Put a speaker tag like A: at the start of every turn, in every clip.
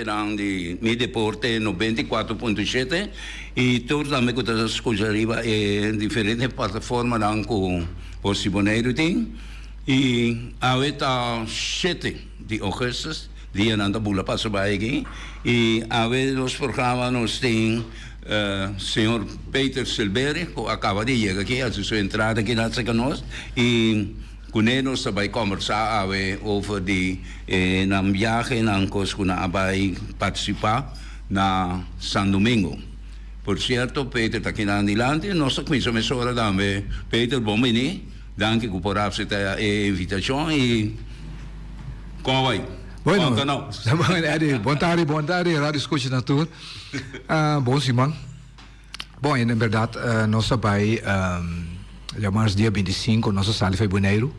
A: oyentenan di Mi Deporte 94.7 i tur tambe ku ta skucha riba e diferente plataformanan ku Voz di Boneiru tin. I awe ta shete di ougùstùs, dianan ta bula pasa bai aki i awe nos programa nos tin señor Peter Silberie ku a kaba di yega aki, hasi su entrada aki na serka nos i Kuné nos ta bai kòmbersá awe over di e nan biahe, nan kos ku nan a bai partisipá na San Domingo. Por sierto, Peter ta kinan dilanti, nos ta kuminsá mesora tambe. Peter, bon biní. Danki ku por aseptá e invitashon i kon a bai?
B: Bueno,
A: Konta nos.
B: Eddie, bon tardi, bon tardi, Radio Skucha na tur. Bon siman. Bon, en berdad nos a bai djamars dia 25 nos a sali fai Boneiru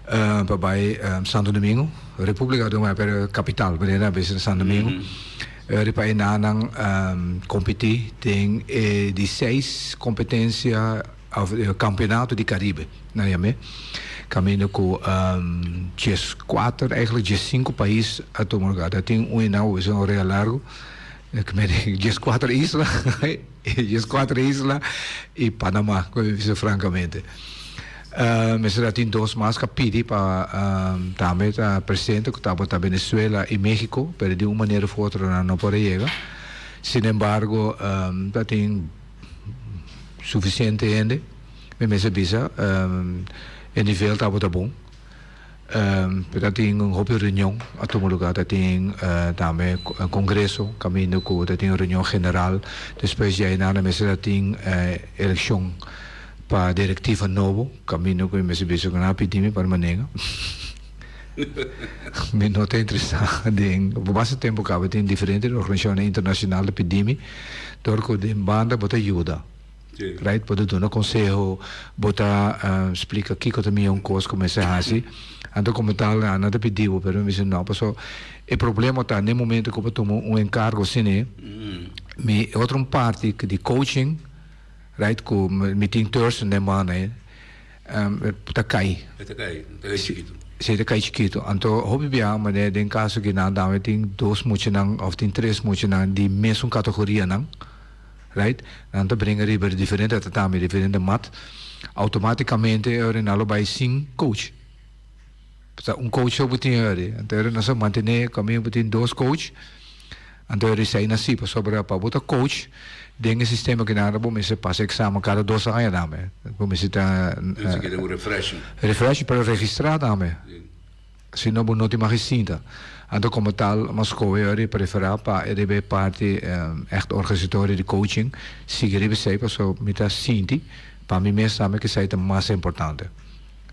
B: pa bai Santo Domingo, Republica Dominicana, pero capital, manera nan a bisa Santo Domingo. Riba e nanan competi den e di seis competencia of campeonato di Caribe, nan yam'e, caminda cu diescuater, eigenlijk diescinco pais a tuma lugar. Ta tin un enan cu bisa un rea largo. 14 isla, 14 isla y Panama, cu mi bisa francamente. Mester a tin dos mas cu a pidi pa tambe ta presente cu tabata Venezuela y Mexico, pero di un manera of otro nan no por a yega. Sin embargo, ta tin suficiente hende, mi mester bisa, e nivel tabata bon. Ta tin un hopi reunion a tuma lugar, ta tin tambe congreso caminda cu ta tin un reunion general, despues di aynan a mester ta tin eleccion pa directiva nobo caminda cu mi mester bisa cu nan a pidi mi pa mi manega. Mi no ta interesa den, por basta tempo caba tin diferente organisacionnan internacional ta pidi mi dor cu den banda bo ta yuda. Right? Bo ta duna konseho, bo ta splika kiko ta mihó un kos ku mester hasi. Anto komo tal nan ta pidi bo, pero mi bisa no, paso e problema ta n'e momento ku bo tuma un enkargo asina, mi e otro un parti di coaching, right, ku mi tin Thurston den banda ei, ta kai.
A: E ta kai, ta kai chikitu.
B: Si, ta kai chikitu. Anto hopi biaha manera den kaso ki nan dame tin dos muchanan òf tin tres muchanan di mesun kategorianan. Right? Nan ta bringa riba di diferente tatami, diferente mat. Automaticamente e ora nan lo bay sin coach. Pasobra un coach so bo tin e ora. Anto e ora nos a mantene caminda bo tin dos coach. Anto e ora esey na si pasobra pa bo ta coach den e sistema ki nan bo mester pasa examen cada dos aña tambe. Bo mester ta.
A: Mester keda un refreshing.
B: Refreshing pero registra tambe. Si no bo no tin mag e sinta. Anto como tal mas scohe ora e prefera pa e riba e parti echt organisatorio di coaching sigui riba esey paso mi ta sinti pa mi mes tambe cu esey ta mas importante.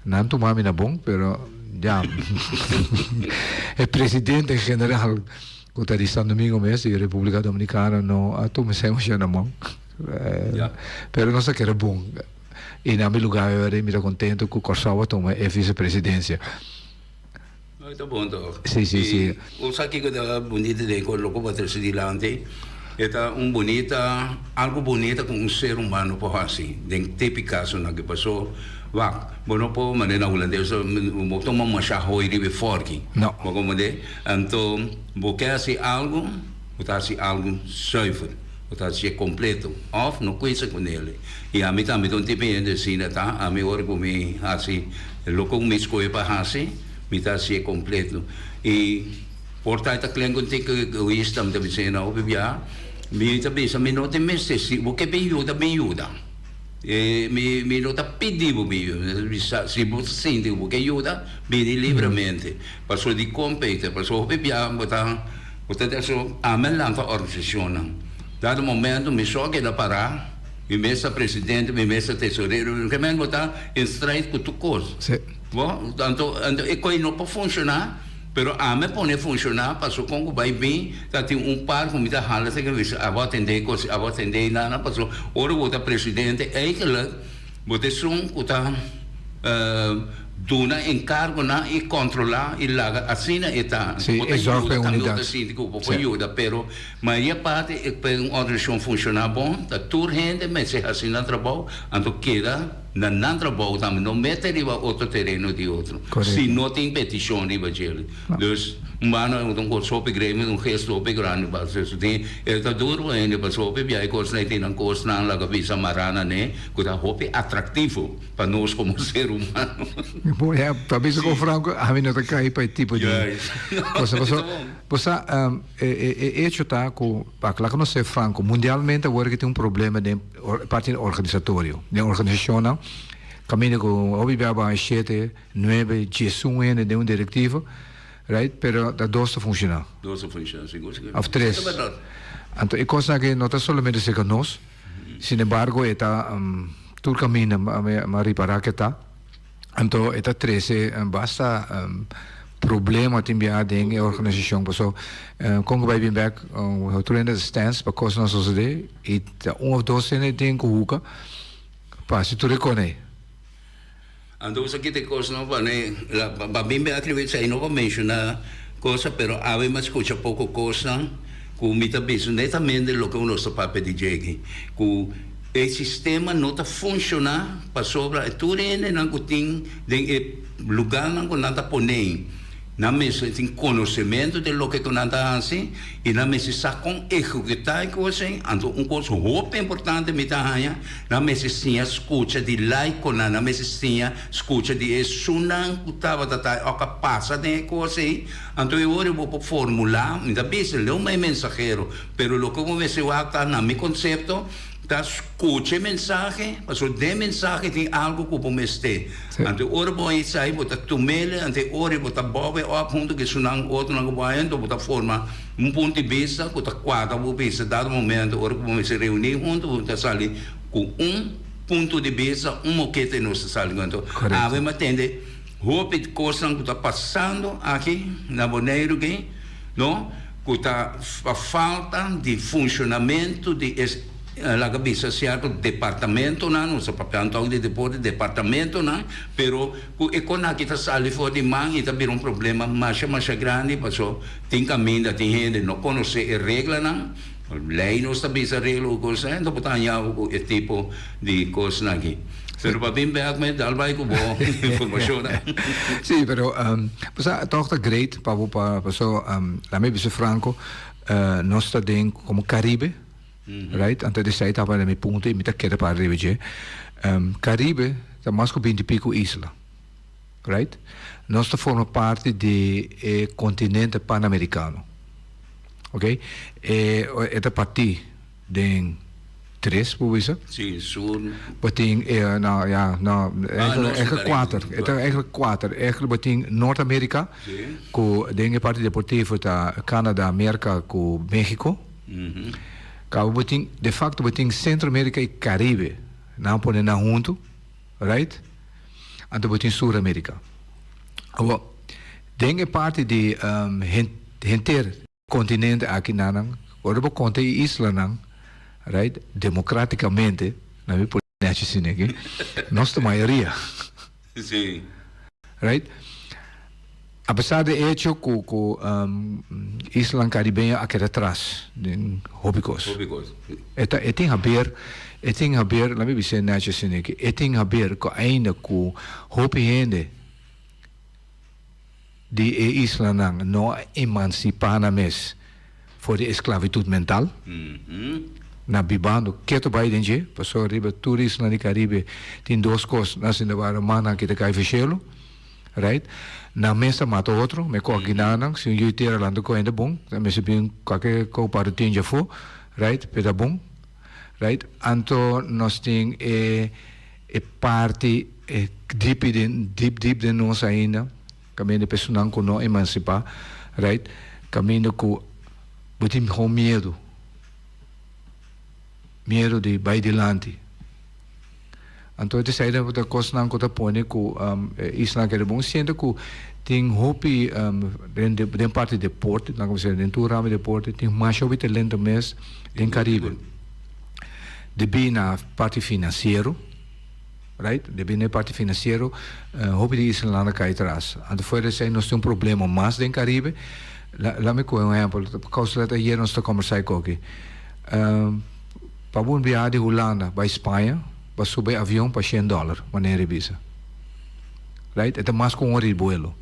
B: Nan tuma mi na bon pero ya e presidente en general cu ta di San Domingo mes di Republica Dominicana no a tuma esey mucho na mon pero nos a kere bon. I na mi lugá ora mi ta contento cu Kòrsou a tuma e vicepresidencia.
A: No, ta bon toch?
B: Sí, sí, sí.
A: I bo sa kiko ta bunita den ku loke bo a trese dilanti? E ta un bunita, algo bunita ku un ser humano por hasi den tepi kasonan ke pasó. Wak, bo no por manera na hulandes bo tuma masha hoi riba e fòrki.
B: No.
A: Bo komprendé? Anto bo ke hasi algo, bo ta hasi algo zuiver. Bo ta hacié completo of no cuinsa cu nele. Y ami tambe ta un tipo di hende asina ta, ami ora cu mi haci loke cu mi scoge pa haci, mi ta hacié completo. Y por ta e ta klen cu un tiki egoista, mi ta bisa e na hopi biaha, mi ta bisa mi no tin mester, si bo ke bin yuda, bin yuda. E mi mi no ta pidi bo bin yuda, mi ta bisa si bo ta sinti cu bo ke yuda, bini libremente. Pasobra dicon Peter? Pasobra hopi biaha bo ta. Bo ta den su ame lanta organisashonnan. Dado momento mi so a keda pará, mi mes ta presidente, mi mes ta tesorero, mi mes bo ta in strijd ku tur kos. Bo, anto anto e koi no por funshoná, pero ame pone funshoná paso kon ku bai bin ta tin un par ku mi ta hala esaki mi bisa abo atendé e kos, abo atendé e nana paso ora bo ta presidente eigenlijk Bo ta esun ku ta duna enkargonan i kontrolá i laga asina e ta.
B: Sí,
A: Bo ta
B: e zorg pa e
A: yuda tambe bo ta
B: unidat.
A: sinti ku bo por
B: Sí.
A: yuda, pero mayoria parti e pa un organisashon funshoná bon ta tur hende mester hasi nan trabou anto keda. na nan trabou tambe, no mete riba otro tereno di otro, si no tin peticion riba djele. Dus, un banda un cos hopi grave, un gesto hopi grandi pa haci. Su tin, e ta duro pa hende pasobra hopi bia e cosnan ei tin nan cosnan laga bisa mara na ne cu ta hopi atractivo pa nos como ser humano.
B: Bo ya, pa bisa con franco, ami no ta cay pa e tipo di cosa. Pasobra, bo sa, e hecho ta cu, pa laga nos ser franco, mundialmente awor aki tin un problema den parti organisatorio, den organisacionnan, caminda cu hopi bia baha shete, Nuebe, diesun hende den un directiva, right? Pero ta dos ta funciona.
A: Dos ta funciona, sigur, sigur.
B: Of tres.
A: Ta berdad.
B: Anto e cosnan aki no ta solamente cerca nos, sin embargo e ta tur caminda mi a ripara ke ta. Anto e ta trece basta problema tin bia den e organisacion paso con cu bay bin bek otro hende ta stens pa cosnan sosode y ta un of dos hende tin cu huca pa haci tur e cone.
A: Anto sa kita e kosnan pa ne pa bin be atribi esei no pa menshoná cosa pero awe mi a skucha poko kosnan ku mi ta bisa netamente loke nos ta papia di dje aki ku e sistema no ta funshoná pasobra e tur hendenan ku tin den e lugánan ku nan ta pone Nan mester tin konosementu di loke ku nan ta hasi i nan mester sa kon ehekutá e kos ei. Anto un kos hopi importante mi ta haña, nan mester siña skucha di laikonan, nan mester siña skucha di esunnan ku tabata ta òf a pasa den e kos ei. Anto e ora bo por formulá, mi ta bisa leu ma e mensahero, pero loke bo mester wak ta na mi konsepto, Ta skucha e mensahe, pasobra den e mensahe tin algu ku bo mester. Anto e ora bo haña esei, bo ta tum'el, anto e ora bo ta bòb'e òp huntu ku esunnan otronan ku bo haña, anto bo ta forma un punto di bista ku ta kuadra bo bista. Dado momento, ora ku bo mester reuní huntu, bo ta sali ku un punto di bista, un mokete nos ta sali ku. Anto awe mi a tende hopi kosnan ku ta pasando aki na Boneiru aki, no? Ku ta pa falta di funshonamentu di e laga bisa sierto departamentonan, nos ta papiando tok di deporte, departamentonan, pero ku e kon aki ta sali for di man i ta bira un problema masha masha grandi paso tin kaminda tin hende no konosé e reglanan, lei nos ta bisa regla ku kos asina, bo ta haña bo ku e tipo di kosnan aki. Pero pa bin bek me dal bai ku bo informashonnan.
B: Sí, pero bo sa tòg ta great pa bo pa paso laat mi bisa franco nos ta den komo Caribe right anto esei tabata mi punto i mi ta keda para riba dje Caribe ta mas ku binti piko isla right nos ta forma parti di e kontinente panamerikano ok e ta partí Den tres bo bisa?
A: Sí, sur.
B: Bo tin e no ya no eigenlijk eigenlijk kuater e ta eigenlijk kuater eigenlijk bo tin Noord Amerika ku den e parti deportivo ta Canada, Merka ku Mexico kaba bo tin de facto bo tin Centro Amerika i Caribe nan a pone nan huntu right anto bo tin Sur Amerika awor den e parti di henter. Continente aki nanan, ora bo conta e islanan, right, democraticamente, na mi por nechi asina aki, nos ta mayoria.
A: Sí.
B: Right? A pesar de hecho cu cu islanan caribeño a keda tras den hopi cos.
A: Hopi cos.
B: E ta e tin haber, e tin haber, laat mi bisa nechi asina aki, e tin haber cu ainda cu hopi hende, Di e islanan no a emansipá nan mes for di esklavitud mental. Nan bibando ketu bai den dje, pasobra riba tur isla di Karibe tin dos kos, nan sinta wara mannan ki ta kai for shelu, right? Nan mes ta mata otro, me kòk ginanan, si un yu tera lanta ku hende bon, nan mester bin kualke kou para tin dje afó, right? P'e ta bon, right? Anto nos tin e. E parti e dipi den dip dip den nos ainda kaminda personan ku no emansipá right kaminda ku bo tin mihó miedu miedu di bai dilanti anto e ta ta kosnan ku ta pone ku e isla keda bon siente ku tin hopi den den parti deporte nan ku den tur ramo di deporte tin masha hopi talento mes den Karibe. Debí na parti finansiero, right? Debí na e parti finansiero, hopi di islanan a kai tras. Anto fuera di esei nos tin un problema mas den Karibe. La mi kohe un ehèmpel, kousa lèt ayer nos ta kombersá e koki. Pa bo biaha di Hulanda bai Spaña. pa subi avion pa shen dòler, manera e bisa. Right? E ta mas ku un ora di buelo.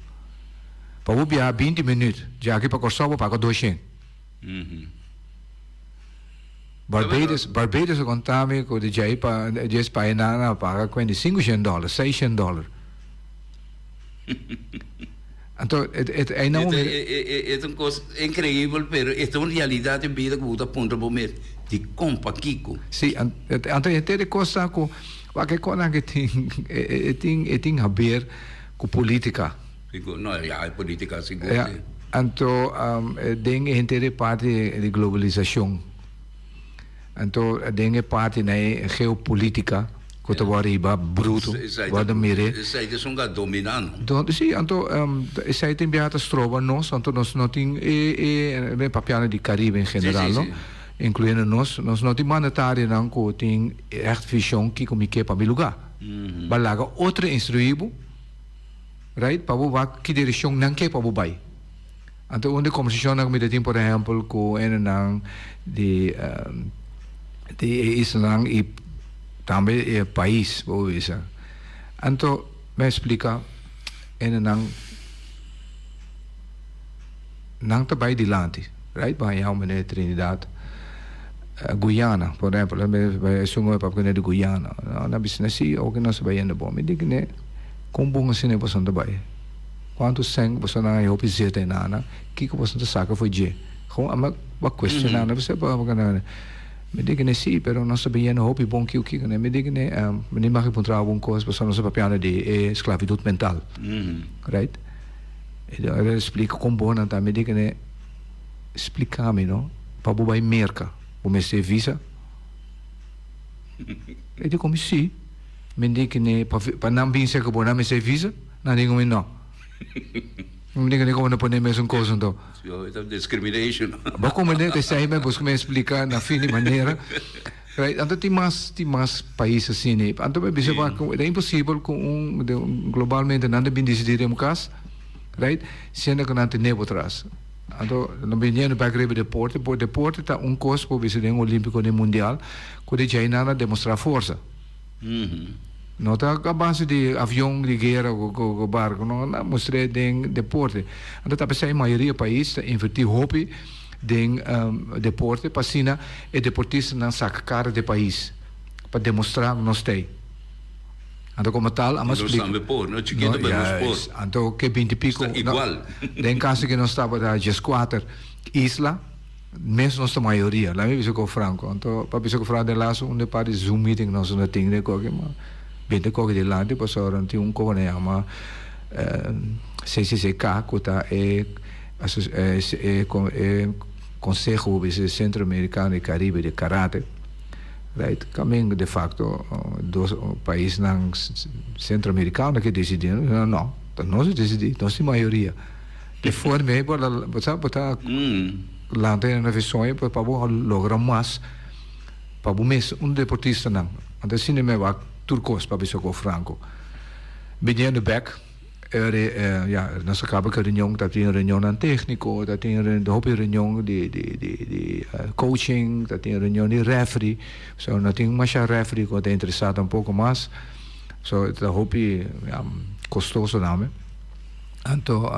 B: Pa bo biaha binti minüt djaki pa Kòrsou bo paga doshen. Barbados, Barbados a konta mi ku di djei pa djes pa einan nan a paga kuenta di sinku shen dòler, seis shen dòler. Anto e e einan
A: bo E ta un kos inkreibel pero e ta un realidat den bida ku bo ta puntra bo mes dikon pakiko.
B: Si, anto henter e kos ta ku wak e konan ke tin e tin e tin haber ku politika.
A: Sigur, no ya e politika sigur si.
B: Anto den e henter e parti di globalisashon. Anto den e parti na e geopolitica cu ta worde hiba bruto, worde mire.
A: Esey ta esun cu a domina no?
B: Don, si, anto esey tin biaha ta stroba nos, anto nos no tin e, e, mi papiando di Caribe en general no, incluyendo nos, nos no tin mandatarionan cu tin echt vision kico mi ke pa mi lugar. Ba laga otro instrui bo, right, pa bo wak ki direccion nan ke pa bo bay. Anto un di kombersashonnan ku mi ta tin por ehèmpel ku hendenan di di e islanan i tambe e pais bo por bisa. Anto mi a splika hendenan nan ta bai dilanti, right? Bo haña un manera Trinidad, Guyana por ehèmpel, esun a papia ku di Guyana. Nan a bisa si oke nos ta bai yendo bon. Mi di kuné kon bon asina boso ta bai? Cuanto cen boso nan haña hopi zeta e nana, kico boso ta saca for dje? Gewoon a ba cuestiona nan, bisa pa Mi di kende si, pero nos ta biniendo hopi bon kico kico. Mi di kende, mi ni mag puntra algun cos pasobra nos ta papiando di e sclavitud mental, right? El a splica con bon nan ta. Mi di kende, splica mi no, pa bo bay Merca bo mester visa? E di con mi si. Mi di kende, pa nan bin cerca bo nan mester visa? Nan di ku mi no. Mi di ku mi no pone mesun kos anto.
A: Yo, e ta discrimination.
B: Bo komprende ta esei mi busca mi explica na fin di manera. Right, anto tin mas, tin mas pais asina. Anto mi bisa bo ku ta imposibel ku un globalmente nan ta bin disidi den un kas, right, siendo ku nan tene bo tras. Anto no biniendo bek riba deporte, por deporte ta un kos por bisa den olimpico den mundial ku di djei nan a demostra forsa. No ta a base di avion di guera ku barko, no, nan mustr'é den deporte. Anto ta p'esei mayoria pais ta invertí hopi den deporte pa asina e deportistanan saka kara di e pais pa demostrá ku nos t'ei. Anto komo tal amo
A: Nos
B: splika.
A: tambe por, no chikito pero nos por.
B: Juist. Anto ke binti piko,
A: Sta igual.
B: Den kaso ke nos tabata dieskuater isla. Mes nos ta mayoria, laat mi bisa ku franco. Anto pa bisa ku franco den laatste un de par di zoom meeting nos no tin den koki ma bin den koki dilanti pasobra no tin un koki nan yama CCCK ku ta e e konseho bisa Centro Americano y Caribe di Karate right kaminda de facto dos paisnan Centro Americano ke disidi no no ta nos a disidi nos tin mayoria. De forma ei bo bo sa bo ta lanta e na soño pa bo logra mas pa bo mes un deportistanan. Anto asina mi a wak tur kos pa bisa ku franco. Biniendo bek e ya nos a kaba ku e reunion ta tin reunionnan tekniko ta tin hopi reunion di di di di coaching ta tin reunion di referee so no tin masha referee ku ta interesa tampoko mas so ta hopi kostoso name. Anto,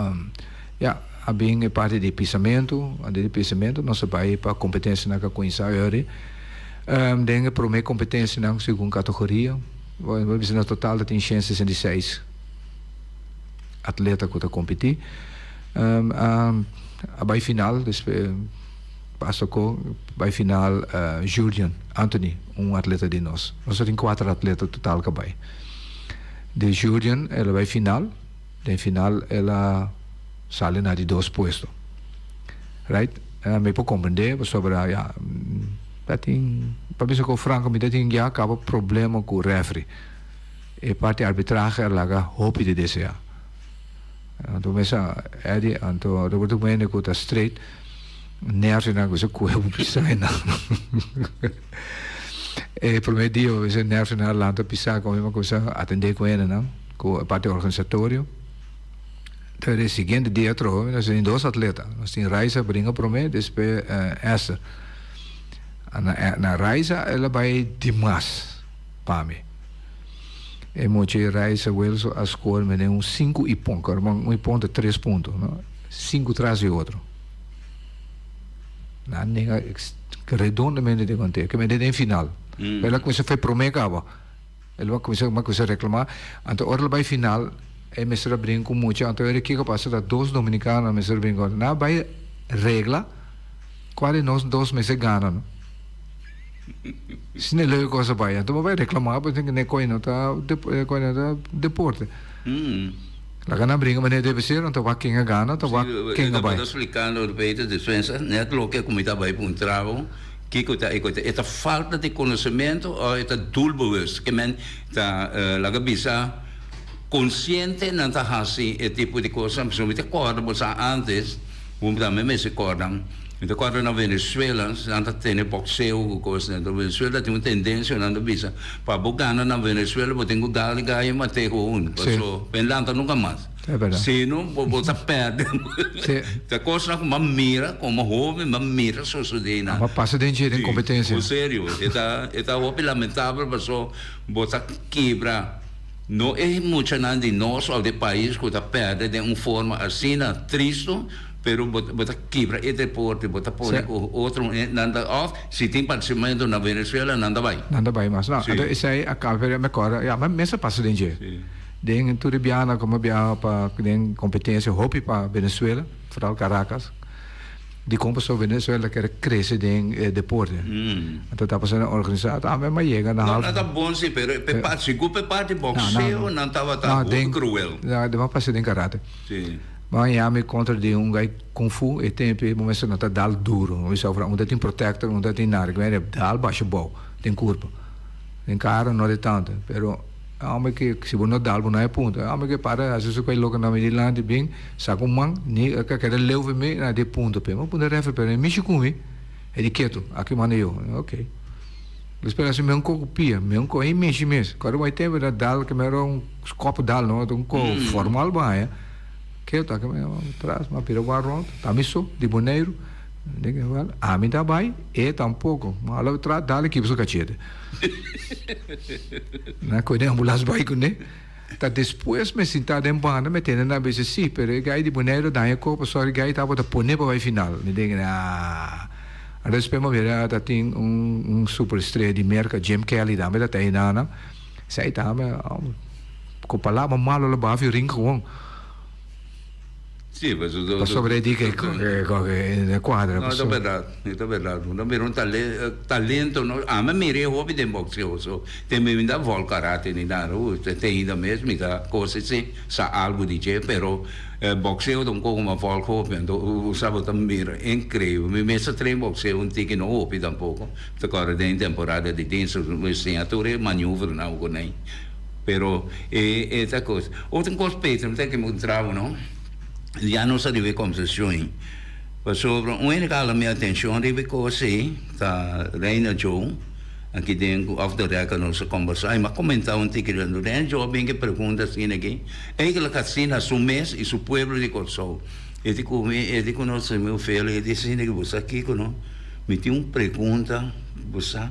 B: ya, a bin e parti di pisamentu. Antes di pisamentu nos a bai pa kompetensianan ku a kuminsá ori. Den e promé kompetensianan segun kategoria, bo a bisa na total ta tin 166 atleta ku ta kompetí. A bai final, despues pasa ku bai final Julian Anthony, un atleta di nos. Nos a tin kuater atleta total ku a bai. Di Julian el a bai final. Den final el a sali na di dos puesto. Right? Mi por comprende pasobra ya ta tin, pa bisa cu franco mi ta tin ya caba problema cu refri. E parti arbitrahe a laga hopi di desea. Anto mi sa Eddie, anto Roberto Mende cu ta straight nervionan cu sa cuhe bo pisa einan. E prome dia bo bisa nervionan a lanta pisa cu mi a cuminsa atende cu hendenan. Ku e parti organisatorio. Te e siguiente dia atrobe nos tin dos atleta. Nos tin Raisa bringa prome, despues Esther. Na Raisa el a bai dimas pa mi. E mucha Raisa Wilson a score mene un sinku ippon, ku un ippon ta tres punto, no? Sinku tras di otro. Nan a nenga redondamente di konte, ke mende den final. El a kuminsa fe prome kaba. El a kuminsa a kuminsa reklamá. Anto ora el a bai final, e mester a bringa ku mucha. Anto ora kiko pasa ta dos dominikano a mester a bringa ku otro. Nan a bai regla kua di nos dos mester gana, no. Asina e leuke kos a bai. Anto bo bai reklamá pasobra ne koi no ta e koi no ta deporte. Laga nan bringa manera debe ser, anto wak ken a gana, anto wak ken a bai.
A: Bo ta splikando Peter Despensa net loke ku mi ta bai puntra bo, kiko ta e kos? E ta falta di konosementu òf e ta doelbewust? Ke men ta laga bisa konsiente nan ta hasi e tipo di kosnan? Pasobra mi ta kòrda bo sa antes, bo tambe mester kòrda, mi ta kòrda na Venezuela nan ta tene bokseo ku kosnan. Enton Venezuela tin un tendensia nan ta bisa pa bo gana na Venezuela bo tin ku dal gaya mat'é houn paso bo lanta nunka mas. Si no bo ta pèrdè. Ta kosnan ku bo a mira komo hoben bo a mira sosodé nan.
B: Bo a pasa den dje den kompetensia.
A: Si, serio. E ta e ta hopi lamentabel paso bo ta kibra no e muchanan di nos òf di pais ku ta pèrdè den un forma asina tristu. Pero bo bo ta kibra e deporte, bo ta pone ku otro nan ta òf si tin partisipamento na Venezuela nan ta bai.
B: Nan ta bai mas. No, anto esei a kaba pero mi kòrda, ya, mi mes a pasa den dje. Den tur e biaha ku mi a biaha pa den kompetensia hopi pa Venezuela, foral Caracas, dikon pasobra Venezuela ta kere krese den e deporte. Anto ta pasando organisá, tambe mi a yega na
A: No, nan ta bon si, pero e parti, sigur pa e parti bokseo nan tabata hopi kruel.
B: No, mi a pasa den karate. Bo a yami kontra di un gai kung fu e tempu ei bo mester no ta dal duro. Bo bisa ora un ta tin protector un ta tin nada. Ki manera dal basha bou den kurpa. Den kara no de tantu pero e homber ke si bo no dal bo no a e punto. E homber ke para hasi su koi loko na mi dilanti bin saka un man ni a keda leu for mi na di punto pe. Mi a puntra referee pero e mishi ku mi e di ketu aki manda yo. Ok. Despues hasi mi un koko pia mi un koko e mishi mes. Kòrda bo e tempu ta dal ke mero un kòp dal no un koko formal bo haña. Ke ta ke tras ma bira wak rond ta mi so di Boneiru ami ta bai e tampoko ma alo tras dale kiba su kachete nan koe den ambulans bai kune ta despues mi sinta den banda mi tende nan bisa si pero e gai di Boneiru daña kopa sori gai tabata pone pa bai final mi den aah despues mi mira ta tin un super estrella di Merka Jim Kelly tambe ta ta einan esei tambe. Ku palabra malo lo bafi ring gewoon.
A: Sí, pues
B: Pasobra e di ke koke e kuadra.
A: No, e ta berdad, e ta berdad. Bo ta mira un talento, no? Ami a mira e hopi den boxeo, so te mi ta vol karate ni nada. Uy, te ainda mes mi ta kos esei, sa algo di dje, pero boxeo ta un kos ku mi a volg hopi, anto bo sa bo ta mira inkreibel. Mi mes a train boxeo un tiki, no hopi tampoko, ta kòrda den temporada di dienst, mi siña tur e maniuvernan ku nan. Pero e e ta kos. Otro kos Peter mi ta ke puntra bo no, ya nos a riba e kombersashon ei, pasobra un hende ku a hala mi atenshon riba e kos ei ta Reina Joe, aki den ku off the record nos a kombersá i mi a komentá un tiki riba e. Reina Joe a bin ku e pregunta asina aki, eigenlijk asina su mes i su pueblo di Kòrsou. E di ku mi, e di ku nos, mi Ofelia, e di asina ki bo sa kiko no, mi tin un pregunta, bo sa.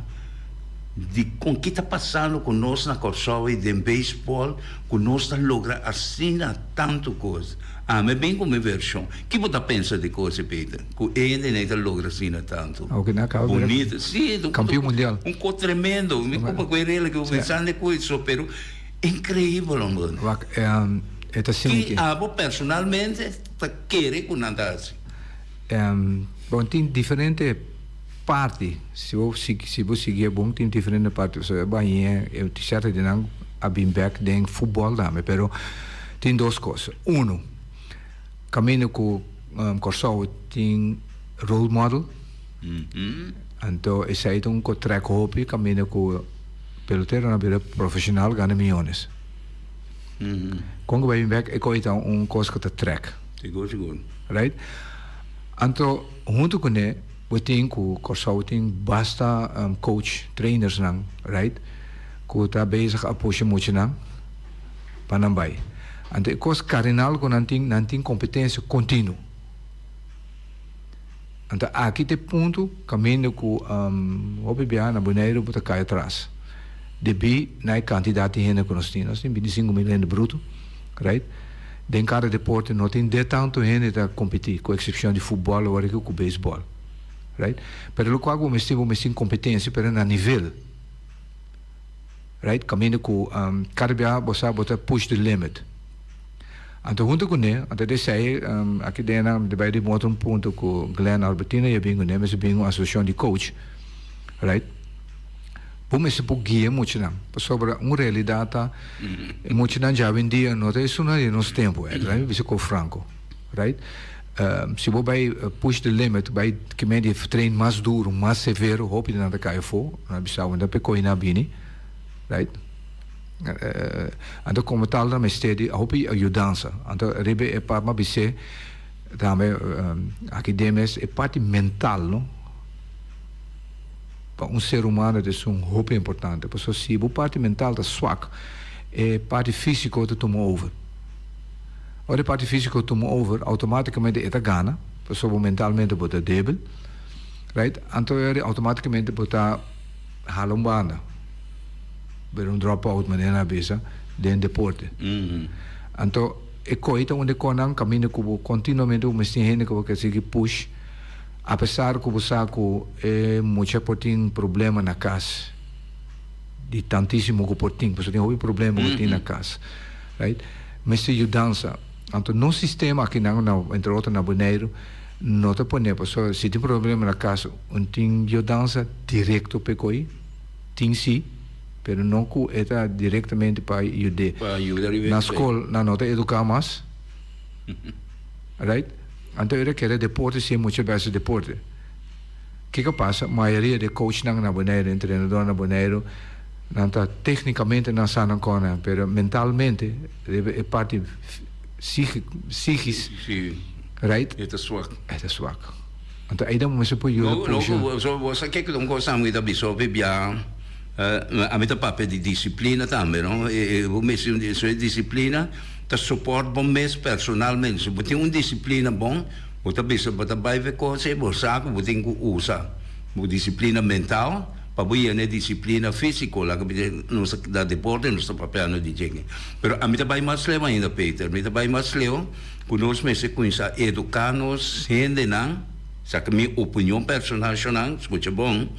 A: Dikon? Ki ta pasando ku nos na Kòrsou i den beisbòl ku nos ta logra asina tantu kos? Ami bin ku mi vershon. Ki bo ta pensa di kos ei, Peter? Ku e hendenan ta logra asina tantu?
B: Aunke nan a kaba bira
A: Bonito. Sí,
B: kampion mundial.
A: Un kos tremendo. Mi kopa ku e rela ku bo pensando ku eso, pero inkreibel, homber.
B: Wak, e ta asina
A: Ki abo personalmente ta kere ku nan ta hasi?
B: Bon, tin diferente parti, si bo si bo sigui e bon tin diferente parti pasobra e bañ'é e sierto di nan a bin bek den futbòl tambe pero tin dos kos, uno kaminda ku Kòrsou tin role model anto esei ta un ku trèk hopi kaminda ku peloteronan a bira profeshonal gana miyones kon ku bai bin bek e kos ta un kos ku ta trèk right anto huntu kuné. Bo tin ku Kòrsou tin basta coach, trainersnan, right, ku ta bezig a pusha muchanan pa nan bai. Anto e kos kardinal ku nan tin, nan tin kompetensia kontinuo. Anto aki ta e punto kaminda ku hopi biaha na Boneiru bo ta kai atras. Debí na e kantidat di hende ku nos tin. Nos tin 25.000 hende bruto, right? Den kada deporte no tin de tantu hende ta kompetí, ku eksepshon di futbòl awor aki ku beisbòl, right? Pero lokual ku bo mester tin, bo mester tin kompetensia pero na nivel, right? Kaminda ku kada bia bo sa bo ta push the limit. Anto huntu kuné, anto di esei aki den nan ta bai riba un otro punto ku Glenn Albertina ya bin kuné, mester bin un asosiashon di coach, right? Bo mester por guia e muchanan, pasobra un realidat ta e muchanan djawendia no ta esunnan di nos tempu, e ta bisa ku franko, right? Si bo bai push the limit, bai kimen di train mas duru, mas severo, hopi di nan ta kai afó, nan a bisa awor nan ta pekoi nan a bini, right? Anto komo tal nan mester di hopi ayudansa, anto riba e part mi a bis'é tambe aki den mes e parti mental no. Pa un ser humano ta esun hopi importante, pasobra si bo parti mental ta swak, e parti fisico ta tuma over. Ora e parti fisico tuma over, automaticamente e ta gana, pasobra bo mentalmente bo ta debil, right? Anto e ora automaticamente bo ta hala un banda, bira un drop out manera nan a bisa den deporte. Anto e koe ta un di e konan kaminda ku bo continuamente bo mester tin hende ku bo ke sigui push. Apesar ku bo sa ku e mucha por tin problema na kas, di tantísimo ku por tin, pasobra tin hopi problema ku tin na kas, right? Mester yudansa. Anto nos sistema akinan na, entre otro na Boneiru, no ta pone, pasobra si tin problema na kas, un tin yudansa direkto p'e ko'i, tin si, pero no ku e ta direktamente pa yud'é. Na skol nan no ta eduká mas. Right? Anto e rekere deporte si e mucha bes deporte. Kiko pasa? Mayoria di e coachnan na Boneiru, entrenadornan na Boneiru, nan ta teknikamente nan sa nan kòne, pero mentalmente riba e parti psikis, right?
A: E ta swak.
B: E ta swak. Anto ei dan bo mester por yuda pusha.
A: No, bo sa kiko ta un kos ami ta bisa hopi bia, ami ta papia di disiplina tambe, no? Bo mester un disiplina. Ta support bo mes personalmente. Si bo tin un disciplina bon, bo ta bisa bo ta bai fe cos ei, bo sa cu bo tin cu usa bo disciplina mental pa bo yena e disciplina fisico. Laga mi di nos ta da deporte nos ta papiando di dje. Pero ami ta bai mas leu ainda Peter, mi ta bai mas leu cu nos mester cuminsa educa nos hendenan, esaki mi opinion personal shonnan, scucha bon,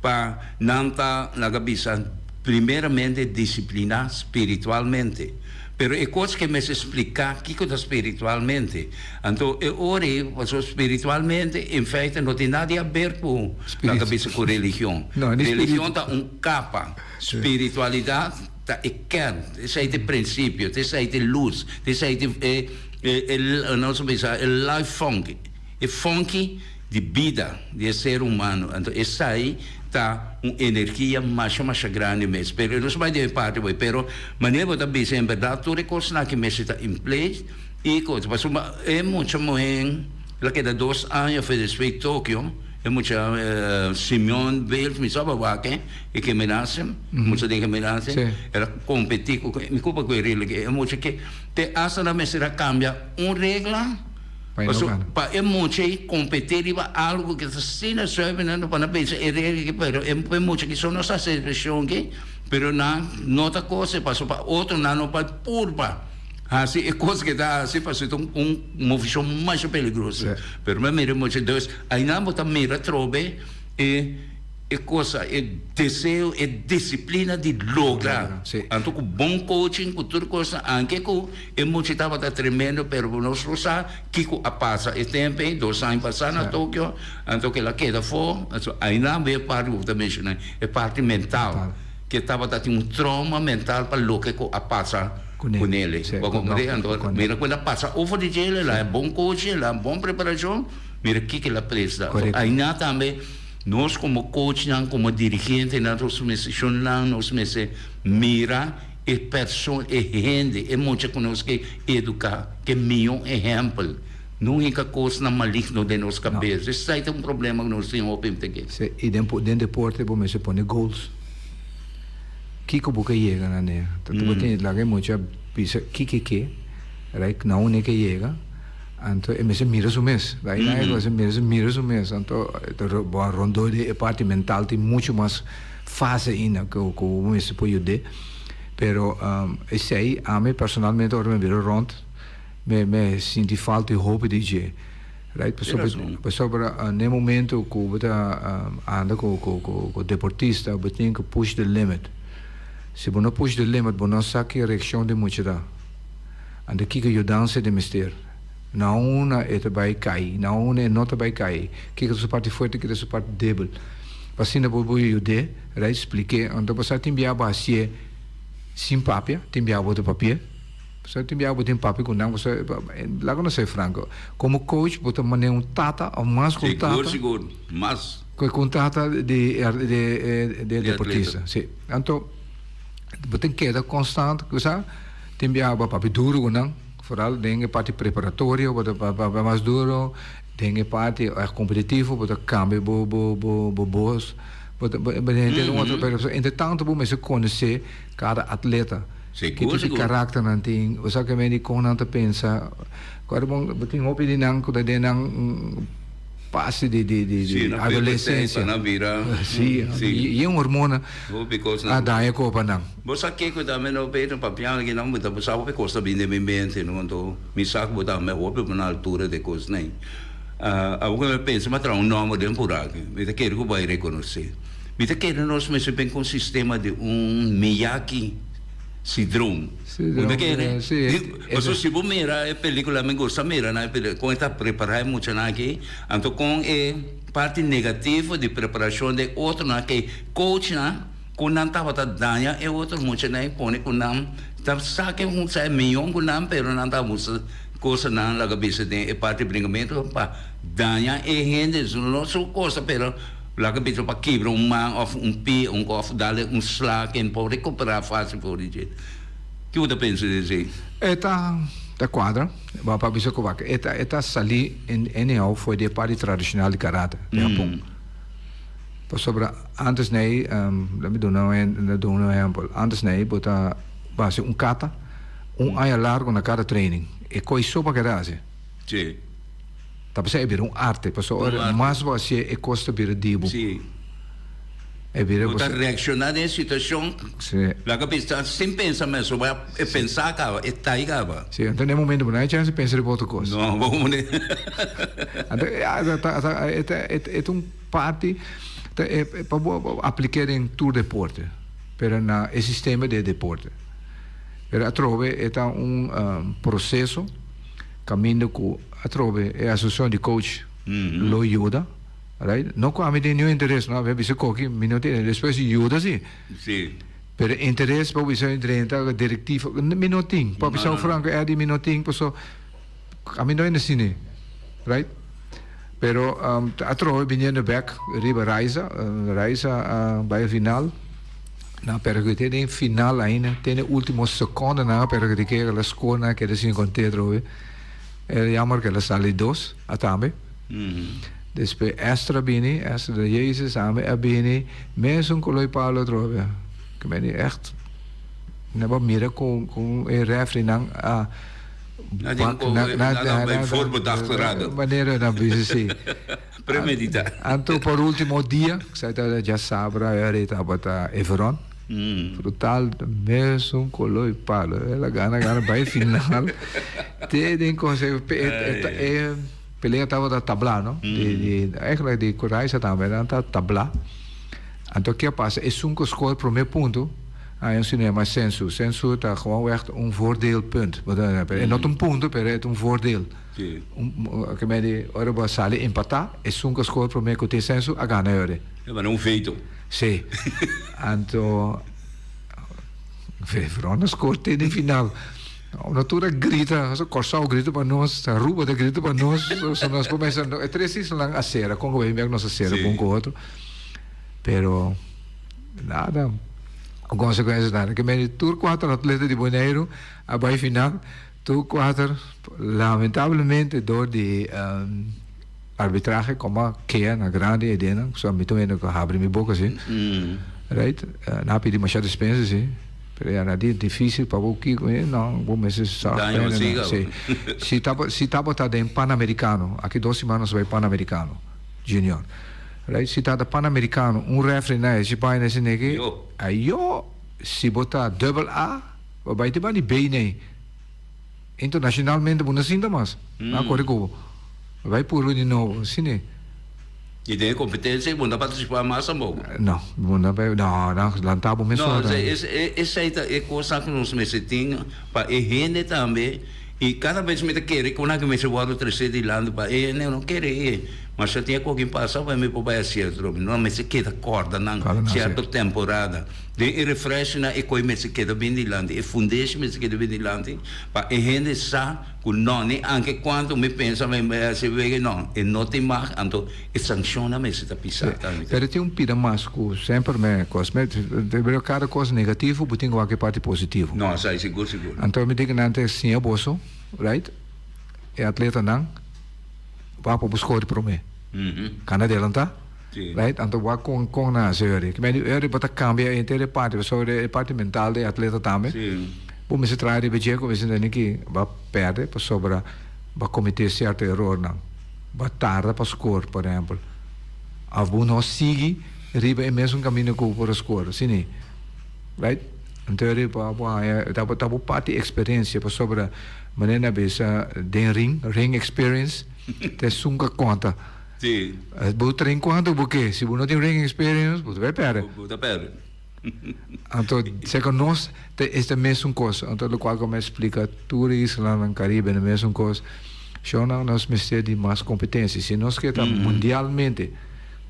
A: pa nan ta laga bisa primeramente disciplina spiritualmente. Pero e kos ke mester spliká kiko ta spiritualmente. Anto e ora ei, pasobra spiritualmente en feite no tin nada di haber ku laga bisa ku religion. Religion ta un kapa, spiritualidat ta e kern, esei ta e prinsipio, esei ta e lus, esei ta e e nos a bisa e life funky, e funky di bida di e ser humano. Anto esei ta un energia masha masha grandi mes. Pero e no bai den e parti bo, pero manera bo ta bisa en berdad tur e cosnan aki mester ta in place y cos. Pasobra e mucha muher la keda 2 aña for despues Tokio, e mucha Simeon Biles mi sa bo wak e ke menase, mucha den ke menase, el a competi cu mi culpa cu e regla e mucha ke te hasta nan mester a cambia un regla. Pasobra pa e mucha ei kompetí riba algu ku ta asina suave nan no por a pensa e regla aki pero e mucha ki so no sa hasi expreshon aki pero nan no ta kos pasobra pa otronan no por purba hasi e kos ku e ta hasi pasobra ta un movishon masha peligroso pero mi a mira e mucha dus ainan bo ta mira atrobe e E cosa, e deseo, e disciplina di logra. Anto cu bon coaching, cu tur cosnan, anke cu e mucha tabata tremendo, pero nos no sa kico a pasa e tempo ey, 2 aña pasa na Tokio, anto cu el a keda afo, anto aynan bo e parti cu bo ta menciona, e parti mental, cu e tabata tin un trauma mental pa loke cu a pasa cunele. Bo a comprende? Anto mira cu el a pasa over di dje, el a bon coaching, el a bon preparacion, mira kico el a presta. Anto aynan tambe. Nos komo coachnan, komo dirigentenan, nos mester shonnan, nos mester mira e perso, e hende, e mucha ku nos ke eduká, ke mihó ehèmpel. No hinka kosnan maligno den nos kabes. Esei ta un problema ku nos tin hopi te.
B: Sí, i den den deporte bo mester pone goals. Kiko bo ke yega na ne? Ta bo tin laga e mucha bisa kiko e ke, right, na unda e ke yega. Anto e mester mira su mes. Dai nan e mester mira su mes. Anto bo a rondó di e parti mental tin mucho mas. fase ainda ku ku bo mester por yud'é. Pero esei ami personalmente ora mi bira rònt mi mi sinti falta di hopi di dje. Right?
A: Tin
B: Pasobra
A: rason.
B: pasobra n'e momento ku bo ta anda ku ku ku deportista bo tin ku push the limit. Si bo no push the limit bo no sa ki reakshon di mucha ta. Anto kiko yudansa di mester? Na unda e ta bai kai, na unda e no ta bai kai, kiko ta su parti fuerte, kiko ta su parti debil. Pa asina bo por yud'é, right, splik'é. Anto bo sa tin bia bo hasié sin papia, tin bia bo ta papi'é. Pasobra tin bia bo tin papia ku nan, pasobra laga nos ser franko, komo coach bo ta manera un tata òf mas ku un tata.
A: Sigur, sigur, mas.
B: Ku un tata di e
A: Di
B: deportista,
A: atleta.
B: si. Anto bo tin keda konstant, ku sa, tin bia bo a papia duru ku nan. Vooral den e parti preparatorio bo ta papia mas duro, den e parti echt competitivo bo ta cambia bo bo bo bo bos, bo ta bo henter un otro pero entre tanto bo mester conoce cada atleta,
A: Sigur,
B: ki tipo di
A: sigur.
B: karakter nan tin, bo sa kimen di con nan ta pensa, ora bo bo tin hopi di nan cu ta den nan fase di di di
A: Sí,
B: di
A: na puberteit
B: adolescencia,
A: pa nan bira,
B: sí,
A: sí.
B: y e hormona
A: Hopi
B: a
A: cosnan.
B: daña copa nan.
A: Bo sa kiko tambe no Pedro papia aki nan bo ta sa hopi kos ta bin den mi mente no anto mi sa ku bo ta me hopi bo na altura di e kosnan ei. Awor ku mi pensa mi a traha un nòmber den puraki mi ta kere ku bo a rekonosé. Mi ta kere nos mester bin ku un sistema di un Miyaki sidroom. Bo ta kere? Pasobra si bo mira e pelikula mi gusta mira nan e pelikula kon e ta prepará e muchanan aki anto kon e parti negativo di preparashon di e otronan ke coachnan. Ku nan tabata daña e otro muchanan i pone ku nan ta sa ke un sa e mion ku nan pero nan ta usa kosanan laga bisa den e parti brinkamentu pa daña e hende su no su kosa pero laga bisa pa kibra un man of un pia un of dale un sla ken por rekupera fasil for di dje. Ki bo ta pensa di esei?
B: E ta ta kuadra, bo a bisa ku wak e ta e ta sali anyhow for di e parti tradishonal di karate di Hapon. Pasobra antes nei, laat mi duna un duna un ehempel, antes nei bo ta base un kata un aña largo na kada training, e koi so pa keda hasi.
A: Sí.
B: Ta p'esei e bira un arte, pasobra
A: Un
B: ora
A: arte.
B: mas bo hasié e kos ta bira di bo.
A: Sí.
B: E bira
A: Bo ta
B: bo.
A: reakshoná den e situashon.
B: Sí.
A: Laga bisa sin pensa mes, bo a
B: Sí.
A: pensa kaba, e ta ei kaba.
B: Sí, anto na e momento bo no hay chance di pensa riba otro kos.
A: No, bo mune.
B: Anto ya, ta ta e ta e ta un. Parti ta e pa bo aplik'é den tur deporte, pero na e sistema di e deporte. Pero atrobe e ta un proseso kaminda ku atrobe e asosiashon di coach lo yuda, right? No ku ami tin niun interes, no, ami a bisa koki mi no tin, despues yuda si. Pero interes pa bisa drenta direktiva, mi no tin. Pa bisa franko Eddy mi no tin paso ami no hende asina, right? Pero atrobe biniendo bek riba Raiza, Raiza a bai final, nan a perhudike den final ainda, te den ultimo seconde nan a perhudike, el a score nan a keda sin konte atrobe, e jammer ku el a sali dos a tambe. Despues Esther a bini, Esther de Jezus tambe a bini, mesun koloi palo atrobe, ke meni echt nan bo mira kon kon e refrinan a.
A: Na di un na bij voorbedachte raden.
B: Manera nan bisa si.
A: Premedita.
B: Anto por ultimo dia, sa ta djasabra e tabata Everon. Brutal mesun kolo y palo. El a gana gana bai final. Te den consejo e pelea tabata tabla no. Di di eigenlijk di Coraisa tambe nan ta tabla. Anto ke a pasa esun ku score prome punto. Hay un cinema sensu. Sensu ta gewoonweg un voordeelpunt. E no ta un punto, pero e ta un voordeel.
A: Sí.
B: Un, ke men di, ora bo a sali empatá, esun ku a score promé ku tin sensu a gana yori.
A: E bana un veto.
B: Sí. Anto, Veron a score te den final. No tur a grita, Kòrsou a grita pa nos, Aruba ta grita pa nos, so nos por mester, e tres islanan a sera, kon ku bay bek nos a sera
A: Sí.
B: un ku otro. Pero. Nada. Konsekuensia nada. Ke mende tur kuater atleta di Boneiru a bai final. Tur kuater lamentablemente dor di arbitrahe komo a kea na grandi edenan. So mi ta wende ku habri mi boka si. Right? Nan a pidi masha dispensa si. Pero ya na di difisil pa bo kiko no bo mester sa. Si. Si tabata den Panamericano. Aki dos siman nos bai Panamericano Junior. Right? Si ta Panamericano, un referee na e si bai na ese
A: Yo.
B: Ayo, si bo ta dubbel A, bo bai te bani B nee. Internacionalmente bo no sinta mas. Na kore kubo. Bai puro di nobo, si nee.
A: I den kompetensia, bo no partisipá mas tampoko.
B: No, bo no bai, no, no, lanta bo mes
A: No, esei ta e kosnan ku nos mester tin pa e hende tambe i kada bes mi ta kere ku nan ke mester wòrdu tresé dilanti pa e hende no kere e mas ya tin e koki pasa bai mi por bai hasié otro no mester keda kòrda nan sierto temporada den e refreshnan e koi mester keda bin dilanti e fundeshi mester keda bin dilanti pa e hende sa Ku no, ni anke kuantu mi pensa mi bai hasi wega, no, e no tin mag, anto e sanshonnan mester ta pisá tambe.
B: Pero tin un pida mas ku semper me kos, me pero kada kos negativo bo tin ku wak e parti positivo.
A: No, esei sigur sigur.
B: Anto mi tin ku nan ta siña boso, right, e atletanan wak pa bo skor di promé. Kana adelantá, right, anto wak kon kon nan hasi ori. Kimen di ori bo ta kambia henter e parti, pasobra e parti mental di e atleta tambe. Bo mester traha riba dje ku mester tende ki bo a pèrdè pasobra bo a kometé sierto erornan. Bo a tarda pa skor, por ehèmpel. Òf bo no a sigui riba e mesun kaminda ku bo por a skor, si ni? Right? Anto riba bo haña ta bo ta bo parti eksperensia pasobra manera nan a bisa den ring, ring experience ta esun ku a konta. Bo train kuantu bo ke, si bo no tin ring experience bo ta bai pèrdè.
A: Bo ta pèrdè.
B: Anto seka nos ta es ta mesun kos. Anto lokual ku mi a splika tur e islanan Karibe na mesun kos. Shownan nos mester di mas kompetensia. Si nos ke ta mundialmente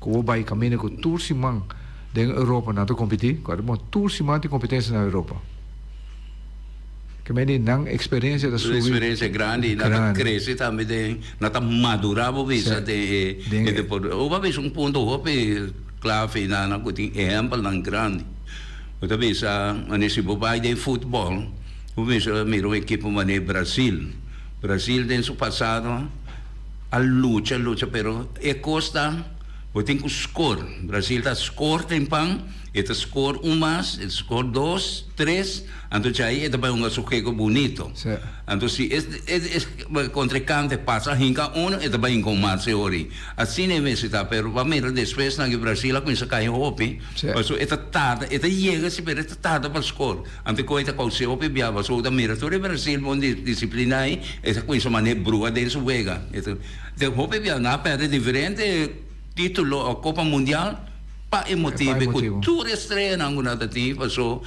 B: ku bo bai kaminda ku tur siman den Europa nan ta kompetí, ku bon tur siman tin kompetensia na Europa. Ke men di nan eksperensia ta subi.
A: Eksperensia grandi i nan ta krese tambe den nan ta madurá bo bisa den e deporte. Bo a bisa un punto hopi. Clave na nan cu tin ehempelnan grandi. Bo ta bisa, mane si bo bay den futbol, bo mester mira un ekipo mane Brasil. Brasil den su pasado a lucha, lucha, pero e cos ta bo tin cu score. Brasil ta score den pan, e ta score un mas, e ta score dos, tres, anto djai e ta bay hunga su juego bunito. Anto si e e contrincante pasa hinca uno, e ta bay hinca un mas e ora. Asina e mester ta, pero pa mira despues nan ki Brasil a cuminsa cay hopi, pasobra e ta tarda, e ta yega si pero e ta tarda pa score, anto cu e ta causa hopi bia, pasobra bo ta mira tur e Brasil bon disciplina ahi, e ta cuminsa mane bruha den su wega, e ta hopi bia nan a perde diferente titulo o copa mundial pa e motibe cu tur e streanan cu nan ta tin, pasobra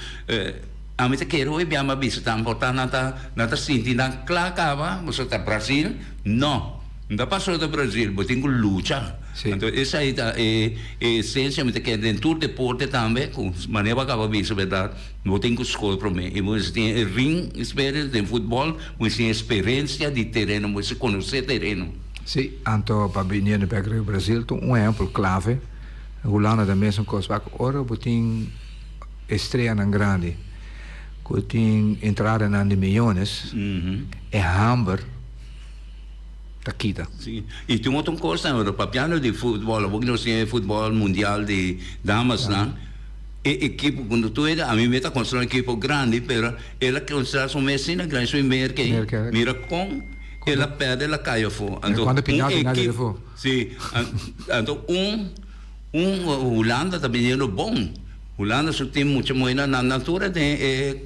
A: ami ta kere hopi bia mi a bisa tan por ta nan ta nan ta sinti nan cla caba, pasobra ta Brasil, no. No ta paso ta Brasil, bo tin ku lucha.
B: Sí.
A: Anto esei ta e e esensia, mi ta kere den tur deporte tambe, ku manera bo a kaba bisa bèrdat, bo tin ku skol promé. I bo mester tin e ring experience den futbòl, bo mester tin eksperensia di tereno, bo mester konosé tereno.
B: Sí, anto pa biniendo bèk riba Brasil ta un ehèmpel klave. Hulanda ta mesun kos. Wak ora bo tin estreanan grandi ku tin entradanan di miyones, e hamber. ta
A: kita. Sí, i tin otro kos tambe, pero papiando di futbòl, awor ku nos tin e futbòl mundial di damasnan, e ekipo ku tur hende, ami mi ta konsiderá un ekipo grandi, pero el a konsiderá su mes asina grandi, su Merke, mira kon el a pèrdè, el a kai afó. Anto un ekipo, sí, anto un un Hulanda ta biniendo bon, Hulanda su tin mucha muhé nan nan tur a den e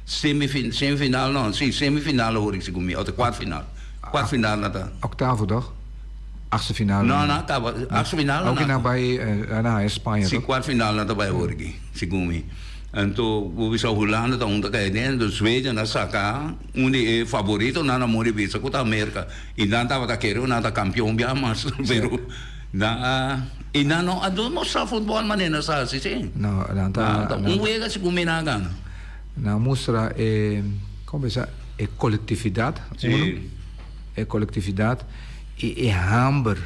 A: Semifinal no, si semifinal hoor ik segun mi, of de kwartfinal. Kwartfinal na ta.
B: Octavo toch? Achtste finale.
A: No, no, kaba, achtste finale na.
B: Oké, na bai na Spanje
A: toch? Si, kwartfinal na ta bai hoor ik, segun mi. Anto, bo bisa Hulanda ta un ta kai den, anto Zweden a saka un di e favoritonan na muri bisa ku ta Merka. I nan tabata kere ku nan ta kampion bia mas, pero nan a, i nan no a demostra futbòl manera nan sa hasi, si.
B: No, nan ta.
A: Un wega segun mi nan a gana.
B: Nan mustra e, como bisa, e colectividad, uno, e colectividad y e hamber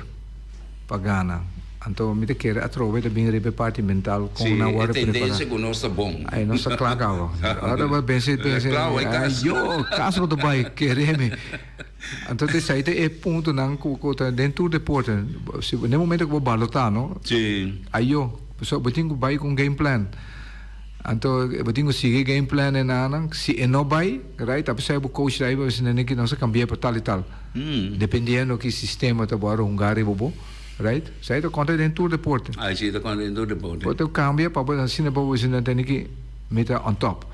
B: pa gana. Anto mi ta kere atrobe ta bin riba e parti mental con nan worde
A: prepara. E tendencia cu nos ta bon.
B: Ay, nos ta cla caba. Ora bo pensa, pensa, ay, yo, cas bo ta bay, kere mi. Anto esey ta e puntonan cu cu ta den tur deporte. Si den momento cu bo balota, no? Ayo, pasobra bo tin cu bay cu un game plan. Anto bo tin ku sigui e game plan e nanan. Si e no bai, right, a pesar bo coach ta ei, bo bisa nene ki nos a kambia pa tal i tal. Dependiendo ki sistema ta bo a hunga riba bo. Right? Esei ta konta den tur deporte.
A: Ai si, ta konta den tur deporte.
B: Bo ta kambia pa bo asina bo bo tene ki mi ta on top.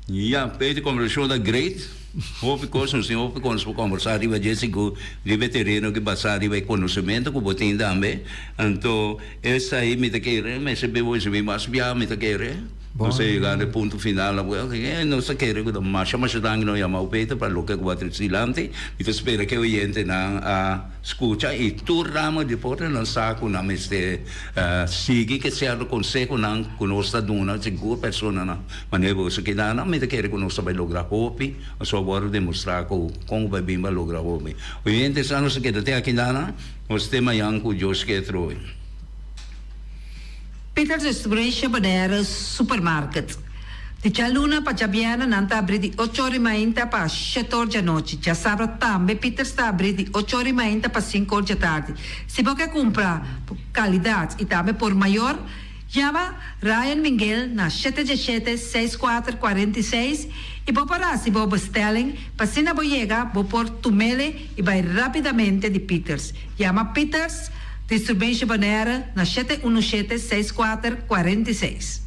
A: Ya, Peter, kombersashon ta great. Hopi kos, nos tin hopi kos pa kombersá riba dje sigur riba e tereno ki basá riba e konosementu ku bo tin tambe. Anto esei mi ta kere mester be bo risibi mas bia mi ta kere. Nos a yega na e punto final awor. Nos ta kere ku ta masha masha danki nos yama bo Peter pa loke ku bo a trese dilanti. Mi ta spera ku e oyentenan a skucha i tur ramo di deporte nan sa ku nan mester sigui ke sierto konsehonan ku nos ta duna sigur personanan manera boso keda nan. Mi ta kere ku nos ta bai logra hopi pasobra a wòrdu demostrá ku kon ku bai bin pa logra hopi. Oyente sa nos ta keda te akinan. Nos te mañan ku Dios ke troe.
C: Peter Distribution Bonaire Supermarket. Di djaluna pa djabièrnè nan ta abrí di ocho or i mainta pa shete or djanochi. Djasabra tambe Peters ta abrí di ocho or i mainta pa sinku or djatardi. Si bo ke kumpra kalidat i tambe por mayor, yama Ryan Minguel na shete djeshete, seis kuater, 46 i bo por hasi bo bestelling pa asina bo yega bo por tumele i bai rapidamente di Peters. Yama Peters Distribution Bonaire na 717 64 46.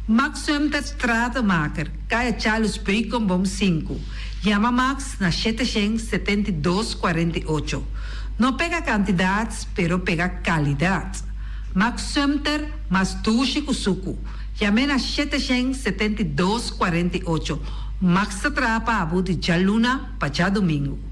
C: Max Sumter Stratenmaker, Kaya Charles Beukenboom 5. Yama Max na 772 48. No pega kantidat, pero pega kalidat. Max Sumter mas dushi ku suku. Yam'é na 772 48. Max ta traha pa bo di djaluna pa djadumingu.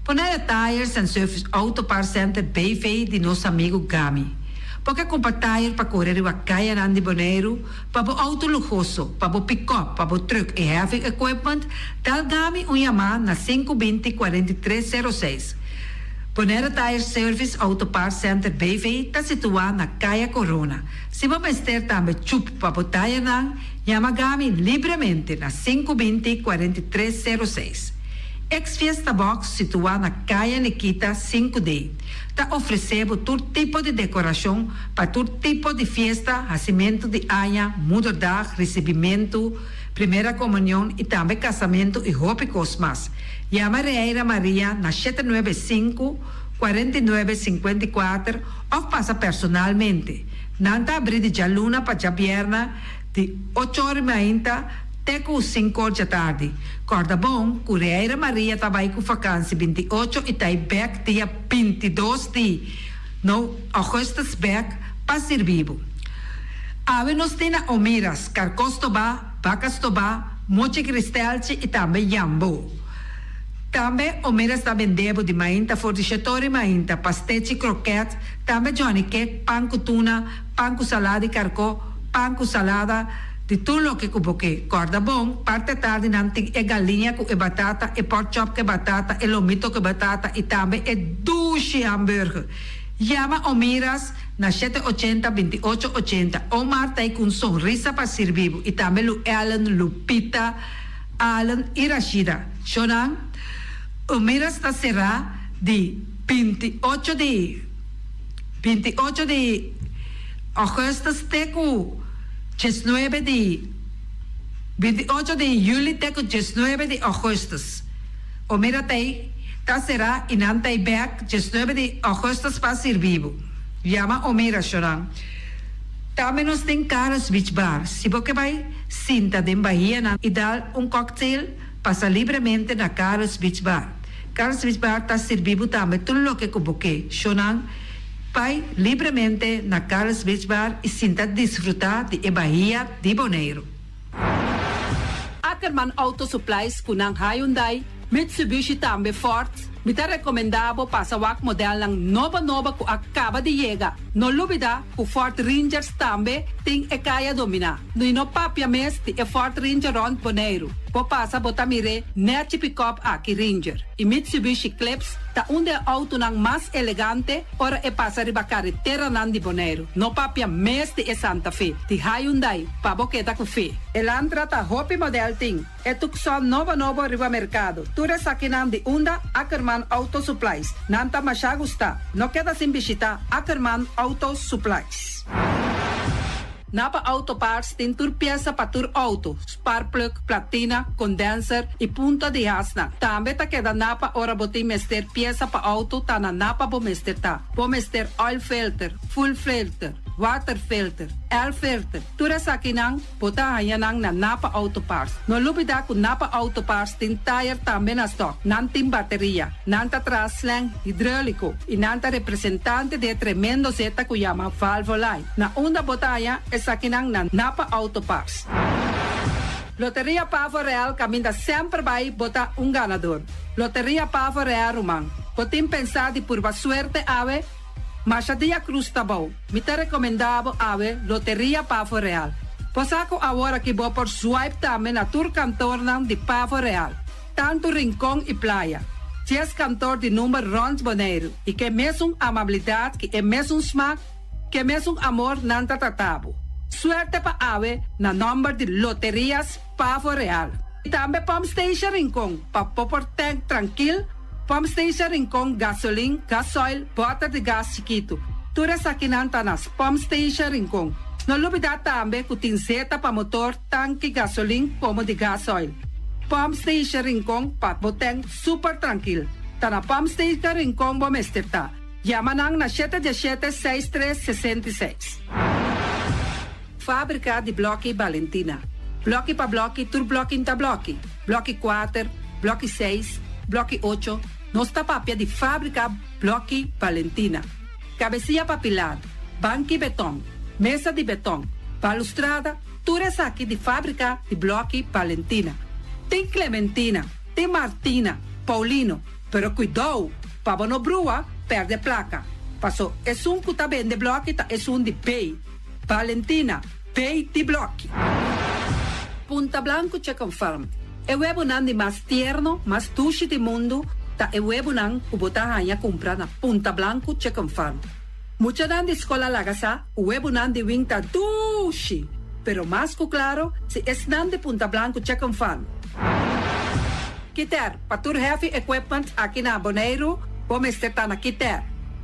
C: Bonaire Tires and Service Auto Parts Center BV di nos amigu Gami. Bo ke kumpra tire pa kore riba kayanan di Boneiru, pa bo outo luhoso, pa bo pikòp, pa bo trùk i heavy equipment, dal Gami un yamá na sinku binti 43 sero seis. Bonaire Tire Service Auto Parts Center BV ta situá na Kaya Corona. Si bo mester tambe chup pa bo tayernan, yama Gami libremente na sinku binti 43 sero seis. Ex Fiesta Box situá na Kaya Nikita sinku D ta ofresé bo tur tipo di dekorashon pa tur tipo di fiesta, hasimentu di aña, moederdag, risibimentu, primera komunion i tambe kasamentu i hopi kos mas. Yama Reira Maria na shete nuebe sinku, 49, 54 òf pasa personalmente. Nan ta abrí di djaluna pa djabièrnè di ocho ora i mainta te ku sinkor djatardi. Kòrda bon ku Reira Maria ta bai ku fakansi 28 i ta i bèk dia 22 di no ougùstùs bèk pa sirbi bo. Awe nos tin na Omiras, karkó stobá, baka stobá, mochi kristelchi i tambe yambó. Tambe Omiras ta bende bo di mainta for di shetor i mainta, pastechi, krokèt, tambe johnny cake, pan ku tuna, pan ku salada di karkó, pan ku salada, di tur loke ku bo ke. Kòrda bon, parti atardi nan tin e galiña ku e batata, e pork chop ku e batata, e lomito ku e batata i tambe e dushi hamburger. Yama Omiras na shete ochenta, 28 ochenta. Omar ta ei ku un sonrisa pa sirbi bo i tambe Lu Ellen, Lupita, Allen i Rashida. Shownan, Omiras ta será di 28 di 28 di ougùstùs te ku 19 di 28 di yüli te ku 19 di ougùstùs. Omira t'ei ta será i nan t'ei bèk 19 di ougùstùs pa sirbi bo. Yama Omira, shownan. Tambe nos tin Carlos Beach Bar. Si bo ke bai sinta den bahianan i dal un cocktail, pasa libremente na Carlos Beach Bar. Carlos Beach Bar ta sirbi bo tambe tur loke ku bo ke. Shownan, bai libremente na Carlos Beach Bar i sinta disfrutá di e bahia di Boneiru.
D: Ackerman Auto Supplies ku nan Hyundai, Mitsubishi tambe Ford. Mi ta rekomendá bo pasa wak modelnan nobo nobo ku a kaba di yega. No lubidá ku Ford Rangers tambe tin e kaya dominá. I no papia mes di e Ford Ranger rònt Boneiru. Bo pasa bo ta mir'é nèchi pikòp aki Ranger. I Mitsubishi Eclipse ta un di e outonan mas elegante ora e pasa riba kareteranan di Boneiru. No papia mes di e Santa Fe, di Hyundai, pa bo keda ku fe. Elantra ta hopi model tin. E Tucson nobo nobo riba merkado. Tur esakinan di unda Ackerman Auto Supplies. Nan ta masha gusta. No keda sin bishita Ackerman Auto Supplies. Napa Auto Parts tin tur piesa pa tur auto, sparkplug, platina, condenser y punta di hasnan. Tambe ta keda Napa ora bo tin mester piesa pa auto ta na Napa bo mester ta. Bo mester oil filter, fuel filter, water filter, air filter, tur esakinan bo ta haña nan na Napa Auto Parts. No lubida cu Napa Auto Parts tin tire tambe na stock. Nan tin bateria, nan ta traha slang hidrolico y nan ta representante di e tremendo zeta cu yama Valvoline. Na unda bo ta haña esakinan na Napa Auto Parts. Loteria Pavo Real caminda semper bay bo ta un ganador. Loteria Pavo Real ruman, bo tin pensa di purba suerte awe? Masha dia cruz ta bou. Mi ta recomenda bo awe Loteria Pavo Real. Bo sa cu awor aki bo por swipe tambe na tur kantornan di Pavo Real, tanto Rincon y Playa. Dies kantor di number rond Boneiru y ke mesun amabilidad ki e mesun smaak, Ke mesun amor nan ta trata bo. Suerte pa awe na nomber di Loterias Pavo Real. Y tambe Pump Station Rincon pa bo por tank trankil, Pump Station Rincon gasolin, gasoil, boter di gas chikitu. Tur esakinan ta na Pump Station Rincon. No lubida tambe cu tin zeta pa motor, tanki gasolin como di gasoil. Pump Station Rincon pa bo tank super trankil. Ta na Pump Station Rincon bo mester ta. Yama nan na shete diashete seis tres 66. Fábrika di Blòki Balentina. Blòki pa blòki tur blòki n'ta blòki. Blòki kuater, blòki seis, blòki ocho, nos ta papia di Fábrika Blòki Balentina. Kabesia pa pilar, banki betòn, mesa di betòn, balustrada, tur esaki di Fábrika di Blòki Balentina. Tin Clementina, tin Martina, Paulino, Pero kuidou pa bo no brua perde plaka, paso esun ku ta bende bloki ta esun di bay. Valentina, bay di bloki. Punta Blanco Chicken Farm, E webonan di mas tierno, mas dushi di mundu ta e webonan ku bo ta haña kumpra na Punta Blanco Chicken Farm. Muchanan di skol a laga sa ku webonan di wing ta dushi, pero mas ku klaro si esnan di Punta Blanco Chicken Farm. Kiter, Pa tur heavy equipment aki na Boneiru, bo mester ta na kiter.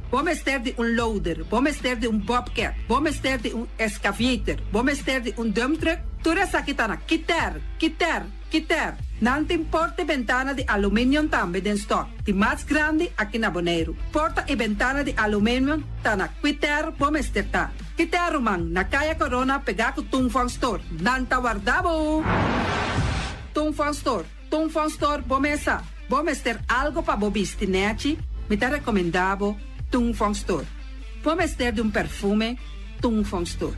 D: Bo mester di un loader, bo mester di un bobcat, bo mester di un excavator, bo mester di un dump truck, tur esaki ta na kiter, kiter, kiter. Nan tin porta y bentana di aluminium tambe den stock, di mas grandi aki na Boneiru. Porta y bentana di aluminium ta na kiter bo mester ta. Kiter ruman, na Kaya Corona pega ku Tung Fong Store. Nan ta warda bo! Tung Fong Store. Ton Fon Store bo mesa. Bo mester algo pa bo bisti nechi? Mi ta recomenda bo Tung Fon Store. Bo mester di un perfume? Tung Fon Store.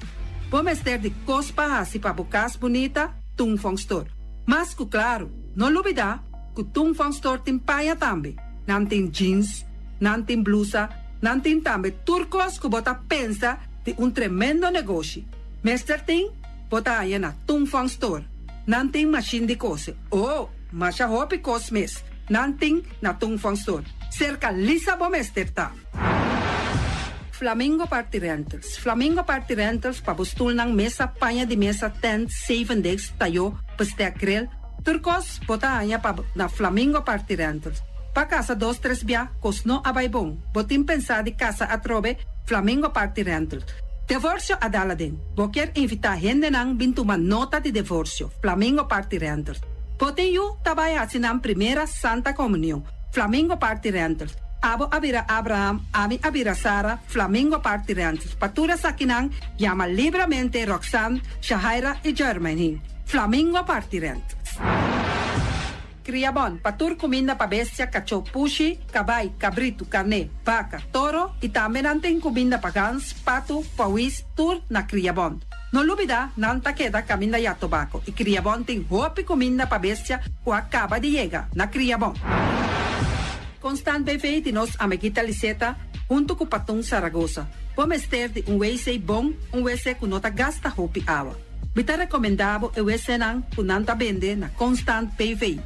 D: Bo mester di cos pa haci pa bo cas bunita? Tung Fon Store. Mas cu claro, no lubida cu Tung Fon Store tin paña tambe. Nan tin jeans, nan tin blusa, nan tin tambe tur cos cu bo ta pensa di un tremendo negoshi. Mester tin? Bo ta haña na Tung Fon Store. Nan tin mashin di kose. Oh, masha hopi kos mes nan tin na Tung Fon Store. Serka Lisa bo mester ta. Flamingo Party Rentals. Flamingo Party Rentals pa bo stulnan, mesa, paña di mesa, tent, zevendegs, tayó, bestek, grill. Tur kos bo ta haña pa na Flamingo Party Rentals. Pa kasa dos tres bia, kos no a bai bon. Bo tin pensá di kasa atrobe? Flamingo Party Rentals. Devorsio a dal aden. Bo kier invitá hendenan bin tuma nota di devorsio, Flamingo Party Rentals. Bo tin yu ta bai haci nan primera Santa Comunion, Flamingo Party Rentals. Abo a bira Abraham, ami a bira Sara, Flamingo Party Rentals. Pa tur esakinan, yama libramente Roxanne, Shahaira y Jermaine, Flamingo Party Rentals. Kria bon pa tur kuminda pa bestia, kachó, pushi, kabai, kabritu, karné, baka, toro i tambe nan tin kuminda pa gans, patu, pawis, tur na Kria Bon. No lubida nan ta keda kaminda ya tobako i Kria Bon tin hopi kuminda pa bestia ku a kaba di yega na Kria Bon. Constant BV di nos amiguita Liseta huntu ku Patun Saragosa. Bo mester di un wc bon, un wc ku no ta gasta hopi awa. Mi ta recomenda bo e wcnan cu nan ta bende na Constant PV.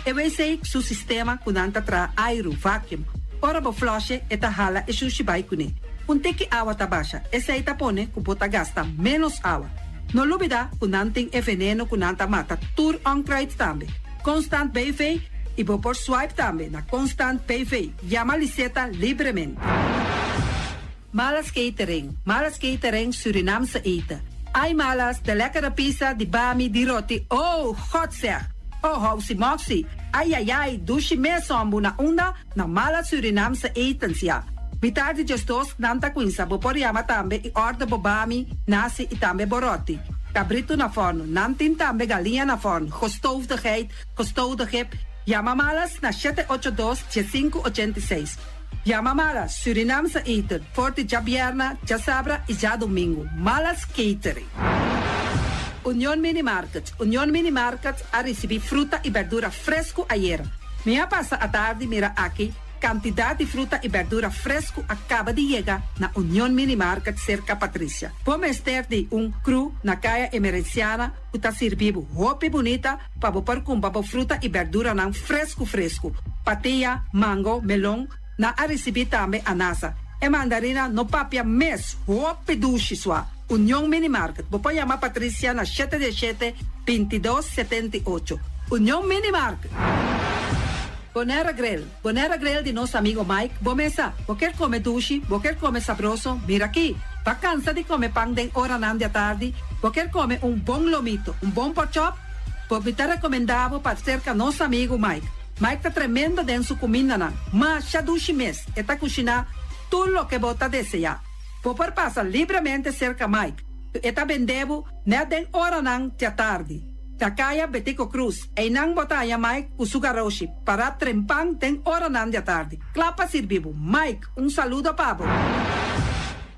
D: E wc su sistema cu nan ta traha airu, vacuum. Ora bo flushe e ta hala e shushi bai cune. Un tiki awa ta basha, esey ta pone cu bo ta gasta menos awa. No lubida cu nan tin e veneno cu nan ta mata tur onkruid tambe. Constant BV y bo por swipe tambe na Constant PV. Yama Liseta libremente. Malas Catering, Malas Catering Surinaamse eten.
C: Ai malas, de lekkere pizza, di bami, di roti, oh, God zeg! Oh, housi moxi, ai ai ai, dushi mes hombu, na unda? Na Malas Surinaamse Etens, ya. Mitar di djesdos nan ta cuinsa, bo por yama tambe y order bo bami, nasi y tambe bo roti. Cabrito na forno, nan tin tambe galiña na forno, gestoofde geit, gestoofde kip, yama Malas na shete ocho dos, diesinku ochenta i seis. Yama Malas Surinaamse Eten for di djabierna, djasabra y djadomingo. Malas Catering. Union Mini Market Union Mini Market a ricibi fruta y berdura fresco ayera. Mi a pasa atardi mira aki cantidad di fruta y berdura fresco a caba di yega na Union Mini Market cerca Patricia. Bo mester di un crew na Caya Emerenciana cu ta sirbi bo hopi bunita pa bo por cumpra bo fruta y berduranan fresco fresco. Patia, mango, melon, nan a ricibi tambe anasa. E mandarina no papia mes, hopi dushi sua. Union Mini Market, bo por yama Patricia na shete di shete, bintidos, setenta i ocho. Union Mini Market. Bonera Grill, Bonera Grill di nos amigo Mike, bo mesa, bo kier come dushi, bo kier come sabroso, mira aki! Ba cansa di come pan den oranan di atardi, bo kier come un bon lomito, un bon porkchop? Bo mi ta recomenda bo pa cerca nos amigo Mike. Mike ta tremendo den su cumindanan, masha dushi mes, e ta cushina tur loke bo ta desea. Bo por pasa libremente cerca Mike, cu e ta bende bo net den oranan di atardi. Ta caya Betico Cruz, eynan bo ta haña Mike cu su garoshi, para trempan den oranan di atardi, cla pa sirbi bo. Mike, un saludo pa bo.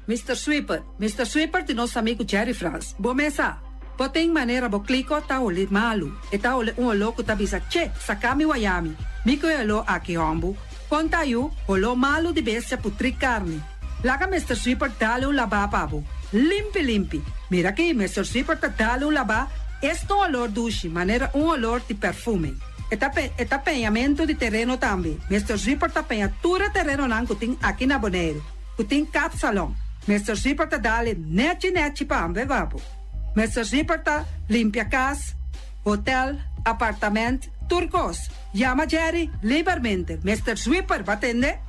C: Mister Sweeper, Mister Sweeper di nos amigu Jerry Frans. Bo mesa, bo tin manera bo kliko ta holi malu. E ta holi un oló ku ta bisa, Che, saka mi wayami. Mi ku e oló aki hòmbu. Kon ta yu, holó malu di bestia putrí karni. Laga Mister Sweeper dale un labá pa bo. Limpi limpi. Mira aki, Mister Sweeper ta dale un labá, esta un olor dushi, manera un olor di perfume. E ta e ta peñamentu di tereno tambe. Mister Sweeper ta peña tur e terenonan ku tin aki na Boneiru. Ku tin kapsalon. Mister Zipper ta dale nechi nechi pa hambe babo. Mister Zipper ta limpia kas, hotel, apartament, tur kos. Yama Jerry libermente. Mister Zwipper ba tende?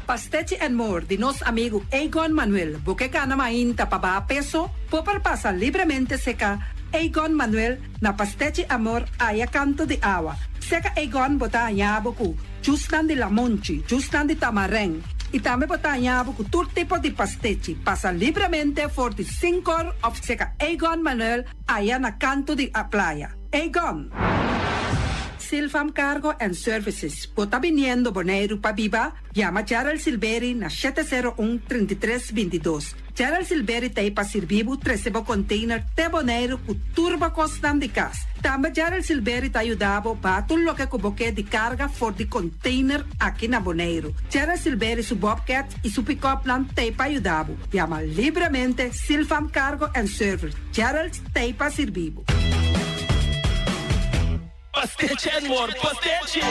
C: Pastechi and More di nos amigu Egon Manuel. Bo ke gana mainta pa baha peso? Bo por pasa libremente seka Egon Manuel na Pastechi Amor aya kanto di awa. Seka Egon bo ta haña bo ku Jusnan di lamonchi, jusnan di tamarèn i tambe bo ta haña bo ku tur tipo di pastechi. Pasa libremente for di Sinkor òf seka Egon Manuel aya na kantu di a playa. Egon! Silfam Cargo and Services, bo ta biniendo Boneiru pa biba? Yama Gerald Silberi na shete sero un, 33, 22. Gerald Silberi ta ei pa sirbi bo trese bo container te Boneiru ku tur bo kosnan di kas. Tambe Gerald Silberi ta yuda bo baha tur loke ku bo ke di karga for di container aki na Boneiru. Gerald Silberi su bobcat i su pick-upnan ta ei pa yuda bo. Yama libremente Silfam Cargo and Service. Gerald ta ei pa sirbi bo.
E: Pastechi and more pastechi!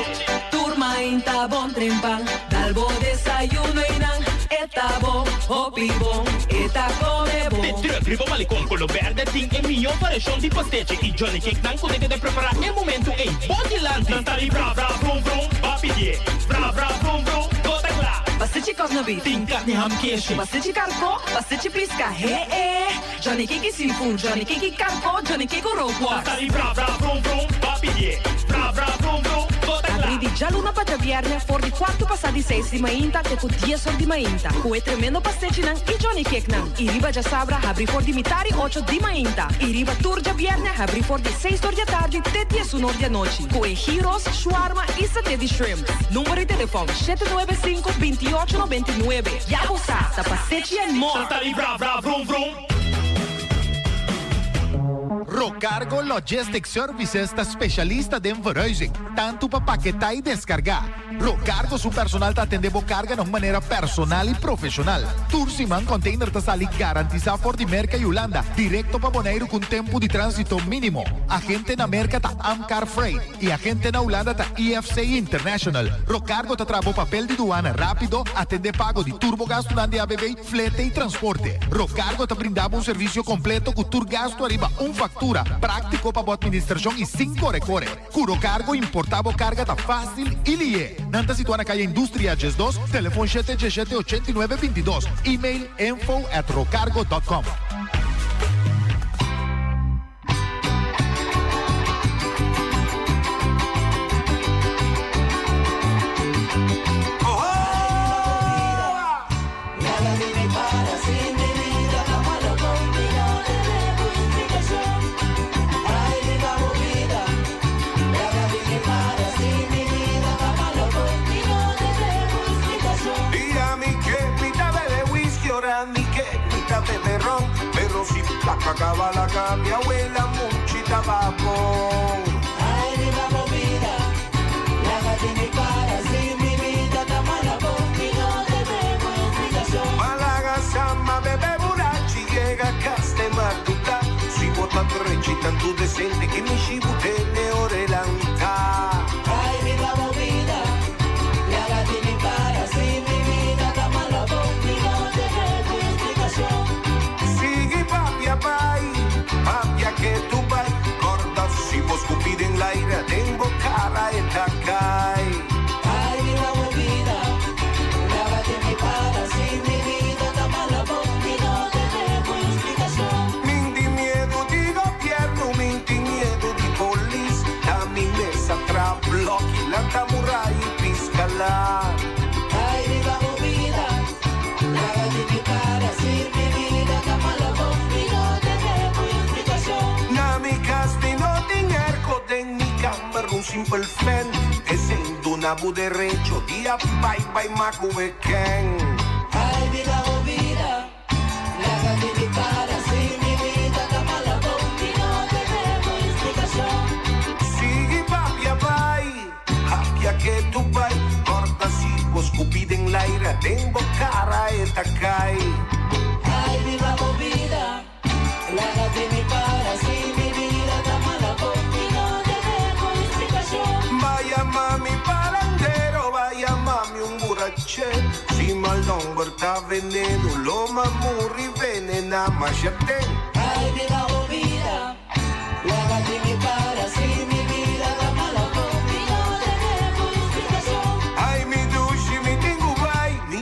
F: Tur mainta bon trempan, dal bo desayuno y nan e ta bon, hopi bon, e ta come bon.
E: De truck riba Malecon Colo Berde tin e mihó variashon di pastechi y Johnny Cake nan ku ta keda prepará e momento ei bo dilanti. Nan ta di bra bra brum brum, ba pidié bra bra brum brum, bo ta kla.
F: Pastechi kòsna beef.
E: Tin karni ham keshi.
F: Pastechi karkó, pastechi piska, he e. Johnny Cake seafood, Johnny Cake karko, Johnny Cake rookworst.
E: Ta di bra bra brum brum, ba pidié bra bra brum brum, bo ta kla.
F: Abrí di djaluna pa djabièrnè for di kuartu pasá di seis di mainta te ku dies or di mainta, ku e tremendo pastechinan i Johnny Cakenan. I riba djasabra habrí for di mitar i ocho di mainta. I riba tur djabièrnè habrí for di seis or di atardi te diesun or di anochi, ku e gyros, shawarma i saté di shrimp. Number di telefòn, shete nuebe sinku, bintiocho nobenta i nuebe. Ya bo sa, ta pastechi and more!
E: Ta di bra bra vrum vrum.
G: Rocargo Logistic Services ta specialista den verhuizing, tanto pa paketá y descargá. Rocargo su personal ta atendé bo carga na un manera personal y profesional. Tur siman container ta sali garantisa for di Merca y Hulanda directo pa Boneiru cu un tempo di transito minimo. Agente na Merca ta Amcar Freight. Y agente na Hulanda ta IFC International. Rocargo ta traha bo papel di duana rapido, atende pago di tur bo gastunan di ABB, flete y transporte. Rocargo ta brinda bo un servicio completo cu tur gastu ariba un factura, practico pa bo administracion y sin core core. Cu Rocargo importa bo carga ta facil y lihe. Nan ta situa na Calle Industria 12, telefon shete diesshete 89 22, email info at rocargo dot com.
H: Pagaba laga mi abuela muchi tabako.
I: Ay, viva bo bida, laga di mi para si mi bida ta mala bo mi no debe bo explicacion.
H: Malaga sama bebe burachi llega caste matuta. Si bota trechi tantu decente que mi shibu tene orelanta.
I: Ay, viva bo bida, laga di mi para si mi bida ta mala bo mi no debe bo explicacion.
H: Sigui papia bai, papia que tu bai. Corda si vos cupiden l'aire, den bo cara e takai.
I: Ay, viva bo bida, laga di mi para si mi bida ta mala bo mi no debe bo explicacion.
H: Min tin miedo di gobierno, min tin miedo di polis. Ta mi mesa tra blokki, lanta murai piscala.
I: Ay, viva bo bida, laga di mi para si mi bida ta mala bo mi no debe bo explicacion.
H: Na mi cas mi no tin airco den mi kamber un simpel fan. Esey duna bo derecho dia bai bai maku eken.
I: Ay, viva bo bida, laga di mi para si mi bida ta mala bo mi no debe bo explicacion.
H: Sigui papia bai, papia que tu bai. Corta si vos cupiden l'aire, den bo cara e takai.
I: Ay, viva bo bida, laga di mi para si mi bida ta mala bo mi no debe bo explicacion.
H: Vaya mami parandero, vaya mami un burache. Si mal nombre ta veneno, lo mamurri venena machaten.
I: Ay, viva bo bida, laga di mi para si mi bida ta mala bo mi no debe bo explicacion.
H: Ay, mi dushi, mi tengo bai, mi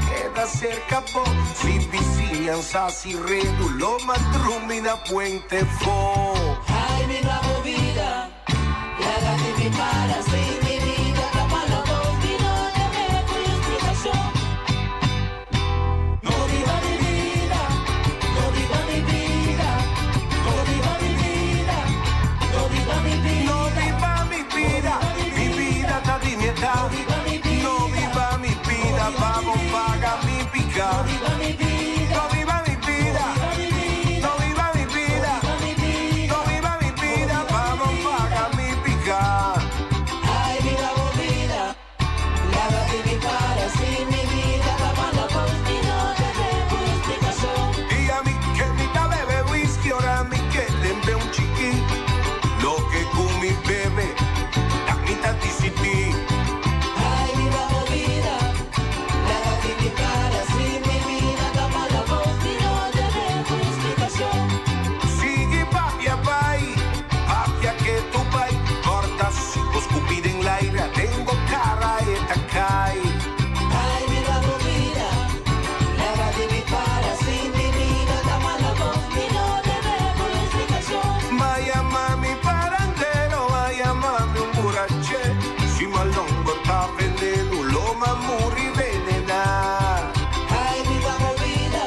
H: queda cerca po. Si vizinhan sa si redu, lo madrumi na puente fo.
I: Ay, viva bo bida, laga di mi para si mi bida ta mala bo mi no debe bo explicacion. No viva mi vida, no viva mi vida, no viva mi vida, no viva mi vida.
H: No viva mi vida, mi vida ta di mi edad. No viva mi vida, vamos paga mi pica.
I: No viva mi vida,
H: No viva mi vida, no viva mi vida, no viva mi vida, vamos paga mi pica.
I: Ay, viva bo bida, laga di mi para si mi bida ta mala bo mi no debe bo explicacion.
H: Y a mí que mi ta bebe whisky, ahora a mí que lembe un chiqui. Lo que con mi bebe, la mitad disiti.
I: Ay, viva bo bida, laga di mi para si mi bida ta mala bo mi no debe bo explicacion.
H: Sigui papia bai, papia que tu bai. Corta si vos cupiden l'aire, tengo cara e takai.
I: Ay, viva bo bida, laga di mi para si mi bida ta mala bo mi no debe bo explicacion.
H: Vaya mami parandero, vaya mami un burache. Si malongo ta veneno, lo mamurri venena.
I: Ay, viva bo bida,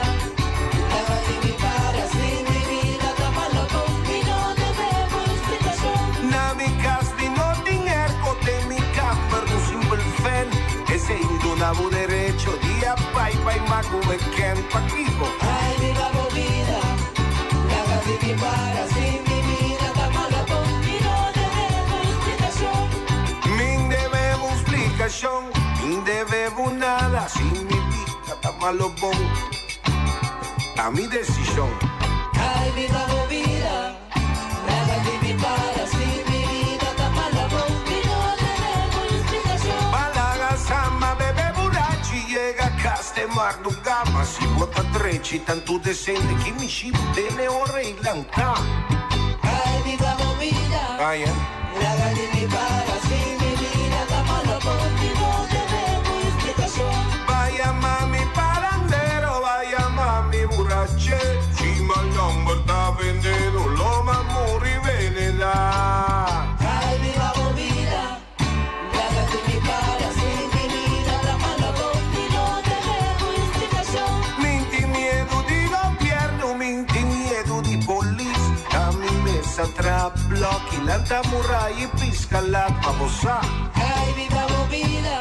I: laga di mi para si mi bida ta mala bo mi no debe bo explicacion.
H: Na mi cas mi no tin airco den mi kamber un simpel fan. Esey duna bo derecho dia bai bai maku eken pakibo.
I: Ay, viva bo bida, laga di mi para si mi bida ta mala bo mi no debe bo explicacion.
H: Min debe bo explicacion, min debe bo nada. Si mi vida ta malo bon, ta mi decision.
I: Ay, viva bo bida, laga di mi para si mi bida ta mala bo mi no debe bo explicacion.
H: Balaga sama bebe burachi llega caste mardugama. Si bota trechi tanto decente que mi shibu tene ora y lanta.
I: Ay, viva bo bida,
H: Vaya.
I: laga di mi para si mi bida ta mala bo mi no debe bo explicacion.
H: Vaya mami parandero, vaya mami burache. Si mal nombre ta veneno, lo mamurri venena.
I: Ay, viva bo bida, laga di mi para si mi bida ta mala bo mi no debe bo explicacion.
H: Min tin miedo di gobierno, min tin miedo di polis. A mi mesa tra blokki, lanta murai pisca la pabosa.
I: Ay, viva bo bida,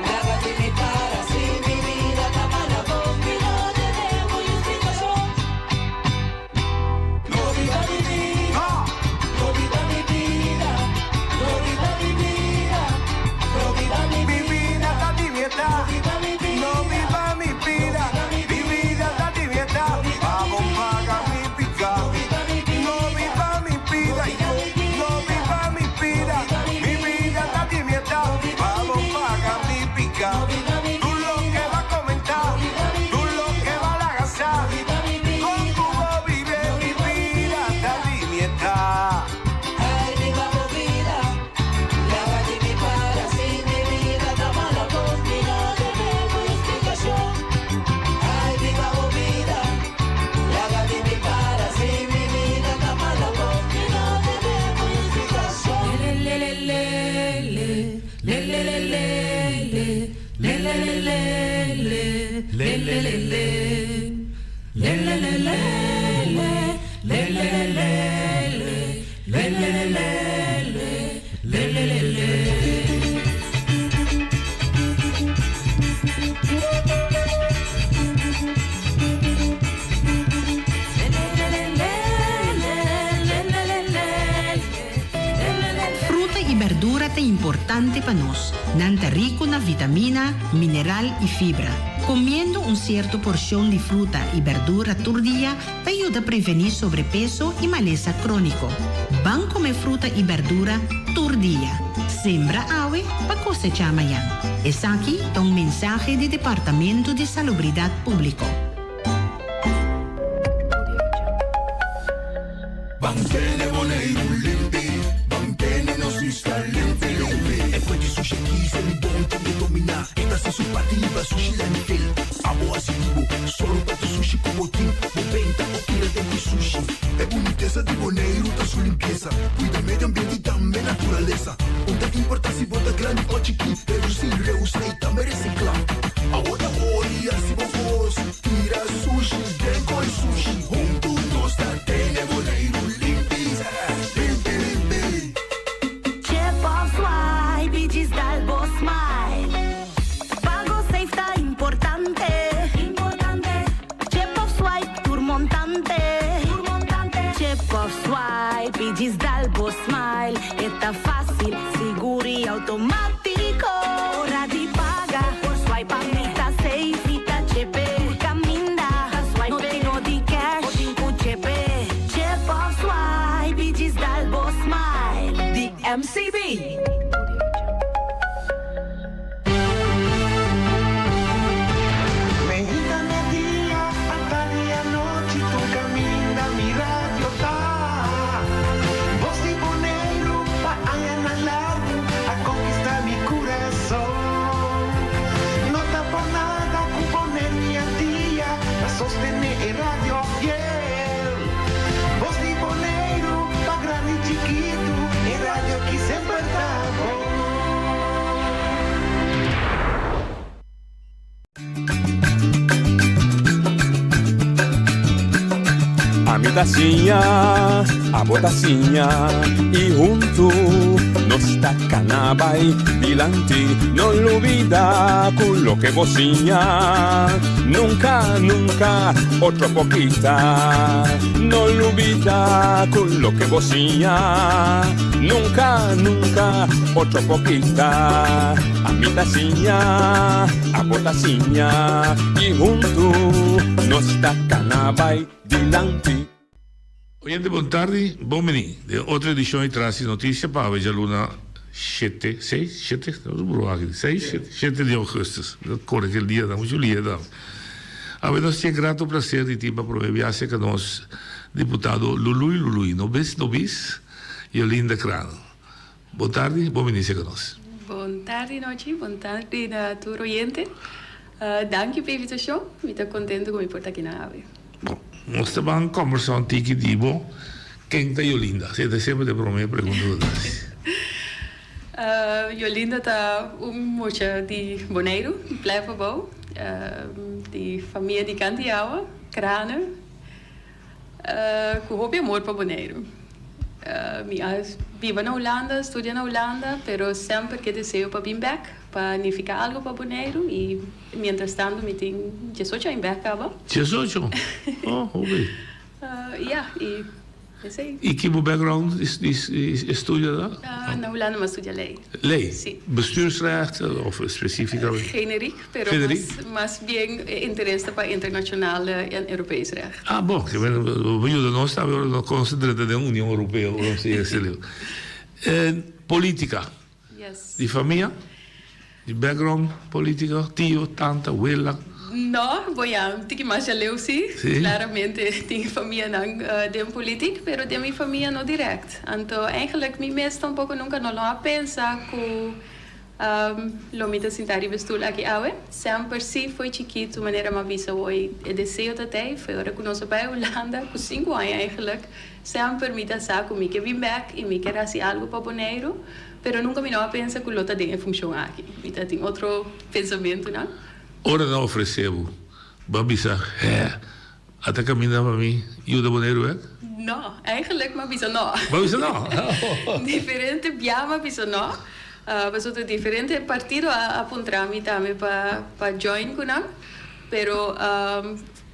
I: laga di mi para si mi bida ta mala bo mi no debe bo explicacion.
J: Fruta i berdura ta importante pa nos. Nan ta riku na vitamina, mineral i fibra. Komiendo un sierto porshon di fruta i berdura tur dia ta yuda prevení sobrepeso i malesa króniko. Ban kome fruta i berdura tur dia. Sembra awe pa kosechá mañan. Esaki ta un mensahe di Departamento di Salubridat Públiko.
K: Ban tene Boneiru limpi, ban tene nos isla limpi limpi. E fuente sushi aki se mi bon tin di dominá. E ta hasi su parti liba sushi landfill. Abo hasi di bo, sòru pa tur sushi ku bo tin. Bo benta o tira den ku sushi. E bunitesa di Boneiru ta su limpiesa. Kuida medio ambiente i tambe naturalesa. Un ta importá si bo ta grandi o chikí, redusí, reusá i tambe resiklá. Abo ta ora i hasi bo kos. Tira sushi den koi sushi. Huntu nos ta tene Boneiru limpi, limpi, limpi.
I: Chip of swipe i djis dal bo smile. Pago safe ta importante. Chip of swipe tur montante. Chip of swipe i djis dal bo smile. E ta fácil, sigur i automátiko. Ora di paga, por swipe pa mi ta safe. Mi ta chepe, tur kaminda. No tin no di cash, bo tin ku chepe. Chip of swipe i djis dal bo smile.
F: Di MCB.
H: Meinta media, atardi anochi tur caminda mi radio ta. Voz di Boneiru pa añanan largu a conquista mi curason. No ta por nada cu Boneiru y Antia ta sostene e radio fiel. Voz di Boneiru pa grandi y chikitu e radio aki semper ta bon.
L: Ami ta siña, abo ta siña y huntu nos ta cana bay dilanti. No lubida cu loke bo siña nunca, nunca otro por kita. No lubida cu loke bo siña nunca, nunca otro por kita. Ami ta siña, abo ta siña y huntu nos ta cana bay dilanti.
M: Oyente bon tardi, bon bini den otro edicion di Tras di Noticia pa awe djaluna shete, seis, shete, no ta buru aki, seis, shete, shete di augustus, mi ta kore kel dia nan muchu lia tambe. Awe nos tin e grato placer di tin pa prome biaha cerca nos diputado Lului Lului Nobis Nobis Yolinda Crano. Bon tardi, bon bini cerca nos.
N: Bon tardi nochi, bon tardi na tur oyente. Danki pa e invitacion, mi ta contento cu mi por ta aki na awe.
M: Bon, nos ta ban combersa un tiki di bo, ken ta Yolinda? Esei ta semper e prome pregunta cu ta haci.
N: Yolinda ta un mucha di Boneiru, Blijf Abou, di famia di Kantiawa, Kranen. Ku hopi amor pa Boneiru. Mi a biba na Hulanda, studia na Hulanda, pero semper ke deseo pa bin bek, pa nifiká algu pa Boneiru i mientras tanto mi tin diesocho aña bek kaba.
M: Diesocho? Oh, hopi.
N: Ya, i esei.
M: I ki bo background di estudio ta?
N: Na Hulanda mi a studia lei.
M: Lei?
N: Si.
M: Bestuursrecht of specificamente?
N: Generiek, pero mas bien e interes ta pa internacional en Europees recht.
M: Ah, bon, ke men bo yuda nos tambe ora nos concentra den Union Europeo, ora nos yega esei leu. Politica.
N: Yes.
M: Di famia? Di background politico? Tio, tanta, wela?
N: No, bo ya un tiki mas jaleu si.
M: Si.
N: Claramente tin famianan den politic, pero den mi famia no direct. Anto eigenlijk mi mes tampoco nunca no lo a pensa cu. Lo mi ta sinta riba e stul aki awe. Semper si foi chikitu manera m'a bisa hoy e deseo ta tei foi ora ku nos a bai Hulanda ku sinku aña eigenlijk semper mi ta sa ku mi ke bin bek i mi ker hasi algu pa Boneiru pero nunka mi no a pensa ku lo ta den e funshon aki. Mi ta tin otro pensamentunan.
M: Ora nan ofresé bo, bo a bisa, Hè, a ta kaminda pa mi yuda Boneiru bek?
N: No, eigenlijk m'a bisa no.
M: Bo a bisa no?
N: Diferente bia m'a bisa no. Pasobra diferente partido a puntra mi tambe pa pa join ku nan. Pero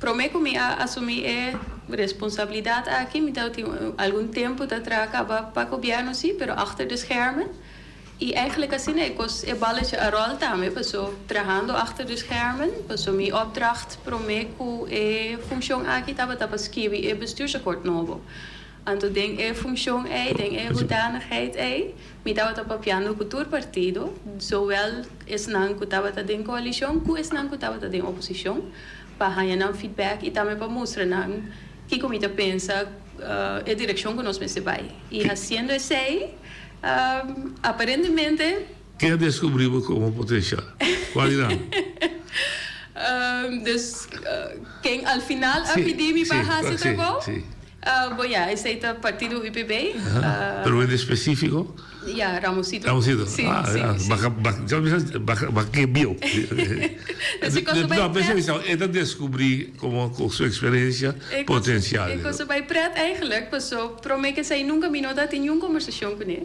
N: promé ku mi a asumí e responsabilidat aki mi tabatin algun tempu ta traha kaba pa gobièrnu sí, pero achter de schermen. I eigenlijk asina e kos e balletje a ròl tambe paso trahando achter de schermen paso mi opdracht promé ku e funshon aki tabata pa skibi e bestuursakkoord nobo. Anto den e funshon ei, den e hoedanigheid ei, mi tabata papiando ku tur partido, zowel esnan ku tabata den koalishon ku esnan ku tabata den oposishon, pa haña nan feedback i tambe pa mustra nan kiko mi ta pensa e direkshon ku nos mester bai. I hasiendo esei, Aparentemente.
M: Ken a descubri bo como potencial? Cual di nan?
N: Dus ken al final a pidi mi pa haci trabou? Bo ya, esey ta partido UPB.
M: Pero en especifico?
N: Ya, Ramosito.
M: Ramosito.
N: Si, si, si.
M: Baka, baka, baka ke bio. No, pensa bisa, e ta descubri como cu su experiencia potencial.
N: E cosa bay pret eigenlijk, paso Prome kesei nunka mi no ta tin niun kombersashon kuné.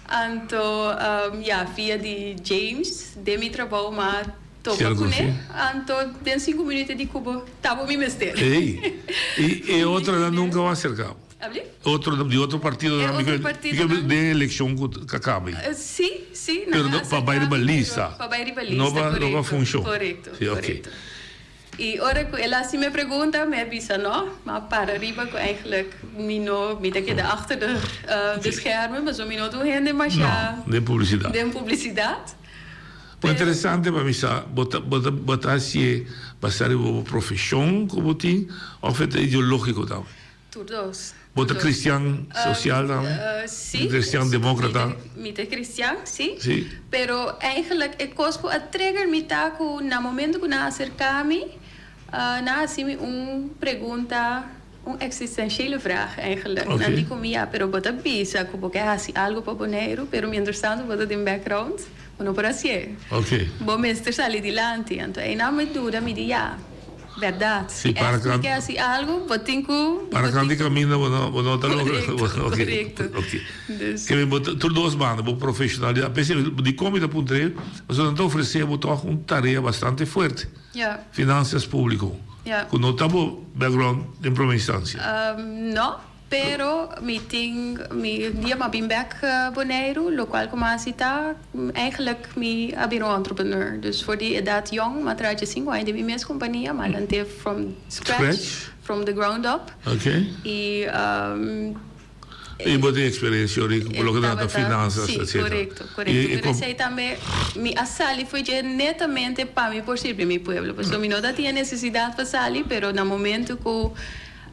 N: Anto ya, via di James den mi trabou m'a topa kuné. Anto den sinku minuut e di ku bo ta bo mi mester.
M: Ey, i e otronan nunka bo a aserká bo?
N: Abli?
M: Otro, di otro partidonan.
N: E otro partidonan.
M: Den elekshon ku a kaba ei.
N: Si, si, nan
M: a
N: aserká mi.
M: Pero pa bai riba lista.
N: Pa bai riba lista, korekto.
M: No pa funshon.
N: Korekto, korekto. I ora ku el hasi mi e pregunta, mi a bisa no, mi a para riba ku eigenlijk mi no, mi ta keda achter de de schermen, pasobra mi no ta un hende masha.
M: No, den publisidat.
N: Den publisidat.
M: Bo interesante pa mi sa, bo ta bo ta bo ta hasié basá riba bo profeshon ku bo tin òf e ta ideológiko tambe?
N: Tur dos.
M: Bo ta cristian social tambe?
N: Si.
M: Cristian democrata?
N: Mi ta cristian, si.
M: Si.
N: Pero eigenlijk e cos cu a trigger mi ta cu na momento cu nan a acerca mi, nan a haci mi un pregunta, un existentiële vraag eigenlijk.
M: Ok.
N: Nan di cu mi, ya, pero bo ta bisa cu bo ke haci algo pa Boneiru, pero mientras tanto bo ta den background, bo no por hacié.
M: Ok.
N: Bo mester sali dilanti. Anto einan mi duda, mi di, ya. Bèrdat.
M: Si
N: Si
M: para
N: ègt mi
M: kan
N: ke hasi algu, bo tin ku.
M: Para
N: Bo
M: kan
N: tin
M: di
N: ku.
M: kaminda bo no bo no ta logra.
N: Korekto,
M: Oké,
N: korekto.
M: oké.
N: Dus.
M: Ke men bo ta tur dos banda, bo profeshonalidad. P'esei dikon mi ta puntra e, pasobra nan ta ofresé bo tòg un tarea bastante fuerte.
N: Ja.
M: Finansias públiko.
N: Ja.
M: Ku no ta bo background den promé instansia.
N: No. Pero mi tin mi dia m'a bin bek Boneiru, lokual ku m'a hasi ta eigenlijk mi a bira un entrepreneur. Dus for di edat yong m'a traha djesinku aña den mi mes kompania, m'a lant'é from scratch, from the ground up. I
M: I bo tin eksperensia ori ku loke ta trata finansas
N: Si,
M: etcetera.
N: korekto, korekto. Pero esei tambe mi a sali for dje netamente pa mi por sirbi mi pueblo. Pasobra mi no ta tin e nesesidat pa sali, pero na momento ku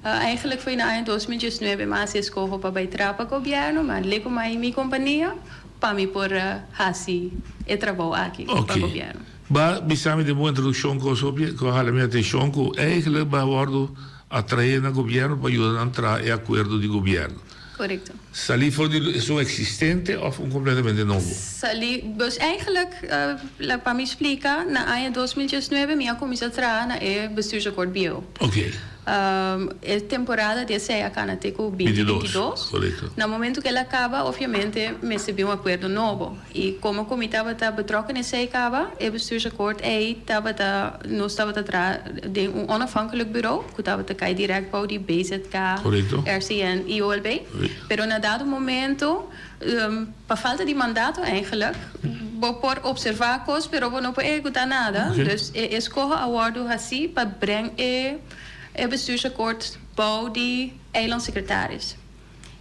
N: Eigenlijk foi na aña 2019 mi a hasi eskoho pa bai traha pa gobièrnu, mi a leko mai mi kompania pa mi por hasi e trabou aki pa
M: Oké.
N: gobièrnu.
M: Ba bisa mi den bo introdukshon kos hopi ku a hala mi atenshon ku eigenlijk ba wòrdu atraé na gobièrnu pa yuda nan traha e akuerdo di gobièrnu.
N: Korekto.
M: Salí for di esun eksistente òf un kompletamente nobo?
N: Salí, dus eigenlijk pa mi splika, na aña 2019 mi a kuminsá traha na e Bestuursakkoord bieu.
M: Oké.
N: E temporada di esei a kana te ku 2022.
M: Korekto.
N: Na momento ku el a kaba, obviamente mester bin un akuerdo nobo. I komo ku mi tabata betrokken esei kaba, e Bestuursakkoord ei tabata, nos tabata traha den un onafhankelijk bureau ku tabata kai dirèkt bou di BZK,
M: Korekto.
N: RCN i OLB. Pero na dado momento, pa falta di mandato eigenlijk, bo por observá kos pero bo no por ehekutá nada. Dus e eskoho a wòrdu hasí pa breng e e bestuursakkoord bou di eilandsecretaris.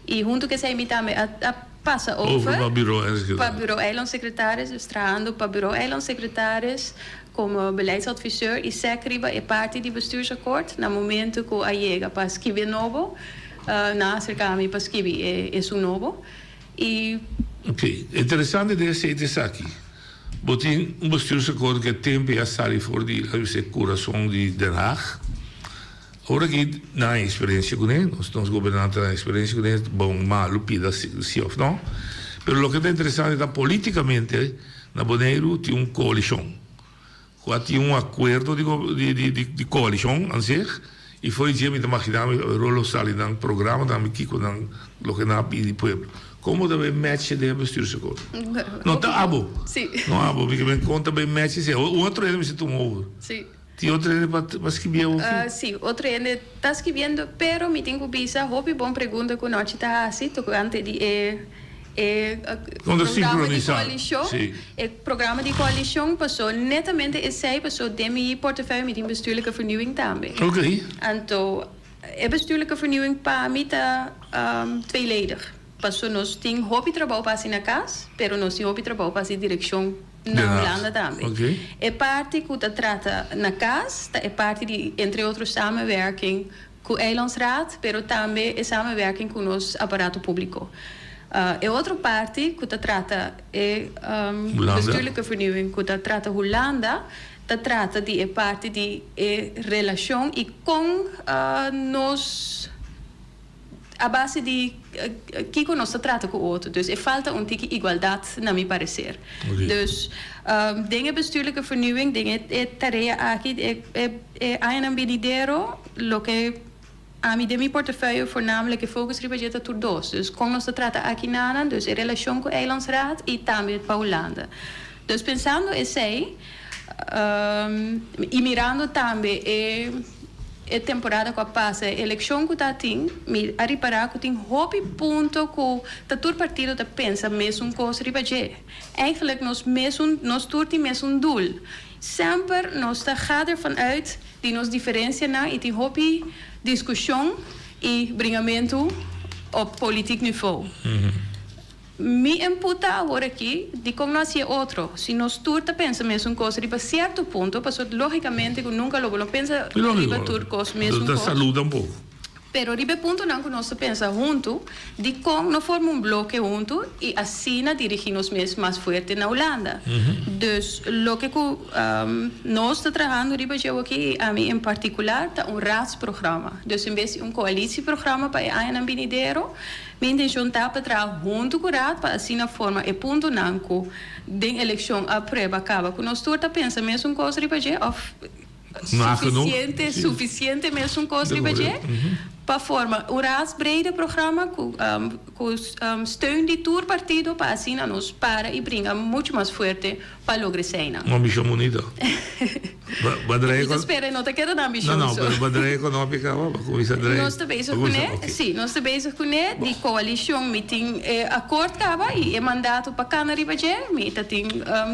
N: I huntu ku esei mi tambe a a pasa
M: Over
N: over
M: pa bureau
N: pa bureau eilandsecretaris, dus trahando pa bureau eilandsecretaris komo beleidsadviseur i sec riba e parti di bestuursakkoord na momento ku a yega pa skibi e nobo. Nan a aserká mi pa skibi e esun nobo i.
M: Ok, interesante den esei ta esaki. Bo tin un bestuursakkoord ku e tempu a sali for di, laat mi kurason di Den Haag. Ora ki nan a eksperensia kuné, nos nos gobernantenan a eksperensia kuné, bon, malu, pida si òf no. Pero loke ta interesante ta polítikamente na Boneiru tin un koalishon ku a tin un akuerdo di di di di koalishon an zich i for di dje mi ta maginá mi awor lo sali nan programa tambe kiko nan loke nan a pidi pueblo. Kon bo ta bay match den e bestuursakkoord? No ta abo. No abo, mi ke men kon ta bay match esei. Un otro hende mester tuma over. Tin otro hende pa pa skibié hopi?
N: Sí, otro hende ta skibiendo, pero mi tin ku bisa hopi bon pregunta ku Nochi ta hasi tokante di e e
M: Kon ta
N: programa di
M: sinkronisá?
N: koalishon.
M: Sí.
N: E programa di koalishon pasó netamente esei pasó den mi portefeuille mi tin bestuurlijke vernieuwing tambe.
M: Oké.
N: Anto e bestuurlijke vernieuwing pa mi ta tweeledig. Pasó nos tin hopi trabou pa hasi na kas, pero nos tin hopi trabou pa hasi direkshon na Hulanda tambe. E parti ku ta trata na kas ta e parti di entre otro samenwerking ku Eilandsraad, pero tambe e samenwerking ku nos aparato públiko. E otro parti ku ta trata e bestuurlijke vernieuwing ku ta trata Hulanda ta trata di e parti di e relashon i kon nos A base di kiko nos ta trata ku otro. Dus e falta un tiki igualdat na mi parecer. Dus den e bestuurlijke vernieuwing, den e tarea aki, e añanan binidero, loke ami den mi portefeuille voornamelijk e focus riba dje ta tur dos. Dus kon nos ta trata aki nanan, dus e relashon ku Eilandsraad i tambe pa Hulanda. Dus pensando esei i mirando tambe e. E temporada ku a pasa e elekshon ku ta tin, mi a ripará ku tin hopi punto ku ta tur partido ta pensa mesun kos riba dje. Eigenlijk nos mesun, nos tur tin mesun doel. Semper nos ta ga dervan uit di nos diferensianan i tin hopi diskushon i bringamentu op politiek nivo. Mi input ta awor aki, dikon no hasi e otro? Si nos tur ta pensa mesun kos riba sierto punto, pasobra logikamente ku nunka lo bo no pensa riba tur kos mesun kos. Pero riba e puntonan ku nos ta pensa huntu, dikon no forma un bloke huntu i asina dirigí nos mes mas fuerte na Hulanda? Dus loke ku nos ta trahando riba dje awor aki, i ami en partikular, ta un raadsprogramma. Dus en bes di un koalisieprogramma pa e añanan binidero, Mi intencion ta pa traha hunto cu Raad pa asina forma e puntonan cu den eleccion a prueba caba cu nos tur ta pensa mesun cos riba dje of suficiente suficiente mesun cos riba dje pa forma un raadsbrede programma cu cu steun di tur partido pa asina nos para y bringa mucho mas fuerte pa logra eseinan.
M: Un ambicion bunito.
N: Mi ta spera e no ta keda na ambicion
M: so. No, no, pero ba draai economica awa, ba cuminsa draai.
N: Nos ta bezig cune, si, nos ta bezig cune, di coalicion mi tin e acord caba y e mandato pa cana riba dje, mi ta tin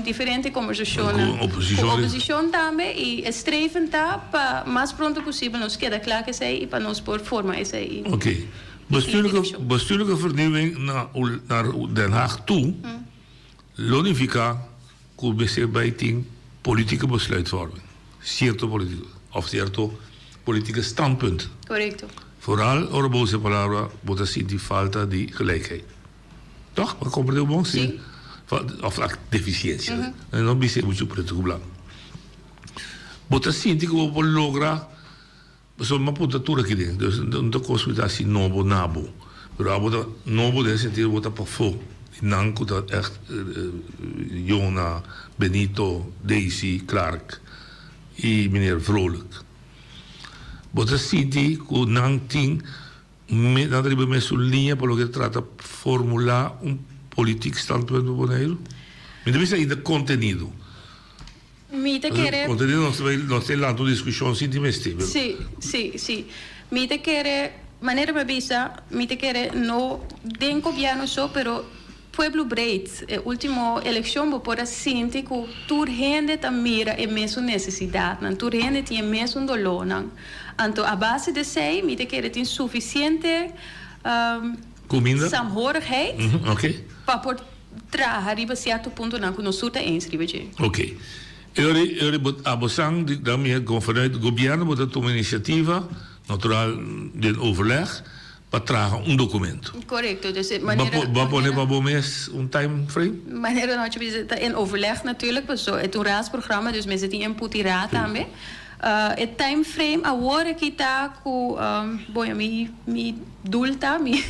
N: diferente conversacionnan cu oposicion tambe y e streven ta pa mas pronto posibel nos keda cla cu esey y pa nos por forma esey.
M: Ok. Bestuurlijke, bestuurlijke vernieuwing na Den Haag toe. Lo nifiká ku mester bai tin politike besluitvorming, sierto politike òf sierto politike standpunt.
N: Korekto.
M: Foral ora bo usa e palabra bo ta sinti falta di gelijkheid. Tòg? Bo a komprendé bon?
N: Si.
M: Òf defisiensia. No bisa e muchu pretu ku blanku. Bo ta sinti ku bo por logra. Pasobra mi a puntra tur aki den, dus no ta kos ku ta hasi nobo na bo, pero abo ta nobo den e sentido bo ta pafó di nan ku ta ègt Jona, Benito, Daisy, Clark i meneer Vrolijk. Bo ta sinti ku nan tin nan ta riba e mesun liña pa loke ta trata formulá un politiek standpunt pa Boneiru? Mi ta bisa ainda kontenido.
N: Mi ta kere.
M: Contenido nos ta bay nos ta lanta un discusion sin tin mester pero.
N: Sí, sí, sí. Mi ta kere, manera mi a bisa, mi ta kere no den gobierno so, pero pueblo breed. E ultimo eleccion bo por a sinti cu tur hende ta mira e mesun necesidadnan, tur hende tin e mesun dolornan. Anto a base di esey mi ta kere tin suficiente
M: Cuminda?
N: saamhorigheid pa por. Traha riba sierto puntonan ku nos tur ta eens riba dje.
M: Ok. E ora e ora bo abo san di dan mi kon vanuit gobièrnu bo ta tuma inisiativa, natural den overleg, Pa traha un documento.
N: Correcto, dus e manera.
M: Bo a pone pa bo mes un time frame?
N: Manera no ta ta in overleg natuurlijk, paso e ta un raadsprogramma, dus mester tin input di raad tambe. E time frame awor aki ta cu, bon mi mi doel ta, mi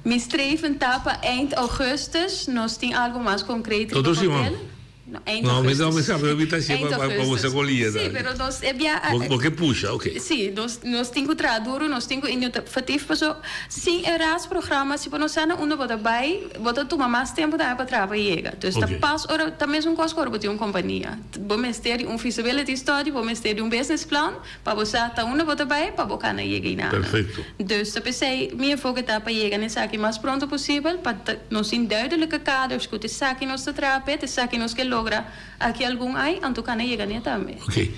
N: mi streven ta pa eind augustus nos tin algo mas concreet riba papel.
M: No, eind No, mi no, mi sa, pero mi ta hasié
N: Eind
M: pa pa
N: augustus.
M: boso kolia
N: Sí,
M: ta.
N: pero nos e bia
M: Bo bo ke pusha, oké.
N: Sí, nos nos tin ku traha duru, nos tin ku innovatief paso sin e raadsprogramma si bo no sa na unda bo ta bai, bo ta tuma mas tempu tambe pa traha pa yega. Dus ta
M: Oké.
N: pas ora ta mesun kos ku ora bo tin un kompania. Bo mester di un feasibility study, bo mester di un business plan pa bo sa ta unda bo ta bai pa bo kana yega einan.
M: Perfecto.
N: Dus ta p'esei mi enfoke ta pa yega na esaki mas pronto posibel pa ta nos tin duidelijke kaders ku ta esaki nos ta traha p'e, ta esaki nos ke logra aki algun ai, anto kana yega n'e tambe.
M: Oké.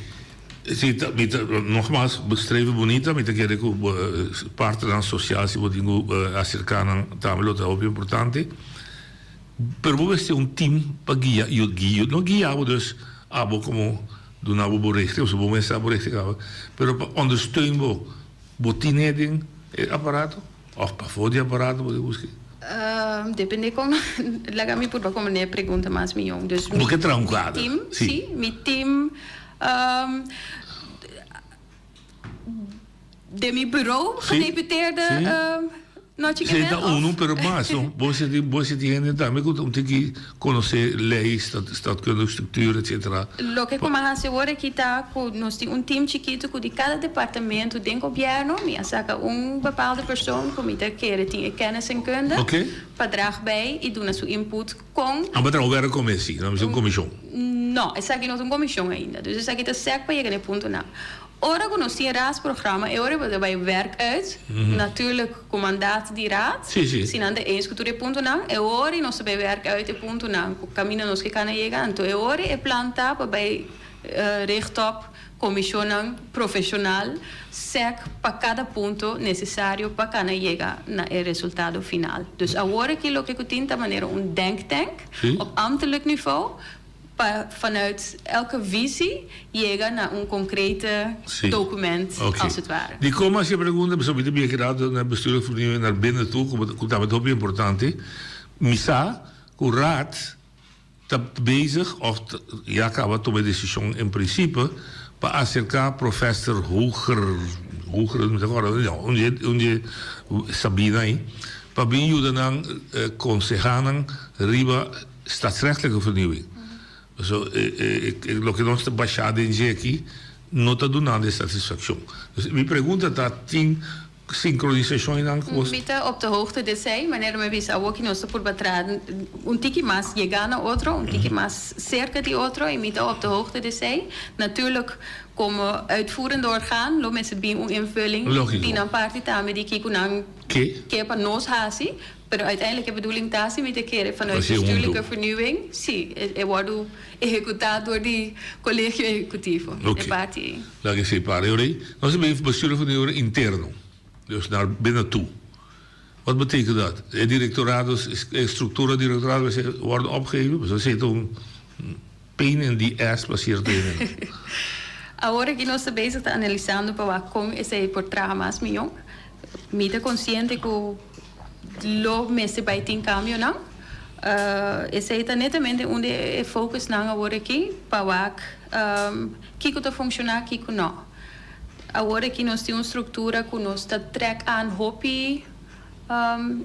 M: Si ta mi ta nogmaals bestreven bunita, mi ta kere ku partnernan sosial si bo tin ku aserká nan tambe lo ta hopi importante. Pero bo mester un team pa guia yu guia no guia bo dus abo komo duna bo bo richting pasobra bo mes sa bo richting kaba pero pa ondersteun bo bo tine den e aparato of pafó di e aparato bo tin buska.
N: Depende kon laga mi purba komprende e pregunta mas mihó dus
M: Bo ke traha un kuadro
N: mi team si mi team Den mi bureau gedeputeerde Nochi
M: Sí,
N: Kemen
M: ta
N: of?
M: unu, pero mas no. Bo mester tin, bo mester tin hende tambe ku un tiki konosé lei, stad, stadkundige structuur, etcetera.
N: Loke ku mi a hasi awor aki ta ku nos tin un team chikitu ku di kada departamento den gobièrnu mi a saka un bepaalde persoon ku mi ta kere tin e kennis en kunde
M: Oké.
N: pa draag bij i duna su input kon
M: Amba traha un werkcommissie, no mester un komishon.
N: No, esaki no ta un komishon ainda. Dus esaki ta sèk pa yega na e puntonan. Ora ku nos tin e raadsprogramma, e ora bo ta bai werk uit, natuurlijk ku mandaat di raad, si nan ta eens ku tur e puntonan, e ora nos ta bai werk uit e puntonan ku kaminda nos ke kana yega, anto e ora e plan ta pa bai richt op komishonnan profeshonal sèk pa kada punto nesesario pa kana yega na e resultado final. Dus awor aki loke ku tin ta manera un denktank op ambtelijk nivo, Pa vanuit elke visie yega na un concrete document als het ware.
M: Di kon hasi e pregunta pasobra mi ta bia keda na bestuurlijke vernieuwing naar binnen toe ku tabata hopi importante. Mi sa ku raad ta bezig of ya kaba tuma e desishon en prinsipe pa aserka professor Hoger Hoger mi ta kòrda no un dje un dje Sabina ei pa bin yuda nan konseha nan riba Stadsrechtelijke vernieuwing. So, loke nos ta basha den dje aki no ta dunando e satisfaccion. Dus mi pregunta ta, tin sincronisacion einan cu bos?
N: Mi ta op de hoogte di esei, manera mi a bisa awoki nos ta purba traha un tiki mas yega na otro, un tiki mas cerca di otro y mi ta op de hoogte di esei. Natuurlijk como uitvoerende orgaan lo mester bin un invulling di nan parti tambe di kico nan ke pa nos haci. Pero uiteindelijk e bedoeling ta si mi ta kere vanuit bestuurlijke vernieuwing, si, e wordo ehecuta door di Colegio Ehecutivo, e parti ei.
M: Laga esei para. E ora ei, nos ta bin bestuurlijke vernieuwing interno, dus naar binnen toe. Wat betekent dat? E directorados, e structura directorado mester wordo opgeheven, pasobra esei ta un pain in the ass pa cierto hendenan.
N: Awor aki nos ta bezig ta analisando pa wak con esei por traha mas miyon. Mi ta consciente cu Lo mester bai tin cambionan. Esey ta netamente un di e focusnan awor aki pa wak kico ta funciona kico no. Awor aki nos tin un structura cu nos ta trek aan hopi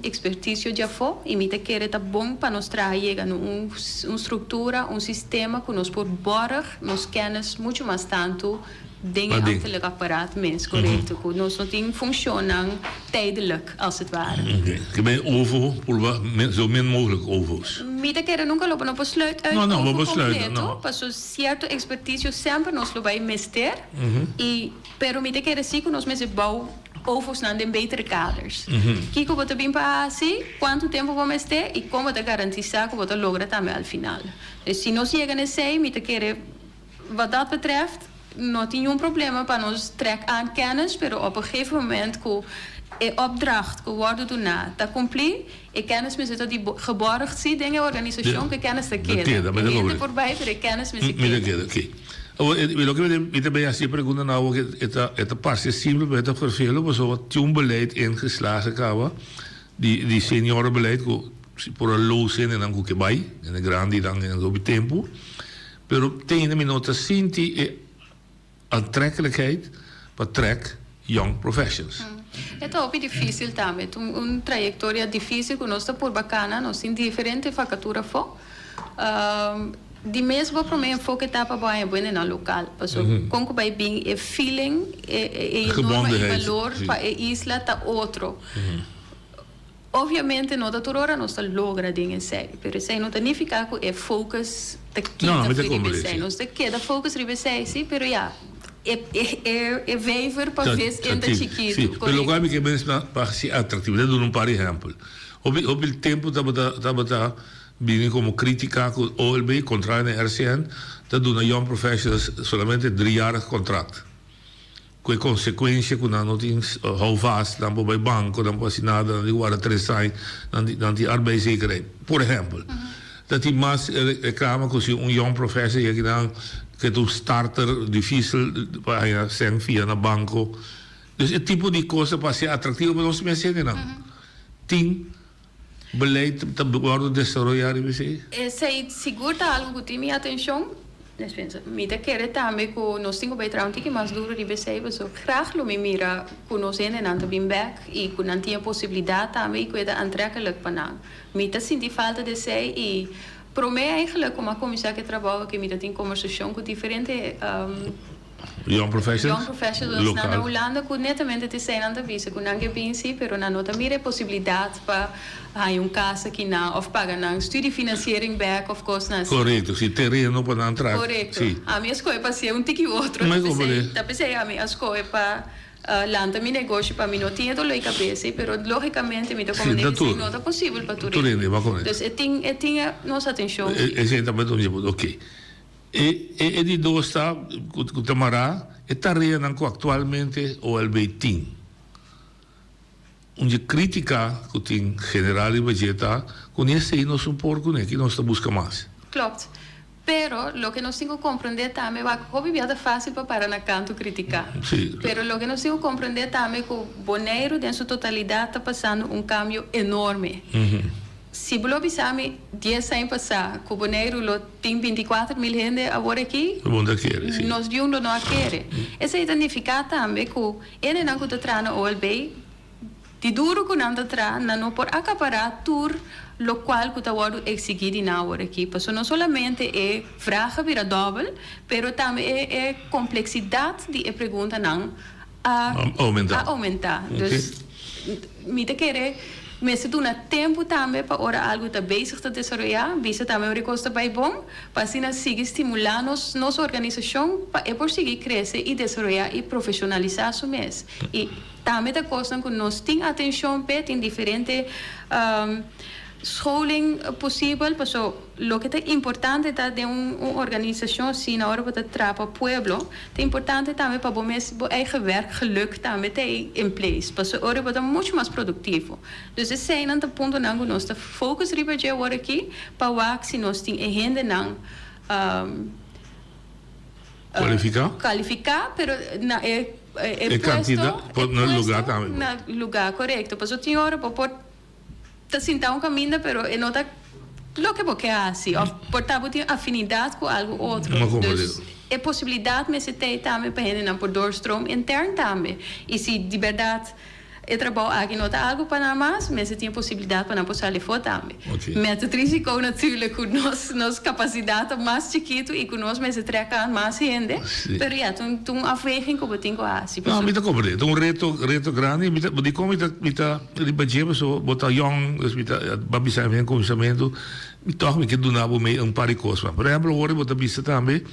N: experticio di afo y mi ta kere ta bon pa nos traha yega na un structura, un sistema cu nos por borg nos kennis mucho mas tanto Den e ambtelijk apparaat mes, korekto, ku nos no tin funshonnan tijdelijk, als het ware.
M: Oké. Ke ben OVO purba zo min mogelijk OVO's?
N: Mi ta kere nunka lo bo no por sluit uit
M: No, no, bo
N: OVO
M: por sluit,
N: kompleto,
M: no.
N: paso sierto ekspertisio semper nos lo bai mester, i pero mi ta kere si ku nos mester bou OVO'snan den betere kaders. Kiko bo ta bin pa hasi, kuantu tempu bo mester i kon bo ta garantisá ku bo ta logra tambe al final. Dus si nos yega na esei, mi ta kere. Wat dat betreft no tin niun problema pa nos trek aan kennis, pero op een gegeven moment ku e opdracht ku wordu duná ta kumplí, e kennis mester ta di geborgd si den e organisashon ku e kennis ta keda. E hende por bai, pero e kennis mester
M: keda.
N: Mester
M: keda, oké. Awor, e loke mi ta bay haci e pregunta na awor e ta e ta parce simpel pero e ta vervelo pasobra tin un beleid ingeslagen caba di di seniorenbeleid cu si por a loos hendenan cu ke bay, hende grandinan hende hopi tempo pero te ainda mi no ta sinti e aantrekkelijkheid pa trek young professionals.
N: E ta hopi dificil tambe. Ta un trayectoria dificil cu nos ta purba cana. Nos tin diferente vacatura afo. Di mes bo prome enfoke ta pa bo haña bo hendenan local. Paso con cu bay bin e feeling, e norma y balor pa e isla ta otro. Obviamente no ta tur ora nos ta logra den esei, pero esei no ta nifica cu e focus ta kita for riba esei. Nos ta keda focus riba esei si, pero ya, e e vijver pa vis en ta chikitu.
M: Si, pero locual mi ke menshoná pa haci atractivo, mi ta duna un par di ehempel. Hopi hopi tempo tabata tabata bini como critica cu OLB, contrario na RCN, ta duna young professionals solamente driejarig contract. Ku e konsekuensia ku nan no tin houvast, nan por bai banko, nan por hasi nada, nan tin ku warda tres aña, nan tin nan tin arbeidszekerheid. Por ehèmpel, ta tin mas reklama ku si un yòn professor yega kinan ke ta un starter difísil pa haña sèn fia na banko. Dus e tipo di kos ta pa hasi atraktivo pa nos mes hendenan. Tin Beleid ta wòrdu desaroyá riba esei?
N: Esei sigur ta algu ku tin mi atenshon. Despensa. Mi ta kere tambe ku nos tin ku bai traha un tiki mas duru riba esei, pasobra grag lo mi mira ku nos hendenan ta bin bèk i ku nan tin e posibilidat tambe i ku e ta antrekkelijk pa nan. Mi ta sinti falta di esei i promé eigenlijk ku mi a kuminsá ku e trabou aki mi ta tin kombersashon ku diferente
M: Young professionals?
N: Young professionals nan na Hulanda ku netamente ta esei nan ta bisa ku nan ke bin si pero nan no ta mira e posibilidat pa haña un kas aki nan òf paga nan studiefinanciering bèk òf kosnan asina.
M: Korekto, si tereno pa nan traha.
N: Korekto. Ami a skohe pa hasié un tiki otro. Ta p'esei ta p'esei ami a skohe pa lanta mi negoshi pa mi no tin e doló di kabes ei pero lógikamente mi ta komprendé ku esei no ta posibel pa tur hende. Dus e tin e tin nos atenshon
M: si. Esei ta un oké. E e di dos ta ku ta mará e tareanan ku aktualmente OLB tin. Un dje krítika ku tin general riba dje ta ku ni esei nos no por kuné, ki nos ta buska mas.
N: Klopt. Pero loke nos tin ku komprendé tambe, wak, hopi bia ta fásil pa para na kantu kritiká.
M: Sí.
N: Pero loke nos tin ku komprendé tambe ku Boneiru den su totalidat ta pasando un kambio enorme. Si bo lo bisa mi dies aña pasá ku Boneiru lo tin bintikuater mil hende awor aki,
M: Bo no ta kere, si.
N: nos diun lo no a kere. Esei ta nifiká tambe ku hendenan ku ta traha na OLB, di duru ku nan ta traha, nan no por akapará tur lokual ku ta wòrdu eksigí di nan awor aki. Pasobra no solamente e vrag a bira dòbel, pero tambe e e kompleksidat di e preguntanan a
M: Oumentá.
N: a oumentá. Dus mi ta kere mester duna tempu tambe pa ora algu ta bezig ta desaroyá, bisa tambe ora e kos ta bai bon, pa asina sigui stimulá nos nos organisashon pa e por sigui krese i desaroyá i profeshonalisá su mes. I tambe ta kosnan ku nos tin atenshon p'e, tin diferente scholing posibel, paso loke ta importante ta den un un organisacion asina ora bo ta traha pa pueblo ta importante tambe pa bo mes bo eigen werkgeluk tambe ta ei in place paso ora bo ta mucho mas productivo. Dus eseinan ta puntonan ku nos ta focus riba dje awor aki pa wak si nos tin e hendenan
M: Cualifica?
N: Cualifica pero na e e
M: E
N: puesto
M: cantidad
N: e
M: na lugar
N: puesto
M: tambe.
N: na lugar corecto paso tin ora bo por Ta sinta un kaminda pero e no ta loke bo ke hasi òf por ta bo tin afinidat ku algu otro. Dus e posibilidat mester t'ei tambe pa hendenan por doorstroom intern tambe. I si di bèrdat e trabou aki no ta algu pa nan mas, mester tin e posibilidat pa nan por sali afó tambe. Met het risico natuurlijk ku nos nos kapasidat ta mas chikitu i ku nos mester trèk aan mas hende. Pero ya, ta un afweging ku bo tin ku hasi.
M: No, mi ta komprendé. Ta un reto, reto grandi. Mi ta, dikon mi ta, mi ta riba dje pasobra bo ta yòn, dus mi ta, bo a bisa mi den kuminsamentu, mi tòg mi ke duna bo mee un par di kos. Por ehèmpel, ora bo ta bisa tambe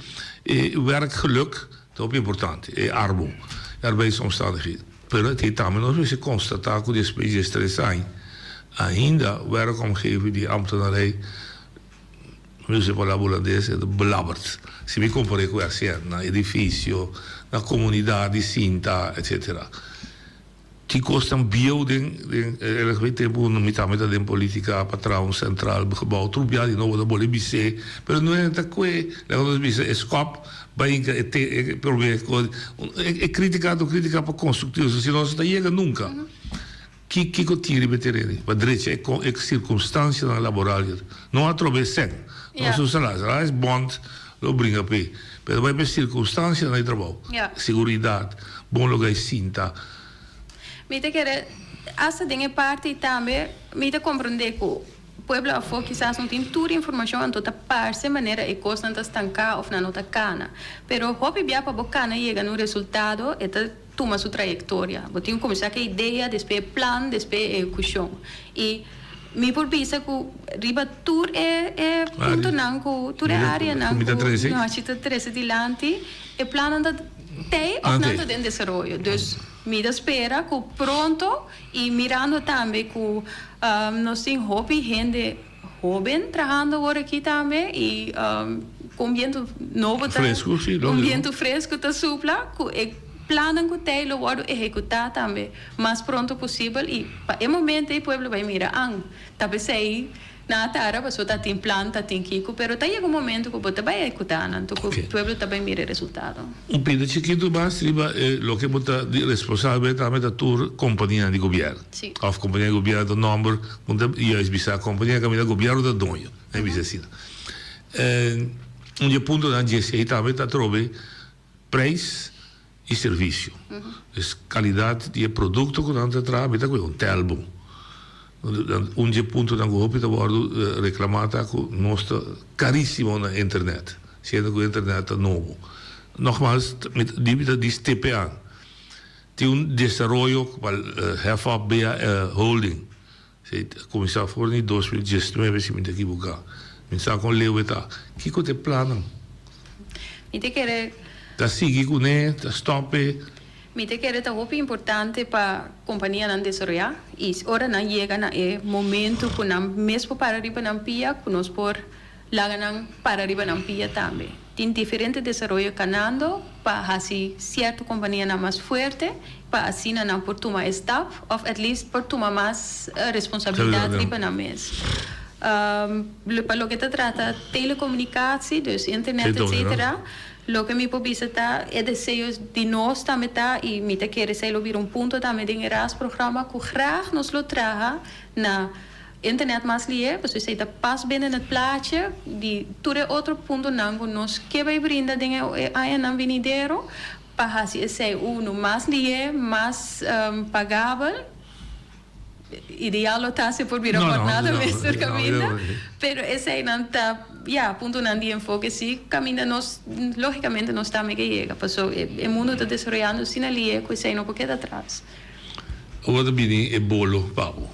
M: e werkgeluk ta hopi importante, e arbo, e arbeidsomstandigheden. Pero te tambe nos mester konstatá ku despues di es tres aña, ainda werkomgeving di ambtenarij, Mi usa e palabra hulandes, e ta belabberd. Si mi kompar'é ku RCN, na edifisio, na komunidat di sinta, etsetera. Tin kosnan bieu den den LGB tempu mi tambe ta den politica pa traha un central gebouw tur bia di nobo ta bole bis'é pero no e ta kue laga nos bisa e skòp bai hinka e te e prome kos e critica ta un critica pa constructivo si nos no ta yega nunca ki kiko tin riba e tereno pa drecha e e circunstancianan laboral no atrobe e sèn nos un salaris salaris bond lo bringa p'e pero bai pa e circunstancianan di trabou seguridad bon loga e sinta.
N: Mi ta kere asta den e parti tambe mi ta comprende cu pueblo afo kisas no tin tur informacion anto ta parce manera e cosnan ta stanca of nan no ta cana. Pero hopi bia pa bo cana yega na un resultado e ta tuma su trayectoria. Bo tin cu cuminsa cu e idea, despues e plan, despues e ehecucion. Y mi por bisa cu riba tur e e puntonan cu tur e areanan cu Nochi ta trece dilanti e plannan ta tey of nan ta den desaroyo. Dus mi ta spera cu pronto y mirando tambe cu nos tin hopi hende hoben trahando awor aki tambe y cu un biento nobo ta un biento fresco ta supla cu e plannan cu tey lo wordo ehecuta tambe mas pronto posibel y pa e momento ey pueblo bay mira an ta pesey Nan a tara pasobra ta tin plan, ta tin kiko, pero ta yega un momento ku bo ta bai ehekutá nan, anto ku pueblo ta bai mira e resultado.
M: Un pida chikitu mas riba e loke bo ta di responsabel tambe ta tur kompanianan di gobièrnu.
N: Sí.
M: Òf kompania di gobièrnu ta nòmber, bo ta juist bisa kompania kaminda gobièrnu ta doño, nan bisa asina. Un di e puntonan dje esei tambe ta atrobe Prijs y servicio. Dus calidad di e producto cu nan ta traha mi ta cu e un tel bon. Un di e puntonan cu hopi ta wordo reclama ta cu nos ta carisimo na internet, siendo cu internet ta nobo. Nogmaals mi ta di mi ta di stepe aan. Tin un desaroyo cu hef op bea holding. Si a kuminsá for di 2019 si mi ta ekiboká. Mi sa kon leu e ta. Kiko ta e plannan?
N: Mi ta kere.
M: Ta sigui kuné? Ta stòp e?
N: Mi ta kere ta hopi importante pa kompanianan desaroyá i ora nan yega na e momentu ku nan mes por para riba nan pia ku nos por laga nan para riba nan pia tambe. Tin diferente desaroyo kanando pa hasi sierto kompanianan mas fuerte pa asina nan por tuma e stap òf at least por tuma mas responsabilidat riba nan mes. Pa loke ta trata telekomunikasi, dus internet etcetera, loke mi por bisa ta e deseo di nos tambe ta i mi ta kere esei lo bira un punto tambe den e raadsprogramma ku graag nos lo traha na Internet mas lié, pasobra esei ta pas binnen het plaatje di tur e otro puntonan ku nos ke bai brinda den e añanan binidero pa hasi esei unu mas lié, mas pagabel. Ideal lo ta si por bira pòrnada mester kaminda, pero eseinan ta, ya, puntonan di enfoke si kaminda nos, lógikamente nos tambe ke yega, pasobra e mundu ta desaroyando asina lié ku esei no por keda atras.
M: Ora ta bini e bolo pa bo.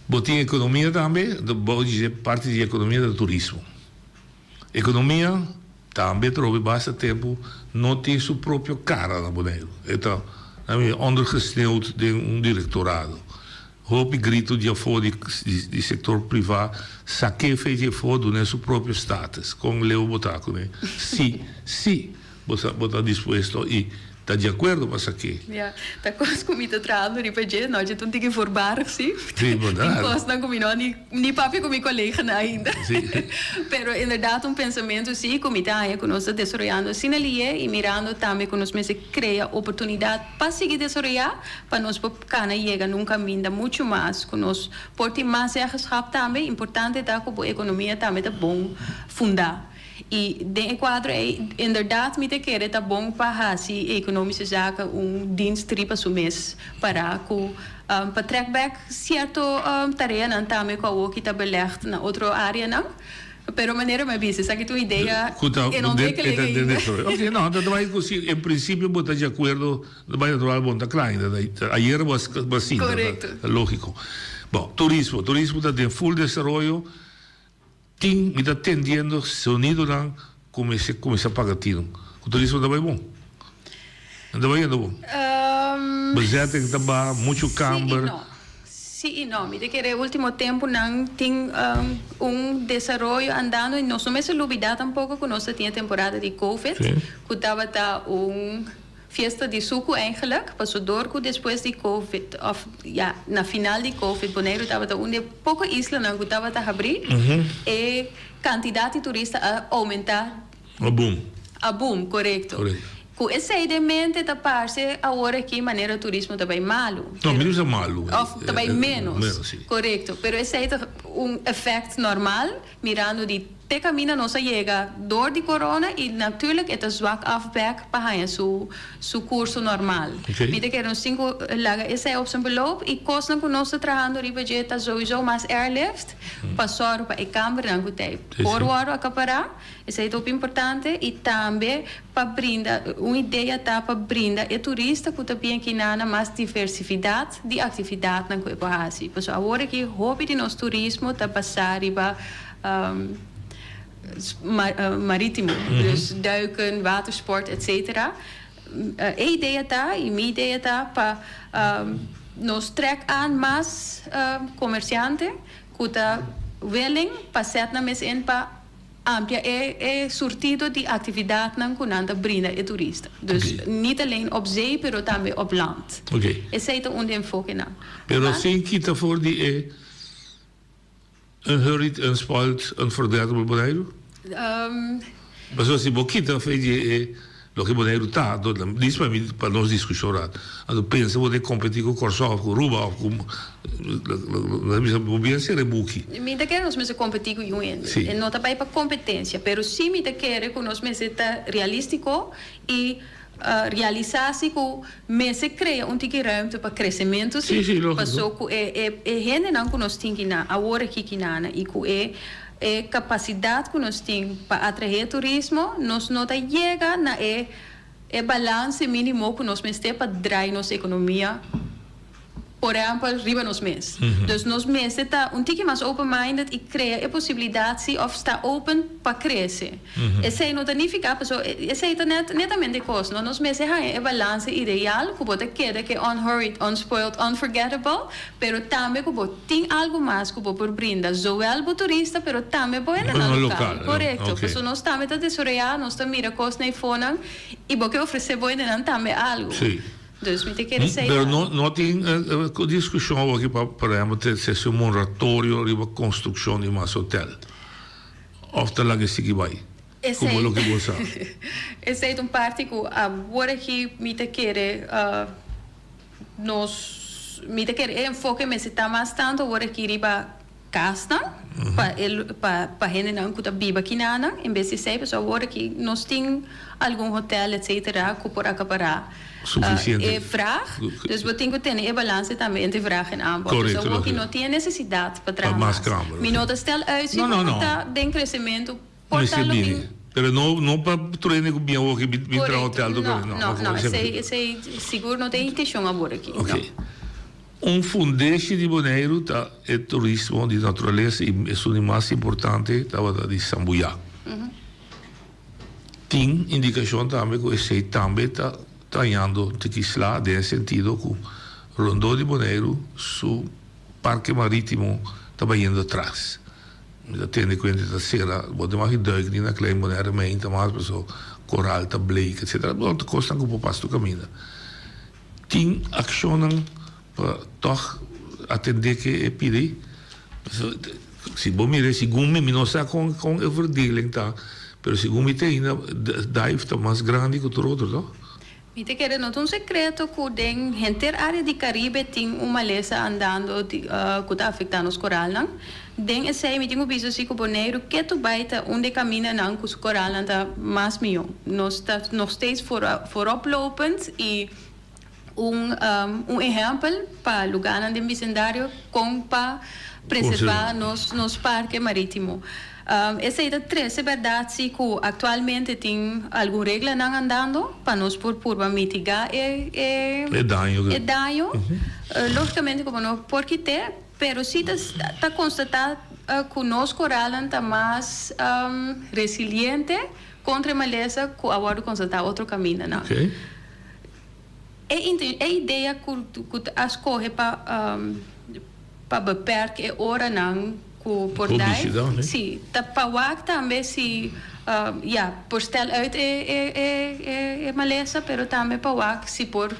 M: Bo tin ekonomia tambe, bou di dje parti di ekonomia ta turismo. Ekonomia tambe trobe basta tempu no tin su propio kara na Boneiru. E ta ondergesneeuwd den un direktorado. Hopi gritu di afó di di sektor privá sak'é fe di afó dun'é su propio status. Kon leu bo ta kuné? Si, si bo ta bo ta dispuesto i Ta di akuerdo pa esaki?
N: Ya, ta kos ku mi ta trahando riba dje, no dje ta un tiki voorbarig si.
M: Sí, berdad.
N: Tin kosnan ku mi no a ni ni papia ku mi koleganan ainda.
M: Sí.
N: Pero inderdat un pensamentu si ku mi ta haña ku nos ta desaroyando asina lié i mirando tambe ku nos mester krea oportunidat pa sigui desaroyá pa nos por kana yega na un kaminda muchu mas ku nos por tin mas zeggenschap tambe. Importante ta ku bo ekonomia tambe ta bon fundá. I den e kuadro ei, inderdat mi ta kere ta bon pa hasi Economische Zaken un dienst riba su mes para ku pa trek bek sierto tareanan tambe ku awoki ta belegd na otro areanan. Pero manera mi a bisa, esaki ta un idea en ontwikkeling ainda.
M: Oke, no, ta bai ku si en prinsipio bo ta di akuerdo, ta bai natural bo no ta kla ainda. Ayer bo a sinta, ta lógiko. Bon, turismo, turismo ta den ful desaroyo. Tin, mi ta tendiendo sonidonan cu mester cuminsa paga tino. Cu turismo ta bay bon? No ta bayendo bon? Bezetting ta baha, mucho camber.
N: Sí y no. Sí y no. Mi ta kere ultimo temponan tin un desaroyo andando y nos no mester lubida tampoco cu nos ta tin e temporada di covid cu tabata un. Fiesta di suku eigenlijk, paso dor ku despues di Covid of ya na final di Covid Boneiru tabata un di e poko islanan ku tabata habrí, e kantidat di turista a oumentá.
M: A boom.
N: A boom, korekto. Ku esei den mente ta parse awor aki manera turismo ta bai malu.
M: No, mi no bisa malu.
N: Of ta bai ménos.
M: Ménos, si.
N: Korekto. Pero esei ta un efèkt normal mirando di te kaminda nos a yega dor di corona i natuurlijk e ta zwak af bek pa haña su su kurso normal. Mi ta kere nos tin ku laga esei op zijn beloop i kosnan ku nos ta trahando riba dje ta souiso mas airlift pa sòru pa e kambernan ku ta por wòrdu akapará. Esei ta hopi importante i tambe pa brinda, un idea ta pa brinda e turista ku ta bien kinana mas diversifidat di aktividatnan ku e por hasi. Pasobra awor aki hopi di nos turismo ta basá riba marítimo, dus duiken, watersport etcetera. E idea ta, i mi idea ta pa nos trèk aan mas komersiante ku ta willing pa sèt nan mes in pa Amplia e e surtido di actividadnan cu nan ta brinda e turista. Dus niet alleen op zee, pero tambe op land. Esey ta un di enfokenan.
M: Pero sin kita for di e unhurried, unspoiled, unforgettable Boneiru? Pasobra si bo kita for di e Loke Boneiru ta, anto dis pa mi pa nos diskushon rat. Anto pensa bo ta kompetí ku Kòrsou òf ku Aruba òf ku nos a bisa bo bien sera e buki.
N: Mi ta kere nos mester kompetí ku yun hende.
M: Sí.
N: E no ta bai pa kompetensia, pero sí mi ta kere ku nos mester ta realístiko i realisá si ku mester krea un tiki ruimte pa kresementu
M: Sí,
N: sí.
M: sí, lógiko.
N: Paso ku e e e hendenan ku nos tin kinan awor aki kinana i ku e E kapasidat ku nos tin pa atraé turismo, nos no ta yega na e e balanse mínimo ku nos mester pa drai nos ekonomia, por ehèmpel, riba nos mes. Dus nos mester ta un tiki mas open minded i krea e posibilidat si òf sta open pa krese. Esei no ta nifiká pasobra esei ta net netamente e kos, no? Nos mester haña e balanse ideal ku bo ta keda ke unhurried, unspoiled, unforgettable, pero tambe ku bo tin algu mas ku bo por brinda zowel bo turista pero tambe bo hendenan lokal. Korekto. Pasobra nos tambe ta desaroyá, nos ta mira kos na e fonan i bo ke ofresé bo hendenan tambe algu. Dus mi ta kere esei
M: Pero no no tin diskushon awor pa por ehèmpel te sesi un moratorio riba konstrukshon di mas hotel. Of ta laga e sigui bai? Como loke bo sa.
N: Esei ta un parti ku awor aki mi ta kere nos, mi ta kere e enfoke mester ta mas tantu awor aki riba kasnan pa e pa pa hendenan ku ta biba kinanan en bes di esei pasobra awor aki nos tin algun hotel etcetera ku por akapará
M: Suficiente.
N: e vraag. Dus bo tin ku tene e balanse tambe entre vraag en aanbod. Dus
M: Correcto,
N: awor ki
M: lógico.
N: no tin e nesesidat pa traha
M: Pa mas
N: mas.
M: kamer,
N: Mi
M: ok.
N: no ta stel uit si
M: No, no,
N: bo
M: no.
N: ta den kresementu por ta
M: Mester
N: lo
M: bini.
N: bin.
M: Pero no, no pa tur hende ku bin awor ki bin bin traha
N: Correcto.
M: hotel tur
N: No,
M: kende.
N: no,
M: ok,
N: no.
M: esei
N: Esei, esei sigur no ta e intencion awor aki.
M: Ok.
N: No.
M: Un fundeshi di Boneiru ta e turismo di naturalesa i esun di mas importante tabata di Sambuyá. Tin indikashon tambe ku esei tambe ta tañando tiki sla den e sentido ku rondó di Boneiru su parke marítimo ta bayendo atras. Mi ta tende ku hende ta sera, bo ta maki duik ni na Klein Bonaire meinta mas paso koral ta bleek etcetera. Bon ta kosnan ku por pasa tur kaminda. Tin akshonnan pa tòg atendé ke e pidi. Si bo mira segun mi, mi no sa kon kon e verdeling ta, pero segun mi te ainda dive ta mas grandi ku tur otro, to?
N: Mi ta kere no ta un sekreto ku den henter área di Karibe tin un malesa andando di ku ta afektá nos koralnan. Den esei mi tin ku bisa si ku Boneiru ketu bai ta un di e kamindanan ku su koralnan ta mas mihó. Nos ta nog steeds vooroplopend i un un ehèmpel pa lugánan den bisendario kon pa preservá nos nos parke marítimo. Esei ta trese bèrdat si ku aktualmente tin algun reglanan andando pa nos por purba mitigá e e
M: E daño.
N: e daño. Lógikamente ku bo no por kit'é, pero si ta ta konstatá ku nos koralnan ta mas resiliente kontra e malesa ku a wòrdu konstatá otro kamindanan. E e idea ku ku a skohe pa pa beperk e oranan. Ku por dai. Si, ta pa wak tambe si ya por stel uit e e e e malesa pero tambe pa wak si por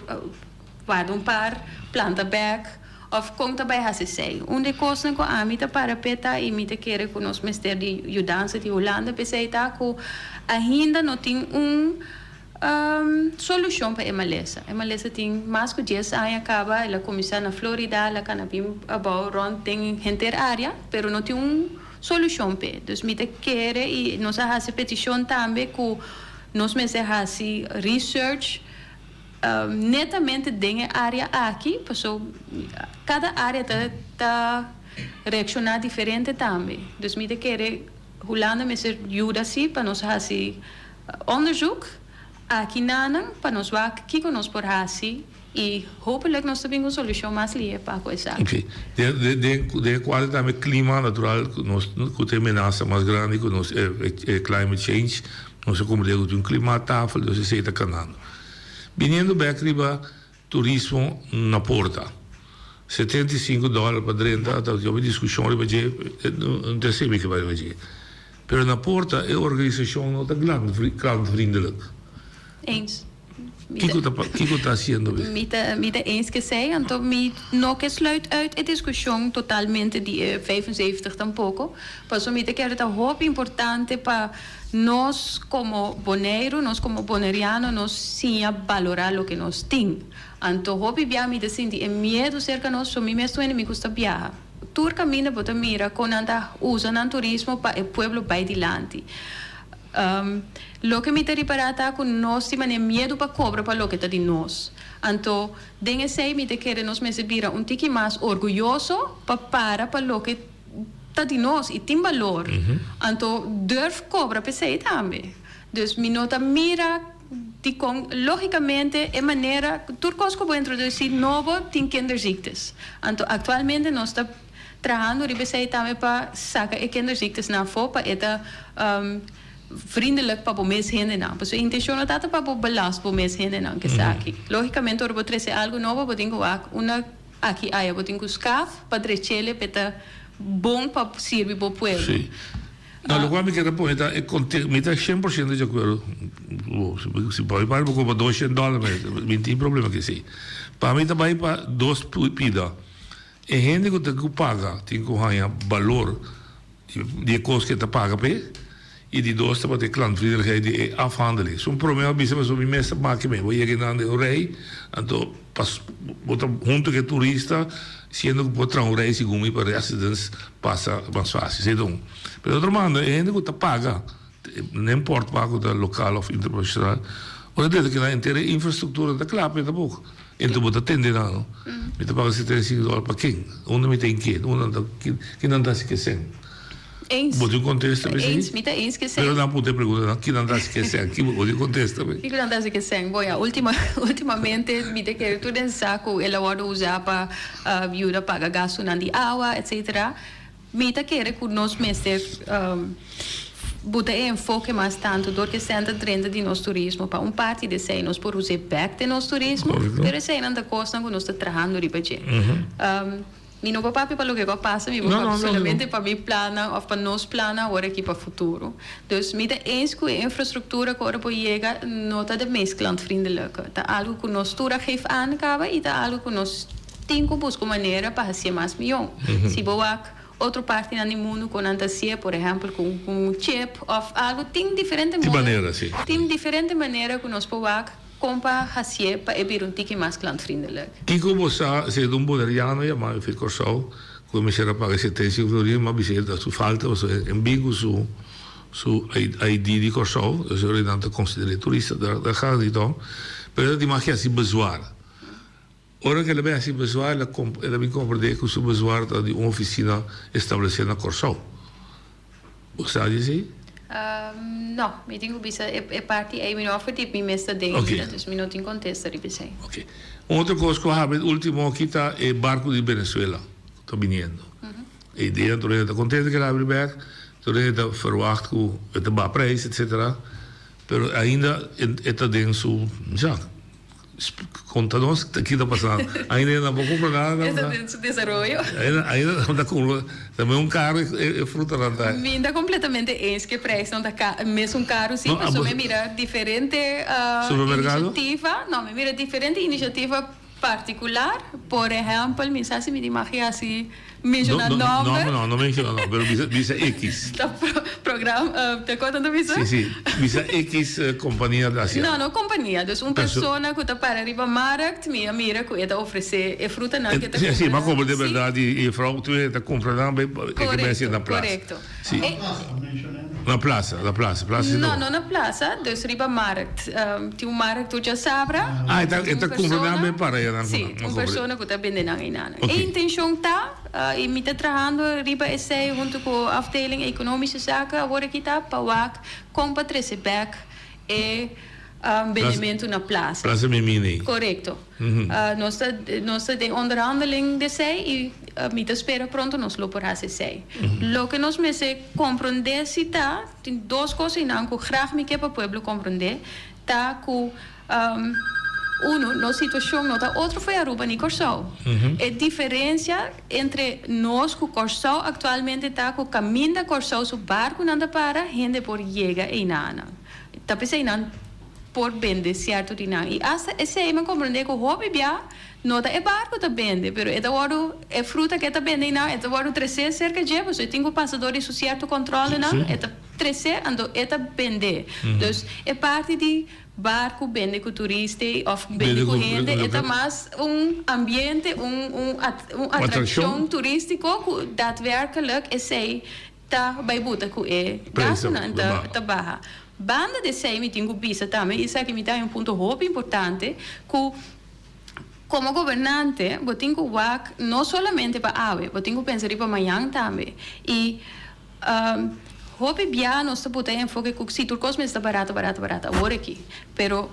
N: warda un par planta bek of kon ta bai hasi esei. Un di e kosnan ku ami ta para p'e ta i mi ta kere ku nos mester di yudansa di Hulanda p'esei ta ku ainda no tin un Solushon pa e malesa. E malesa tin mas ku dies aña kaba, el a kuminsá na Florida, el a kana bin abou rònt den henter área, pero no tin un solushon p'e. Dus mi ta kere i nos a hasi petishon tambe ku nos mester hasi research netamente den e área aki, paso kada área ta ta reakshoná diferente tambe. Dus mi ta kere Hulanda mester yuda si pa nos hasi Onderzoek aki nanan pa nos wak kiko nos por hasi y hopelijk nos ta bin cu un solucion mas lihe pa cu esaki.
M: Ok. Den den den e cuadro tambe clima natural cu nos cu ta e menasa mas grandi cu nos e climate change nos a comprende cu tin un klimaattafel dus esey ta canando. Biniendo bek riba Turismo na porta. 75 dòler pa drenta, ta hopi diskushon riba dje, no ta esei mi ke bai riba dje. Pero na porta e organisashon no ta klantvriendelijk.
N: Eens.
M: Kiko ta kiko ta hasiendo be?
N: Mi ta mi ta eens ku esei, anto mi no ke sluit uit e diskushon totalmente di e 75 tampoko, pasobra mi ta kere ta hopi importante pa Nos komo Boneiru, nos komo Boneriano, nos siña balorá loke nos tin. Anto hopi bia mi ta sinti e miedu serka nos, so mi mes tur hende mi gusta biaha. Tur kaminda bo ta mira kon nan ta usa nan turismo pa e pueblo bai dilanti. Loke mi ta ripará ta ku nos tin manera miedu pa kobra pa loke ta di nos. Anto den esei mi ta kere nos mester bira un tiki mas orguyoso pa para pa loke. ta di nos y tin balor, anto durf cobra p'esey tambe. Dus mi no ta mira dicon, logicamente e manera, tur cos cu bo introduci nobo tin kinderziektes. Anto actualmente nos ta trahando riba esey tambe pa saca e kinderziektes na afo pa e ta vriendelijk pa bo mes hendenan. Pasobra e intencion no ta ta pa bo belast bo mes hendenan cu esaki. Logicamente ora bo trece algo nobo bo tin cu wak una. Aki aya bo tin ku skaf pa drechele p'e ta bon pa sirbi bo pueblo.
M: Sí. No, lokual mi kier a pone ta e konteksto, mi ta shen por shento di akuerdo ku bo. Si pa mi parti bo koba dos shen dòler mi tin problema ku esei. Pa mi ta bai pa dos pida. E hende ku tin ku paga tin ku haña balor di e kos ku e ta paga p'e i di dos tabata e klantvriendelijkheid di e afhandeling. Su prome a bisa pasobra mi mes ta maki mi bo yega nan den un rei anto pas bo ta hunto ku e turista siendo ku por traha un rei segun mi pa residents pasa mas fácil. Esei ta un. Pero di otro banda e hende ku ta paga no importa ku ta lokal òf internashonal ora desde ku nan henter e infrastruktura ta kla pa e tampoko. Enton bo ta tende nan no. Mi ta paga 75 dòler pa ken? Unda mi ta inkiet? Unda nan ta ki nan ta hasi kesen?
N: Eens.
M: Bo tin kontesta pa esei?
N: Eens, mi ta eens kesen.
M: Pero nan puntra e pregunta nan, ki nan ta hasi kesen? Ki bo tin kontesta pa esei?
N: Kiko nan ta hasi kesen? Bo ya, ultima ultimamente mi ta kere tur den sa ku el a wòrdu usá pa yuda paga gastunan di awa etsetera. Mi ta kere ku nos mester buta e enfoke mas tantu dor ku esei ta drenta di nos turismo. Pa un parti di esei nos por us'é bèk den nos turismo, pero eseinan ta kosnan ku nos ta trahando riba dje. Mi no por papia pa loke ku a pasa, mi por papia solamente pa mi plannan òf pa nos plannan awor aki pa futuro. Dus mi ta eens ku e infrastruktura ku ora bo yega no ta de meest klantvriendelijke. Ta algu ku nos tur a geef aan kaba i ta algu ku nos Tin ku buska un manera pa hasié mas mihó. Si bo wak otro partinan di mundu kon nan ta hasié, por ehèmpel ku un chip òf algu, tin diferente
M: Tin manera, si.
N: Tin diferente manera ku nos por wak kon pa hasié pa e bira un tiki mas klantvriendelijk.
M: Kiko bo sa si un boneriano yama mi fi Kòrsou ku e mester a paga 75 florin ma bisa e ta su falta pasobra e bin ku su su ID di Kòrsou, dus ora nan ta konsider'é turista, daar gaat het niet om, pero e ta tin mag hasi bezwaar. Ora ku el a bin hasi bezwaar, el a bin komprendé ku su bezwaar ta di un ofisina establesé na Kòrsou. Bo sa di esei?
N: No, mi tin ku bisa e parti ei mi no a verdiep mi mes ta den ainda, dus mi no tin kontesta riba esei.
M: Oké. Un otro kos ku a habri último aki ta e barku di Venezuela ku ta biniendo. E idea tur hende ta kontento ku el a habri bèk, tur hende ta ferwagt ku e ta baha preis etsetera, pero ainda e ta den su, ja. Konta nos ki ta pasando. Ainda nan por kumpra nada
N: nan. Esta den su desaroyo.
M: Ainda ainda nan ta kumpra tambe un karo e frutanan ta.
N: Mi ta kompletamente eens ku e prijsnan ta ka mesun karu si pasobra mi mira diferente inisiativa no mi mira diferente inisiativa partikular por ehèmpel mi sa si mi tin mag hasi Menciona nomber.
M: No, no, no menciona nomber, pero bisa, bisa X.
N: Ta pro, program, te acuerdo tanto bisa?
M: Sí, sí, bisa X compania ta hacia.
N: No, no compania, dus un persona cu ta para riba markt, mi a mira cu e ta ofrece e frutanan cu e ta
M: cumpra. Sí, sí, m'a cumpra de berdad y e vrouw tu e ta cumpra nan bay e ke bay hacia na plaza.
N: Correcto,
M: Sí. Na plaza, na plaza, plaza si
N: no. No, no na plaza, dus riba markt. Tin un markt tur djasabra.
M: Ah, e ta, e ta cumpra nan bay para ya nan.
N: Sí, un persona cu ta bende nan eynan. E intencion ta, y mi ta trahando riba esey hunto cu afdeling Economische Zaken awor aki ta pa wak con pa trece bek e bendemento na plaza.
M: Plaza Mimini.
N: Corecto. Nos ta nos ta den onderhandeling di esey y mi ta spera pronto nos lo por haci esey. Loke nos mester comprende si ta, tin dos cos eynan cu graag mi ke pa pueblo comprende, ta cu Uno, nos situacion no ta otro fo'i Aruba ni Corsou. E diferencia entre nos cu Corsou actualmente ta cu caminda Corsou su barconan ta para, hende por yega einanan. Ta p'esey nan por bende cierto di nan. Y hasta esey mi a comprende cu hopi bia no ta e barco ta bende, pero e ta wordo, e fruta cu e ta bende einan, e ta wordo trece cerca dje, pasobra e tin cu pasa door di su cierto controlenan, e ta trece, anto e ta bende. Dus e parti di Bar ku bende ku turista òf bende ku hende e ta mas un ambiente, un un un atrakshon turístiko ku daadwerkelijk esei ta bai buta ku e gastunan ta ta baha. Banda di esei mi tin ku bisa tambe, i esaki mi ta haña un punto hopi importante, ku komo gobernante bo tin ku wak no solamente pa awe, bo tin ku pensa riba mañan tambe. I Hopi bia nos ta buta e enfoke ku si tur kos mester ta barato, barato, barato awor aki. Pero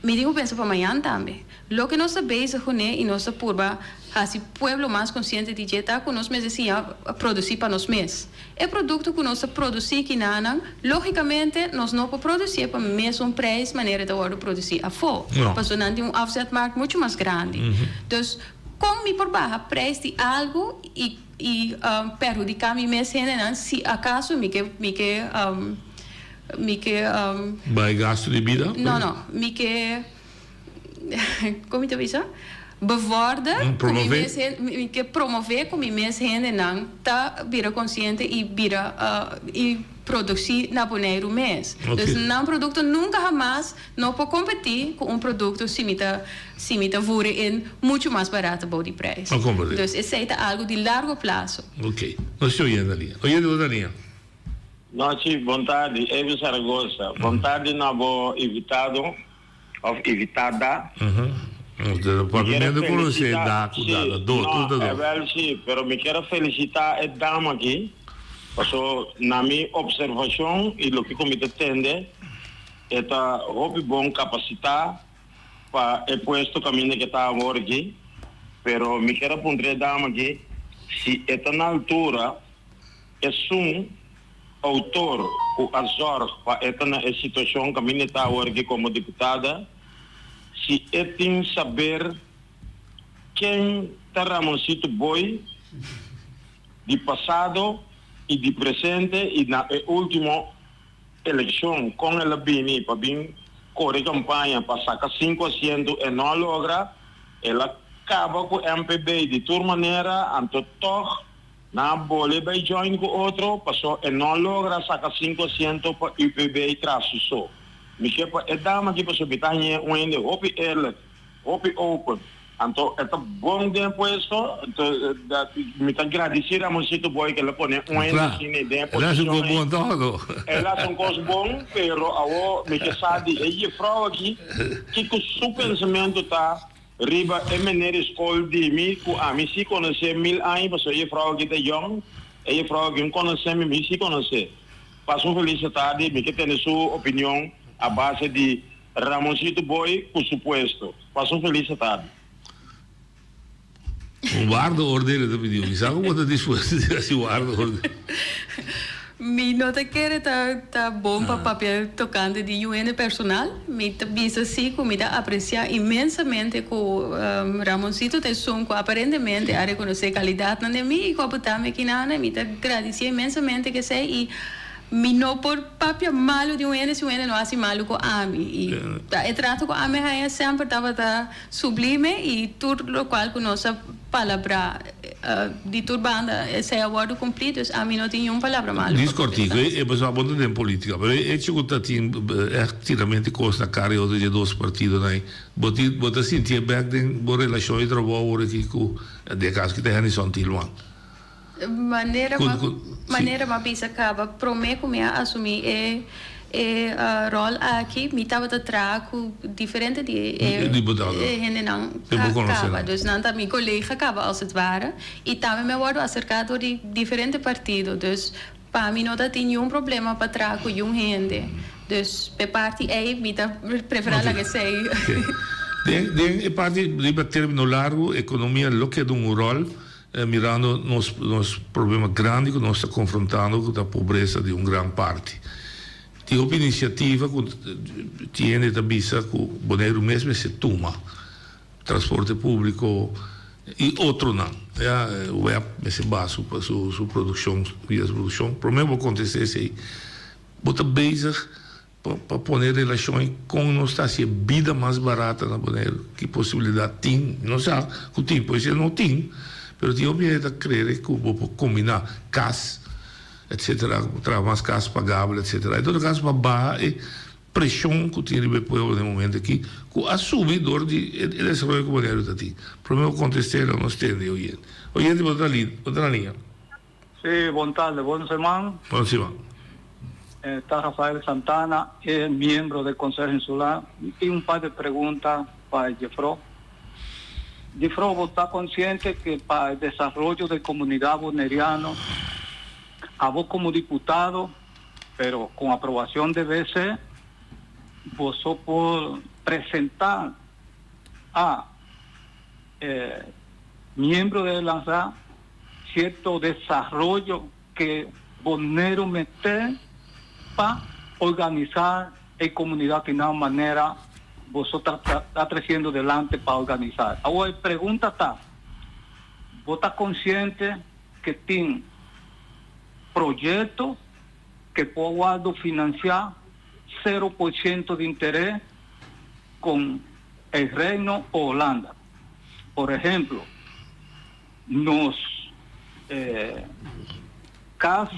N: mi tin ku pensa pa mañan tambe. Loke nos ta bezig kuné i nos ta purba hasi pueblo mas konsiente di dje ta ku nos mester siña produsí pa nos mes. E produkto ku nos ta produsí kinanan, lógikamente nos no por produsié pa mesun preis manera e ta wòrdu produsí afó. Pasobra nan tin un afzetmarkt muchu mas grandi. Dus kon mi por baha preis di algu i I perhudiká mi mes hendenan si akaso mi ke mi ke mi ke.
M: Bai gastu di bida?
N: No no mi ke kon mi ta bisa bevorder ku mi mes mi ke promové ku mi mes hendenan ta bira konsiente i bira i produsí na Boneiru mes. Dus nan produkto nunka hamas No por competi cu un producto si mi ta si mi ta voer in mucho mas barato bou di prijs.
M: No competi.
N: Dus esey ta algo di largo plazo.
M: Ok. Nos tin oyente na liña. Oyente bo ta liña.
O: Nochi, bon tardi, Evi Zaragoza. Bon tardi na bo invitado of invitada.
M: Mi kier a felicita,
O: si, no, ewel si, pero mi kier a felicita e dama aki, paso na mi observacion y loke cu mi ta tende, E ta hopi bon kapasitá pa e puesto kaminda ke ta awor aki, pero mi kier a puntra e dama aki si e ta na altura esun outor ku a zòrg pa e ta na e situashon kaminda e ta awor aki komo diputada, si e tin saber ken ta Ramoncito Boy di pasado i di presente i na e ultimo Elekshon, kon el a bini pa bin kore kampaña pa saka sinku asiento e no a logra, el a kaba ku MPB di tur manera, anto tòg nan a bole bai join ku otro paso e no a logra saka sinku asiento pa UPB tras su so. Mi ke pa e dama aki paso mi ta hañ'é un hende hopi eerlijk. Hopi open. Anto e ta bon den e puesto. Anto mi ta gradici Ramoncito Boy ke el a pone un hende asina den e
M: El a haci un
O: posicion
M: cos
O: ei.
M: bon toch no?
O: El a haci un cos bon, pero awo mi ke sa di e jefrouw aki kico su pensamento ta riba e meneer di scol di mi cu ami si conoce mil aña pasobra e jefrouw aki ta yong, e jefrouw aki no conoce mi, mi si conoce. Pasa un feliz tardi, mi ke tene su opinion a base di Ramoncito Boy cu su puesto. Pasa un feliz atardi.
M: Un waardeoordeel e ta pidiu. Mi sa cu bo ta dispuesto di haci waardeoordeel.
N: Mi no ta kere ta ta bon pa papia tokante di yu hende personal. Mi ta bisa si ku mi ta apresiá inmensamente ku Ramoncito ta esun ku aparentemente a rekonosé kalidatnan den mi i ku a botá mi aki na. Mi ta gradisié inmensamente k'esei i mi no por papia malu di un hende si un hende no hasi malu ku ami. I ta e trato ku ami a haña semper tabata sublime i tur lokual ku nos a palabrá di tur banda esei a wòrdu kumplí, dus ami no tin niun palabra malu
M: pa Dis kòrtiku, e pasobra bo ta den politika, pero e echo ku ta tin ègt tiramente kos na kara e otro dje dos partidonan ei, bo tin bo ta sintié bèk den bo relashon di trabou awor aki ku den e kaso ki ta Hennyson Tilman?
N: Manera ma manera m'a bisa kaba promé ku mi a asumí e e ròl aki mi tabata traha ku diferente di e hendenan kaba. Dus nan ta mi kolega kaba als het ware. I tambe mi a wòrdu aserká dor di diferente partido. Dus pa mi no ta tin niun problema pa traha ku yun hende. Dus p'e parti ei mi ta preferá laga esei.
M: Den den e parti riba término largu ekonomia lo keda un ròl Mirando nos nos problema grandi cu nos ta confrontando cu ta pobresa di un gran parti. Tin hopi iniciativa cu tin hende ta bisa cu Boneiru mes mester tuma, transporte publico y otronan. Ya, web mester baha su su produccion, via su produccion. Prome bo contesta esey, bo ta bezig Pa pone relashon i kon nos ta hasi e bida mas barata na Boneiru, ki posibilidat tin? Mi no sa ku tin, por esei no tin, pero tin hopi hende ta krere ku bo por kombiná kas etsetera, ku por traha mas kas pagabel etsetera. En todo kaso pa baha e preshon ku tin riba e pueblo na e momento aki ku a subi dor di e desaroyo ku Boneiru ta tin. Prome bo kontest'é lo nos tende e oyente. Oyente bo ta na liña.
P: Sí, bon tarde, bon seman.
M: Bon siman.
P: Ta Rafael Santana, e miembro del Consejo Insular. Mi tin un par de pregunta pa Jefro. Jefro, bo ta consciente que pa e desarrollo de comunidad boneriano, abo como diputado, pero con aprobacion de BC, boso por presenta a e miembro de lansa cierto desarrollo que Boneiru mester pa organisa e comunidad di nan manera boso ta ta treciendo delante pa organisa. Awor e pregunta ta, bo ta consciente que tin proyecto que por wordo financia cero por ciento di interes con e Reino o Holanda? Por ehemplo, nos cas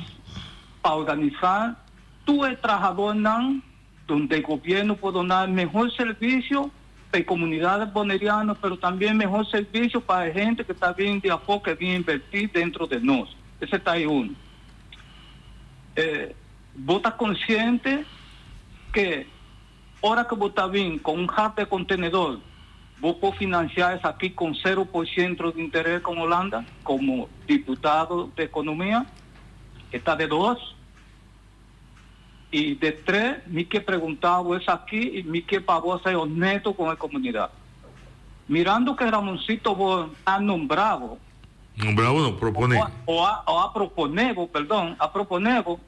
P: pa organisa tur e trahadornan donde gobierno por dona mehor servicio pa e comunidad boneriano pero tambien mehor servicio pa e hende que ta bin di afo que bin inverti dentro de nos. Ese ta e uno. Bo ta consciente que Ora ku bo ta bin ku un hap de kontenedor, bo por finansiá esaki kon sero por siento di interes kon Holanda? Komo diputado di ekonomia, e ta de dos. I de tres, mi ke preguntá bo esaki i mi ke pa bo ser honesto kon e komunidat. Mirando ke Ramoncito bo a nombrá bo.
M: Nombrá bo no, proponé.
P: O a proponé bo, perdon, a proponé bo.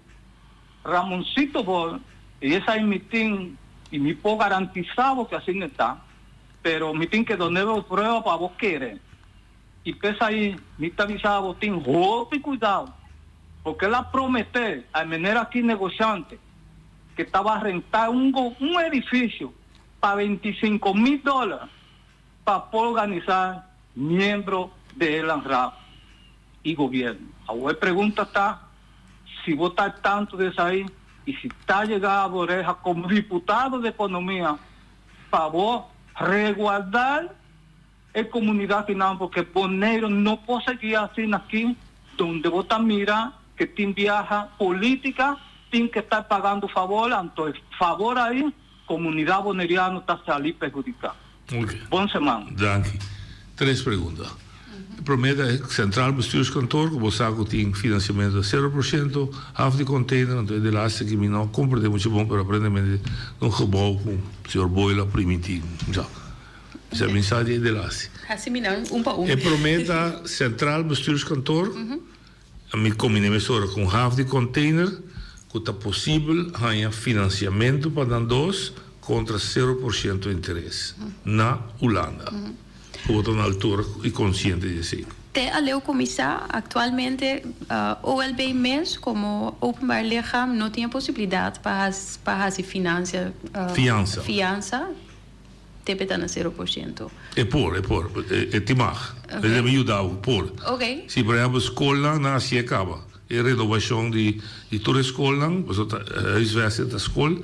P: Ramoncito bo y esai mi tin y mi por garantisa bo que asina ta, pero mi tin que done bo prueba pa bo kere. Y p'esai mi ta bisa bo tin hopi cuidao, porque el a promete a e meneer aki negociante que taba renta un un edificio pa 25 mil dollar pa por organisa miembro de e Landraad y gobierno. Awor e pregunta ta si bo ta tanto di esai y si ta yega bo oreha como diputado di economia pa bo reguardar e comunidad kinan porque Boneiru no por sigui asina aki donde bo ta mira que tin biaha politica tin que ta pagando favor anto e favor ahi comunidad boneriano ta sali perhudica. Bon seman.
M: Danki. Tres pregunta. E prome ta e Centraal Bestuurskantoor ku bo sa ku tin financiamento di sero por ciento, haf di container, anto e de laatste ki mi no comprende mucho bon pero aparentemente ta un gebouw ku señor Boyla a primiti. Mi sa mi sa di e de laatste.
N: Hasi mi nan un pa un.
M: E prome ta Centraal Bestuurskantoor. Mi kombiné mesora ku un haf di container ku ta posibel haña finansiamentu pa nan dos kontra sero por siento interes na Hulanda. Ku bo ta na altura i konsiente di esei.
N: Te aleu kuminsá, aktualmente OLB mes komo openbaar lichaam no tin e posibilidat pa pa hasi finansia
M: Fiansa.
N: fiansa te pe ta na sero por siento.
M: E por, e por. E tin mag. E debe yuda bo, por.
N: Oké.
M: Si por ehempel skolnan nan hasié kaba. E renobashon di di tur e skolnan, pasobra ta huisvesting ta skol.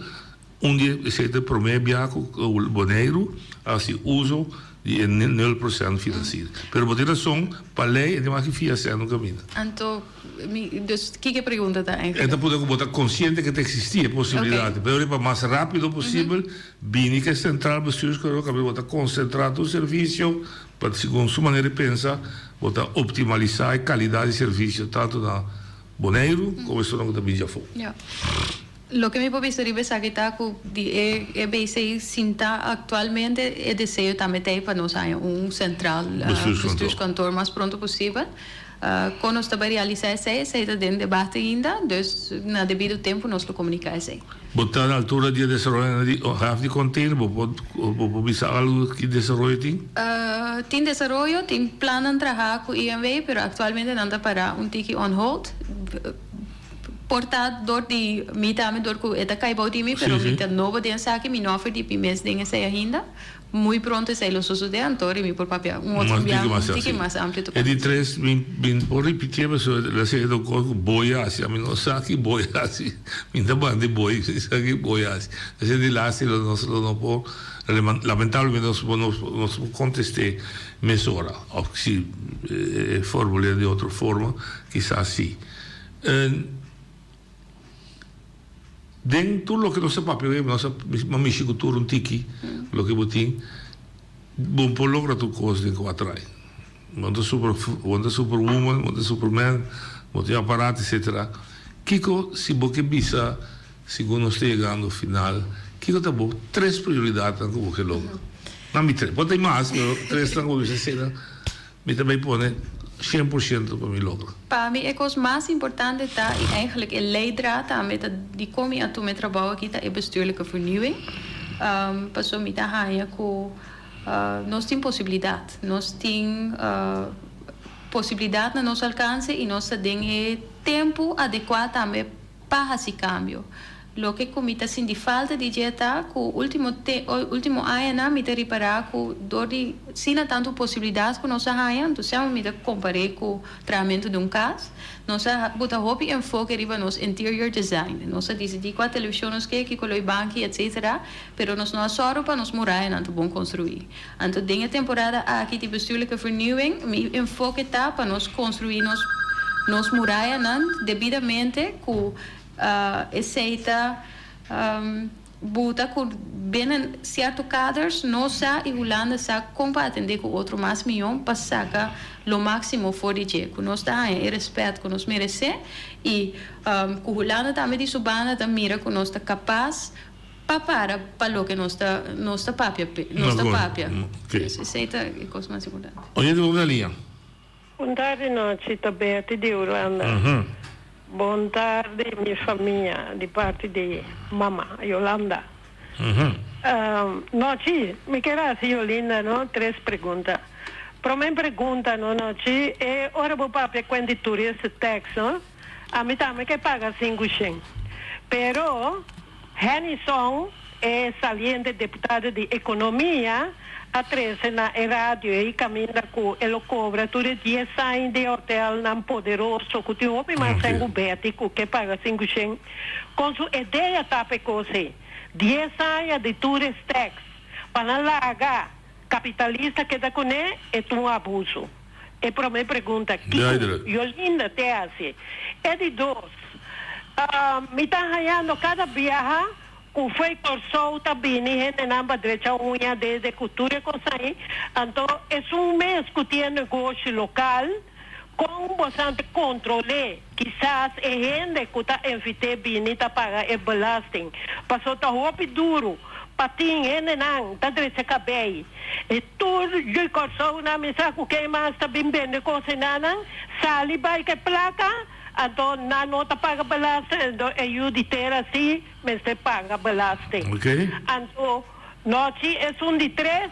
M: Un di esei ta e promé bia ku Boneiru a hasi uso di e nul prosènt finansier. Pero bo tin rason, pa lei e tin mas ki fia sèn un kaminda.
N: Anto, mi, dus kiko e pregunta ta
M: eigenlijk? E ta puntra ku bo ta konsiente ku ta eksistí e posibilidat. Pero pa mas rápido posibel bini ku e Centraal Bestuurskantoor kaminda bo ta konsentrá tur servisio pa segun su manera di pensa bo ta optimalisá e kalidat di servisio tantu na Boneiru komo esunnan ku ta bini djafó.
N: Loke mi por bisa riba esaki ta ku di e e BC sintá aktualmente e deseo tambe ta ei pa nos haña un sentral bestuurskantoor mas pronto posibel. Kon nos ta bai realisá esei, esei ta den debate ainda, dus na debido tempu nos lo komuniká esei.
M: Bo ta na altura di e desaroyonan di haf di container? Bo por bo por bisa algu ki desaroyo tin?
N: Tin desaroyo, tin plannan trahá ku INW, pero aktualmente nan ta pará un tiki on hold. Por ta dor di mi tambe, dor cu e ta cay bou di mi, pero mi ta nobo den esaki, mi no a verdiep mi mes den esey ainda. Muy pronto esey lo sosode, anto ri mi por papia un otro bia un tiki mas amplio
M: tocante. E di tres, mi mi por ripitié pasobra el a sey e cos cu boy a haci, ami no sa ki boy a haci, mi ta banda di boy, mi sa ki boy a haci. Esey di laatste lo nos lo no por, lamentablemente nos no nos por contesté mesora, of si e formul'é di otro forma, kisas si. Den tur loke nos a papia hoy, nos a mishi ku tur un tiki loke bo tin, bo por logra tur kos den kuater ai. Bo ta super, bo ta superwoman, bo ta superman, bo tin aparato etcetera. Kiko si bo ke bisa segun nos ta yegando final, kiko ta bo tres prioridatnan ku bo ke logra? Nan mi tres, por ta mas, pero tresnan ku bo bisa eseinan. Mi ta bay pone 100% pa mi logra.
N: Pa mi e kos mas importante ta, i eigenlijk e leidraad tambe ta dikon mi a tuma e trabou aki ta e bestuurlijke vernieuwing. Pasobra mi ta haña ku nos tin posibilidat. Nos tin posibilidat na nos alkanse i nos ta den e tempu adekuá tambe pa hasi kambio. Loke ku mi ta sinti falta di dje ta ku ultimo te ultimo añanan mi ta ripará ku dor di asina tantu posibilidat ku nos a haña, anto semper mi ta kompar'é ku trahamentu di un kas, nos a buta hopi enfoke riba nos interior design. Nos a disidí kua televishon nos ke, ki koloi banki, etsetera, pero nos no a sòru pa nos murayanan ta bon konstruí. Anto den e temporada aki di bestuurlijke vernieuwing mi enfoke ta pa nos konstruí nos nos murayanan debidamente ku Esei ta buta ku binnen sierto kaders nos sa i Hulanda sa kon pa atendé ku otro mas mihó pa saka lo máksimo for di dje, ku nos ta haña e rèspèt ku nos meresé i ku Hulanda tambe di su banda ta mira ku nos ta kapas pa para pa loke nos ta nos ta papia nos ta papia. Esei ta e kos mas importante.
M: Oye di bo galinha.
Q: Bon tardi nochi ta Betty di Hulanda. Bon tardi mi famia di parti di mama Yolanda. Nochi mi kier hasi Yolinda no tres pregunta. Prome pregunta no nochi e ora bo papia kuen di tourist tax no ami tambe ke paga 500 pero Hennyson, e saliente deputado di Economia, a trece na e radio ei caminda cu e lo cobra tur e dies aña di hotelnan poderoso cu tin hopi mas sèn cu Betty cu ke paga 500. Con su idea tapa e cos ei? Dies aña di tourist tax pa nan laga capitalista keda cune e ta un abuso. E prome pregunta, Kiko Yolinda te haci? E di dos, Mi ta hañando cada biaha cu fo'i Corsou ta bini hendenan pa drecha uña desde cu tur e cos ahi, anto esun mes cu tin e negoshi local, con bosan ta control'e? Kisas e hende cu ta invit'e bini ta paga e belasting, paso ta hopi duro pa tin hendenan ta drecha cabey. E tur yu Kòrsou nan mi sa ku ken mas ta bin bende kos enanan, sali bai ku e plaka. Anto nan no ta paga belasting, anto e yu di tera si mester paga belasting. Anto nochi esun di tres,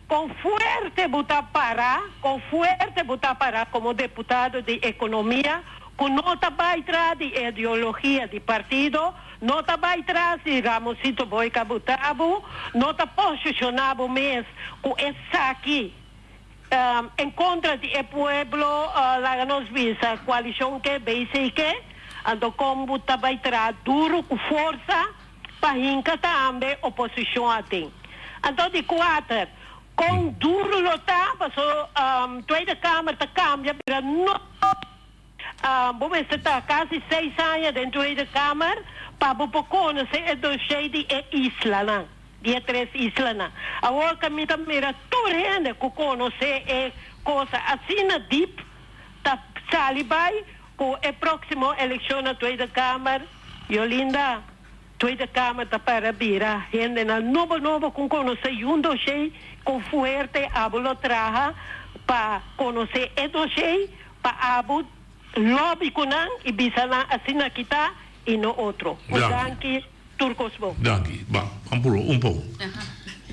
Q: con fuerte bo ta para, con fuerte bo ta para como deputado di economia cu no ta bay tras di ideologia di partido, no ta bay tras di Ramosito Boy Cabutabu, no ta posiciona bo mes cu esaki. En kontra di e pueblo, laga nos bisa, koalishon ke, BC ke, anto kon bo ta bai traha duru ku forsa pa hinka tambe oposishon aden. Anto di kuater, kon duru lo ta paso Tweede Kamer ta kambia bira no. Bo mester ta kasi seis aña den Tweede Kamer pa bo por konosé e dossier di e islanan, di e tres islanan. Awor ka mi ta mira tur hende ku konosé e kosa asina dip ta sali bai ku e próksimo elekshon na Tweede Kamer. Yolinda, Tweede Kamer ta para bira hendenan nobo nobo ku konosé yun dossier kon fuerte abo lo traha pa konosé e dossier Pa abo lobby ku nan i bisa nan asina ki ta i no otro. Un danki tur kos bon.
M: Danki. Ba, ban puro un poco.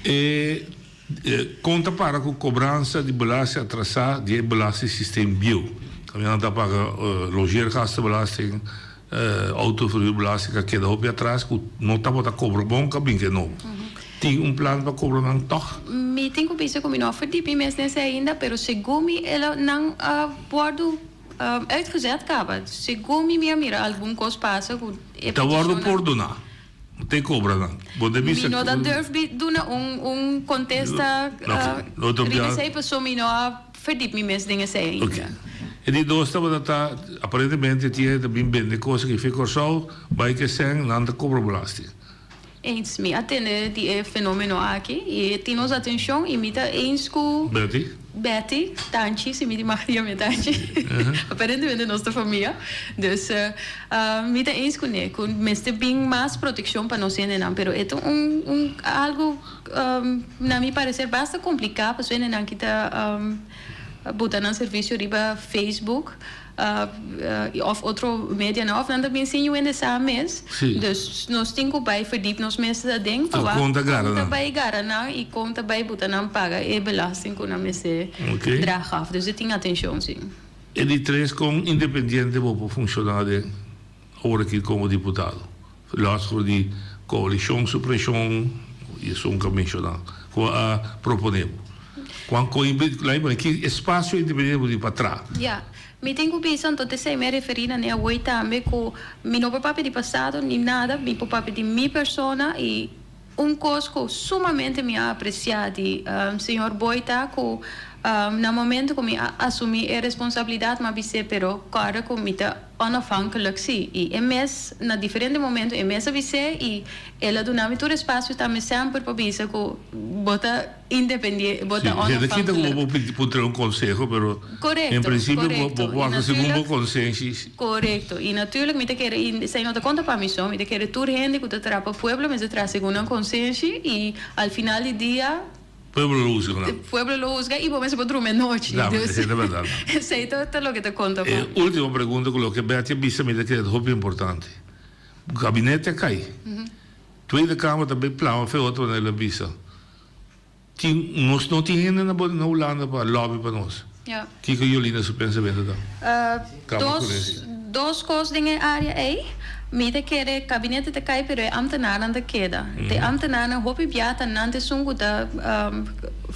M: E kon ta para ku kobransa di belasting atrasá di e belastingsysteem bieu? Kaminda nan ta paga logeergastenbelasting, autoverhuurbelasting a keda hopi atras ku no tabata kobra bon ka bin ke nobo. Tin un plan pa kobra nan tòg?
N: Mi tin ku bisa ku mi no a verdiep mi mes den esei ainda, pero segun mi el a nan a wòrdu uitgezet kaba. Segun mi mi a mira algun kos pasa ku
M: e Ta wòrdu
N: peticionnan.
M: pordoná. No te kobra nan. Bo ta
N: Mi
M: bisa
N: no ta
M: ku.
N: durf bi duna un un kontesta
M: Oké. Lo ta
N: riba
M: bia.
N: esei pasobra mi no a verdiep mi mes den esei
M: Oké.
N: ainda.
M: E di dos tabata ta aparentemente tin hende ta bin bende kos aki fe Kòrsou bai ke sèn nan ta kobra belasting.
N: Eens, mi a tende di e fenomeno aki y e tin nos atencion y mi ta eens cu
M: Betty?
N: Betty, Tanchi, si mi di mag yam'e Tanchi, aparentemente nos ta famia, dus mi ta eens cune cu mester bin mas proteccion pa nos hendenan, pero e ta un un algo na mi parecer basta complica pasobra hendenan ki ta buta nan servicio riba Facebook. Of otro medianan of nan ta bin sin yu hende sa mes.
M: Sí.
N: Dus nos tin ku bai verdiep nos mes aden pa
M: So
N: wak
M: kon ta gara
N: kon ta
M: nan.
N: bai gara nan i kon ta bai buta nan paga e belasting ku nan mester
M: Oké.
N: draag af. Dus e tin atencion si.
M: E di tres kon independiente bo por funciona den ora aki komo diputado? Los for di coalicion su presion y esun cu a menciona cu a propone bo. Cuan con ki espacio independiente bo tin pa traha?
N: Ya, mi tin cu bisa anto t'esey mi a referi na ne awey tambe cu mi no por papia di pasado ni nada, mi por papia di mi persona y Un kos ku sumamente mi a apresiá di señor Boy ta ku na momento ku mi a asumí e responsabilidat mi a bis'é pero kòrda ku mi ta onafhankelijk sí i e mes na diferente momento e mes a bis'é i el a duna mi tur espasio tambe semper pa bisa ku bo ta independiente, bo ta
M: Sí, hende kita ku
N: onafhankelijk.
M: bo por puntra un konseho, pero
N: Korekto,
M: en prinsipio bo
N: korekto.
M: bo por
N: I
M: hasi segun bo
N: natuurlijk,
M: konsenshi.
N: korekto. I natuurlijk mi ta kere, i esei no ta konta pa mi so, mi ta kere tur hende ku ta traha pa pueblo mester traha segun nan konsenshi i al final di dia
M: Pueblo lo husga nan.
N: pueblo lo husga i bo mester por drumi anochi.
M: Ja,
N: Dus
M: esei ta bèrdat.
N: esei ta ta loke ta konta pa
M: E
N: mi.
M: ultimo pregunta ku loke Betty a bisa mi ta kere ta hopi importante. Gabinete a kai. Tweede Kamer ta bay plama fe otro manera el a bisa. Tin nos no tin hende na na Hulanda pa lobby pa nos.
N: Ja.
M: Kiko Yolinda su pensamiento ta? Kamer
N: Dos
M: Kurensi.
N: dos kos den e área ei. Mi ta kere kabinete ta kai pero e ambtenarnan ta keda. De ambtenarnan hopi bia ta nan ta esun ku ta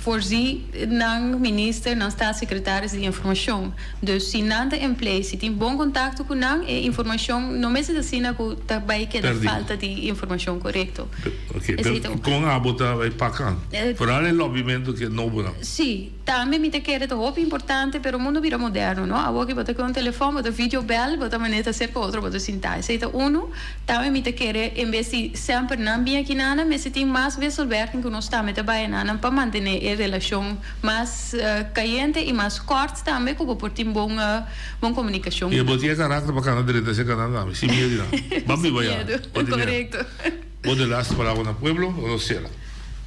N: voorzien nan minister, nan staatssecretaris di informashon. Dus si nan ta en place, si tin bon kontakto ku nan, e informashon no mester ta asina ku ta bai keda
M: Pèrdí.
N: falta di informashon korekto.
M: Oké,
N: Esei
M: pero
N: ta un.
M: kon abo ta bai pakan? Foral e lobbymentu ku e nobonan.
N: Sí, tambe mi ta kere ta hopi importante, pero mundu bira moderno, no? Awor ki bo ta ku un telefòn, bo ta video bèl, bo ta manera ta serka otro, bo ta sintá. Esei ta unu. Tambe mi ta kere en bes di semper nan bin aki nan, mester tin mas wisselwerking ku nos tambe ta bai nan pa mantené e relashon Mas cayente y mas kort tambe cu bo por tin bon bon comunicacion.
M: Y bo tin e karakter pa cana drenta esei canal tambe, sin miedo di nada. Ban biba ya.
N: Sin miedo,
M: Bo tin miedo.
N: corecto.
M: Bo de laatste palabra na pueblo o nos cera?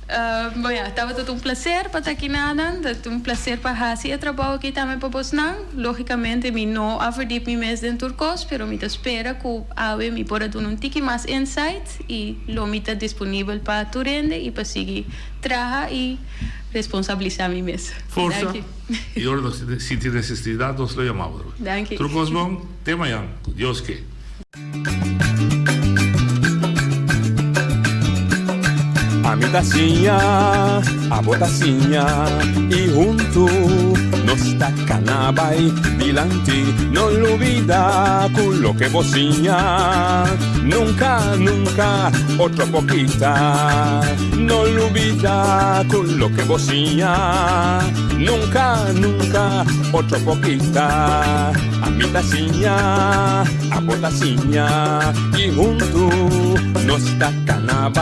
N: Bon ya, tabata un placer pa ta aki nanan, ta un placer pa haci e trabou aki tambe pa bosnan. Logicamente mi no a verdiep mi mes den tur cos, pero mi ta spera cu awe mi por a duna un tiki mas insight y lo mi ta disponibel pa tur hende y pa sigui traha y responsabilisa mi mes.
M: Forsa
N: Danki.
M: y ora nos sinti necesidad nos lo yama bo.
N: Danki.
M: Tur cos bon, te mañan, cu Dios ke.
L: Ami ta siña, abo ta siña y huntu nos ta cana bay dilanti. No lubida cu loke bo siña nunca, nunca otro por kita. No lubida cu loke bo siña nunca, nunca otro por kita. Ami ta siña, abo ta siña y huntu nos ta cana bay.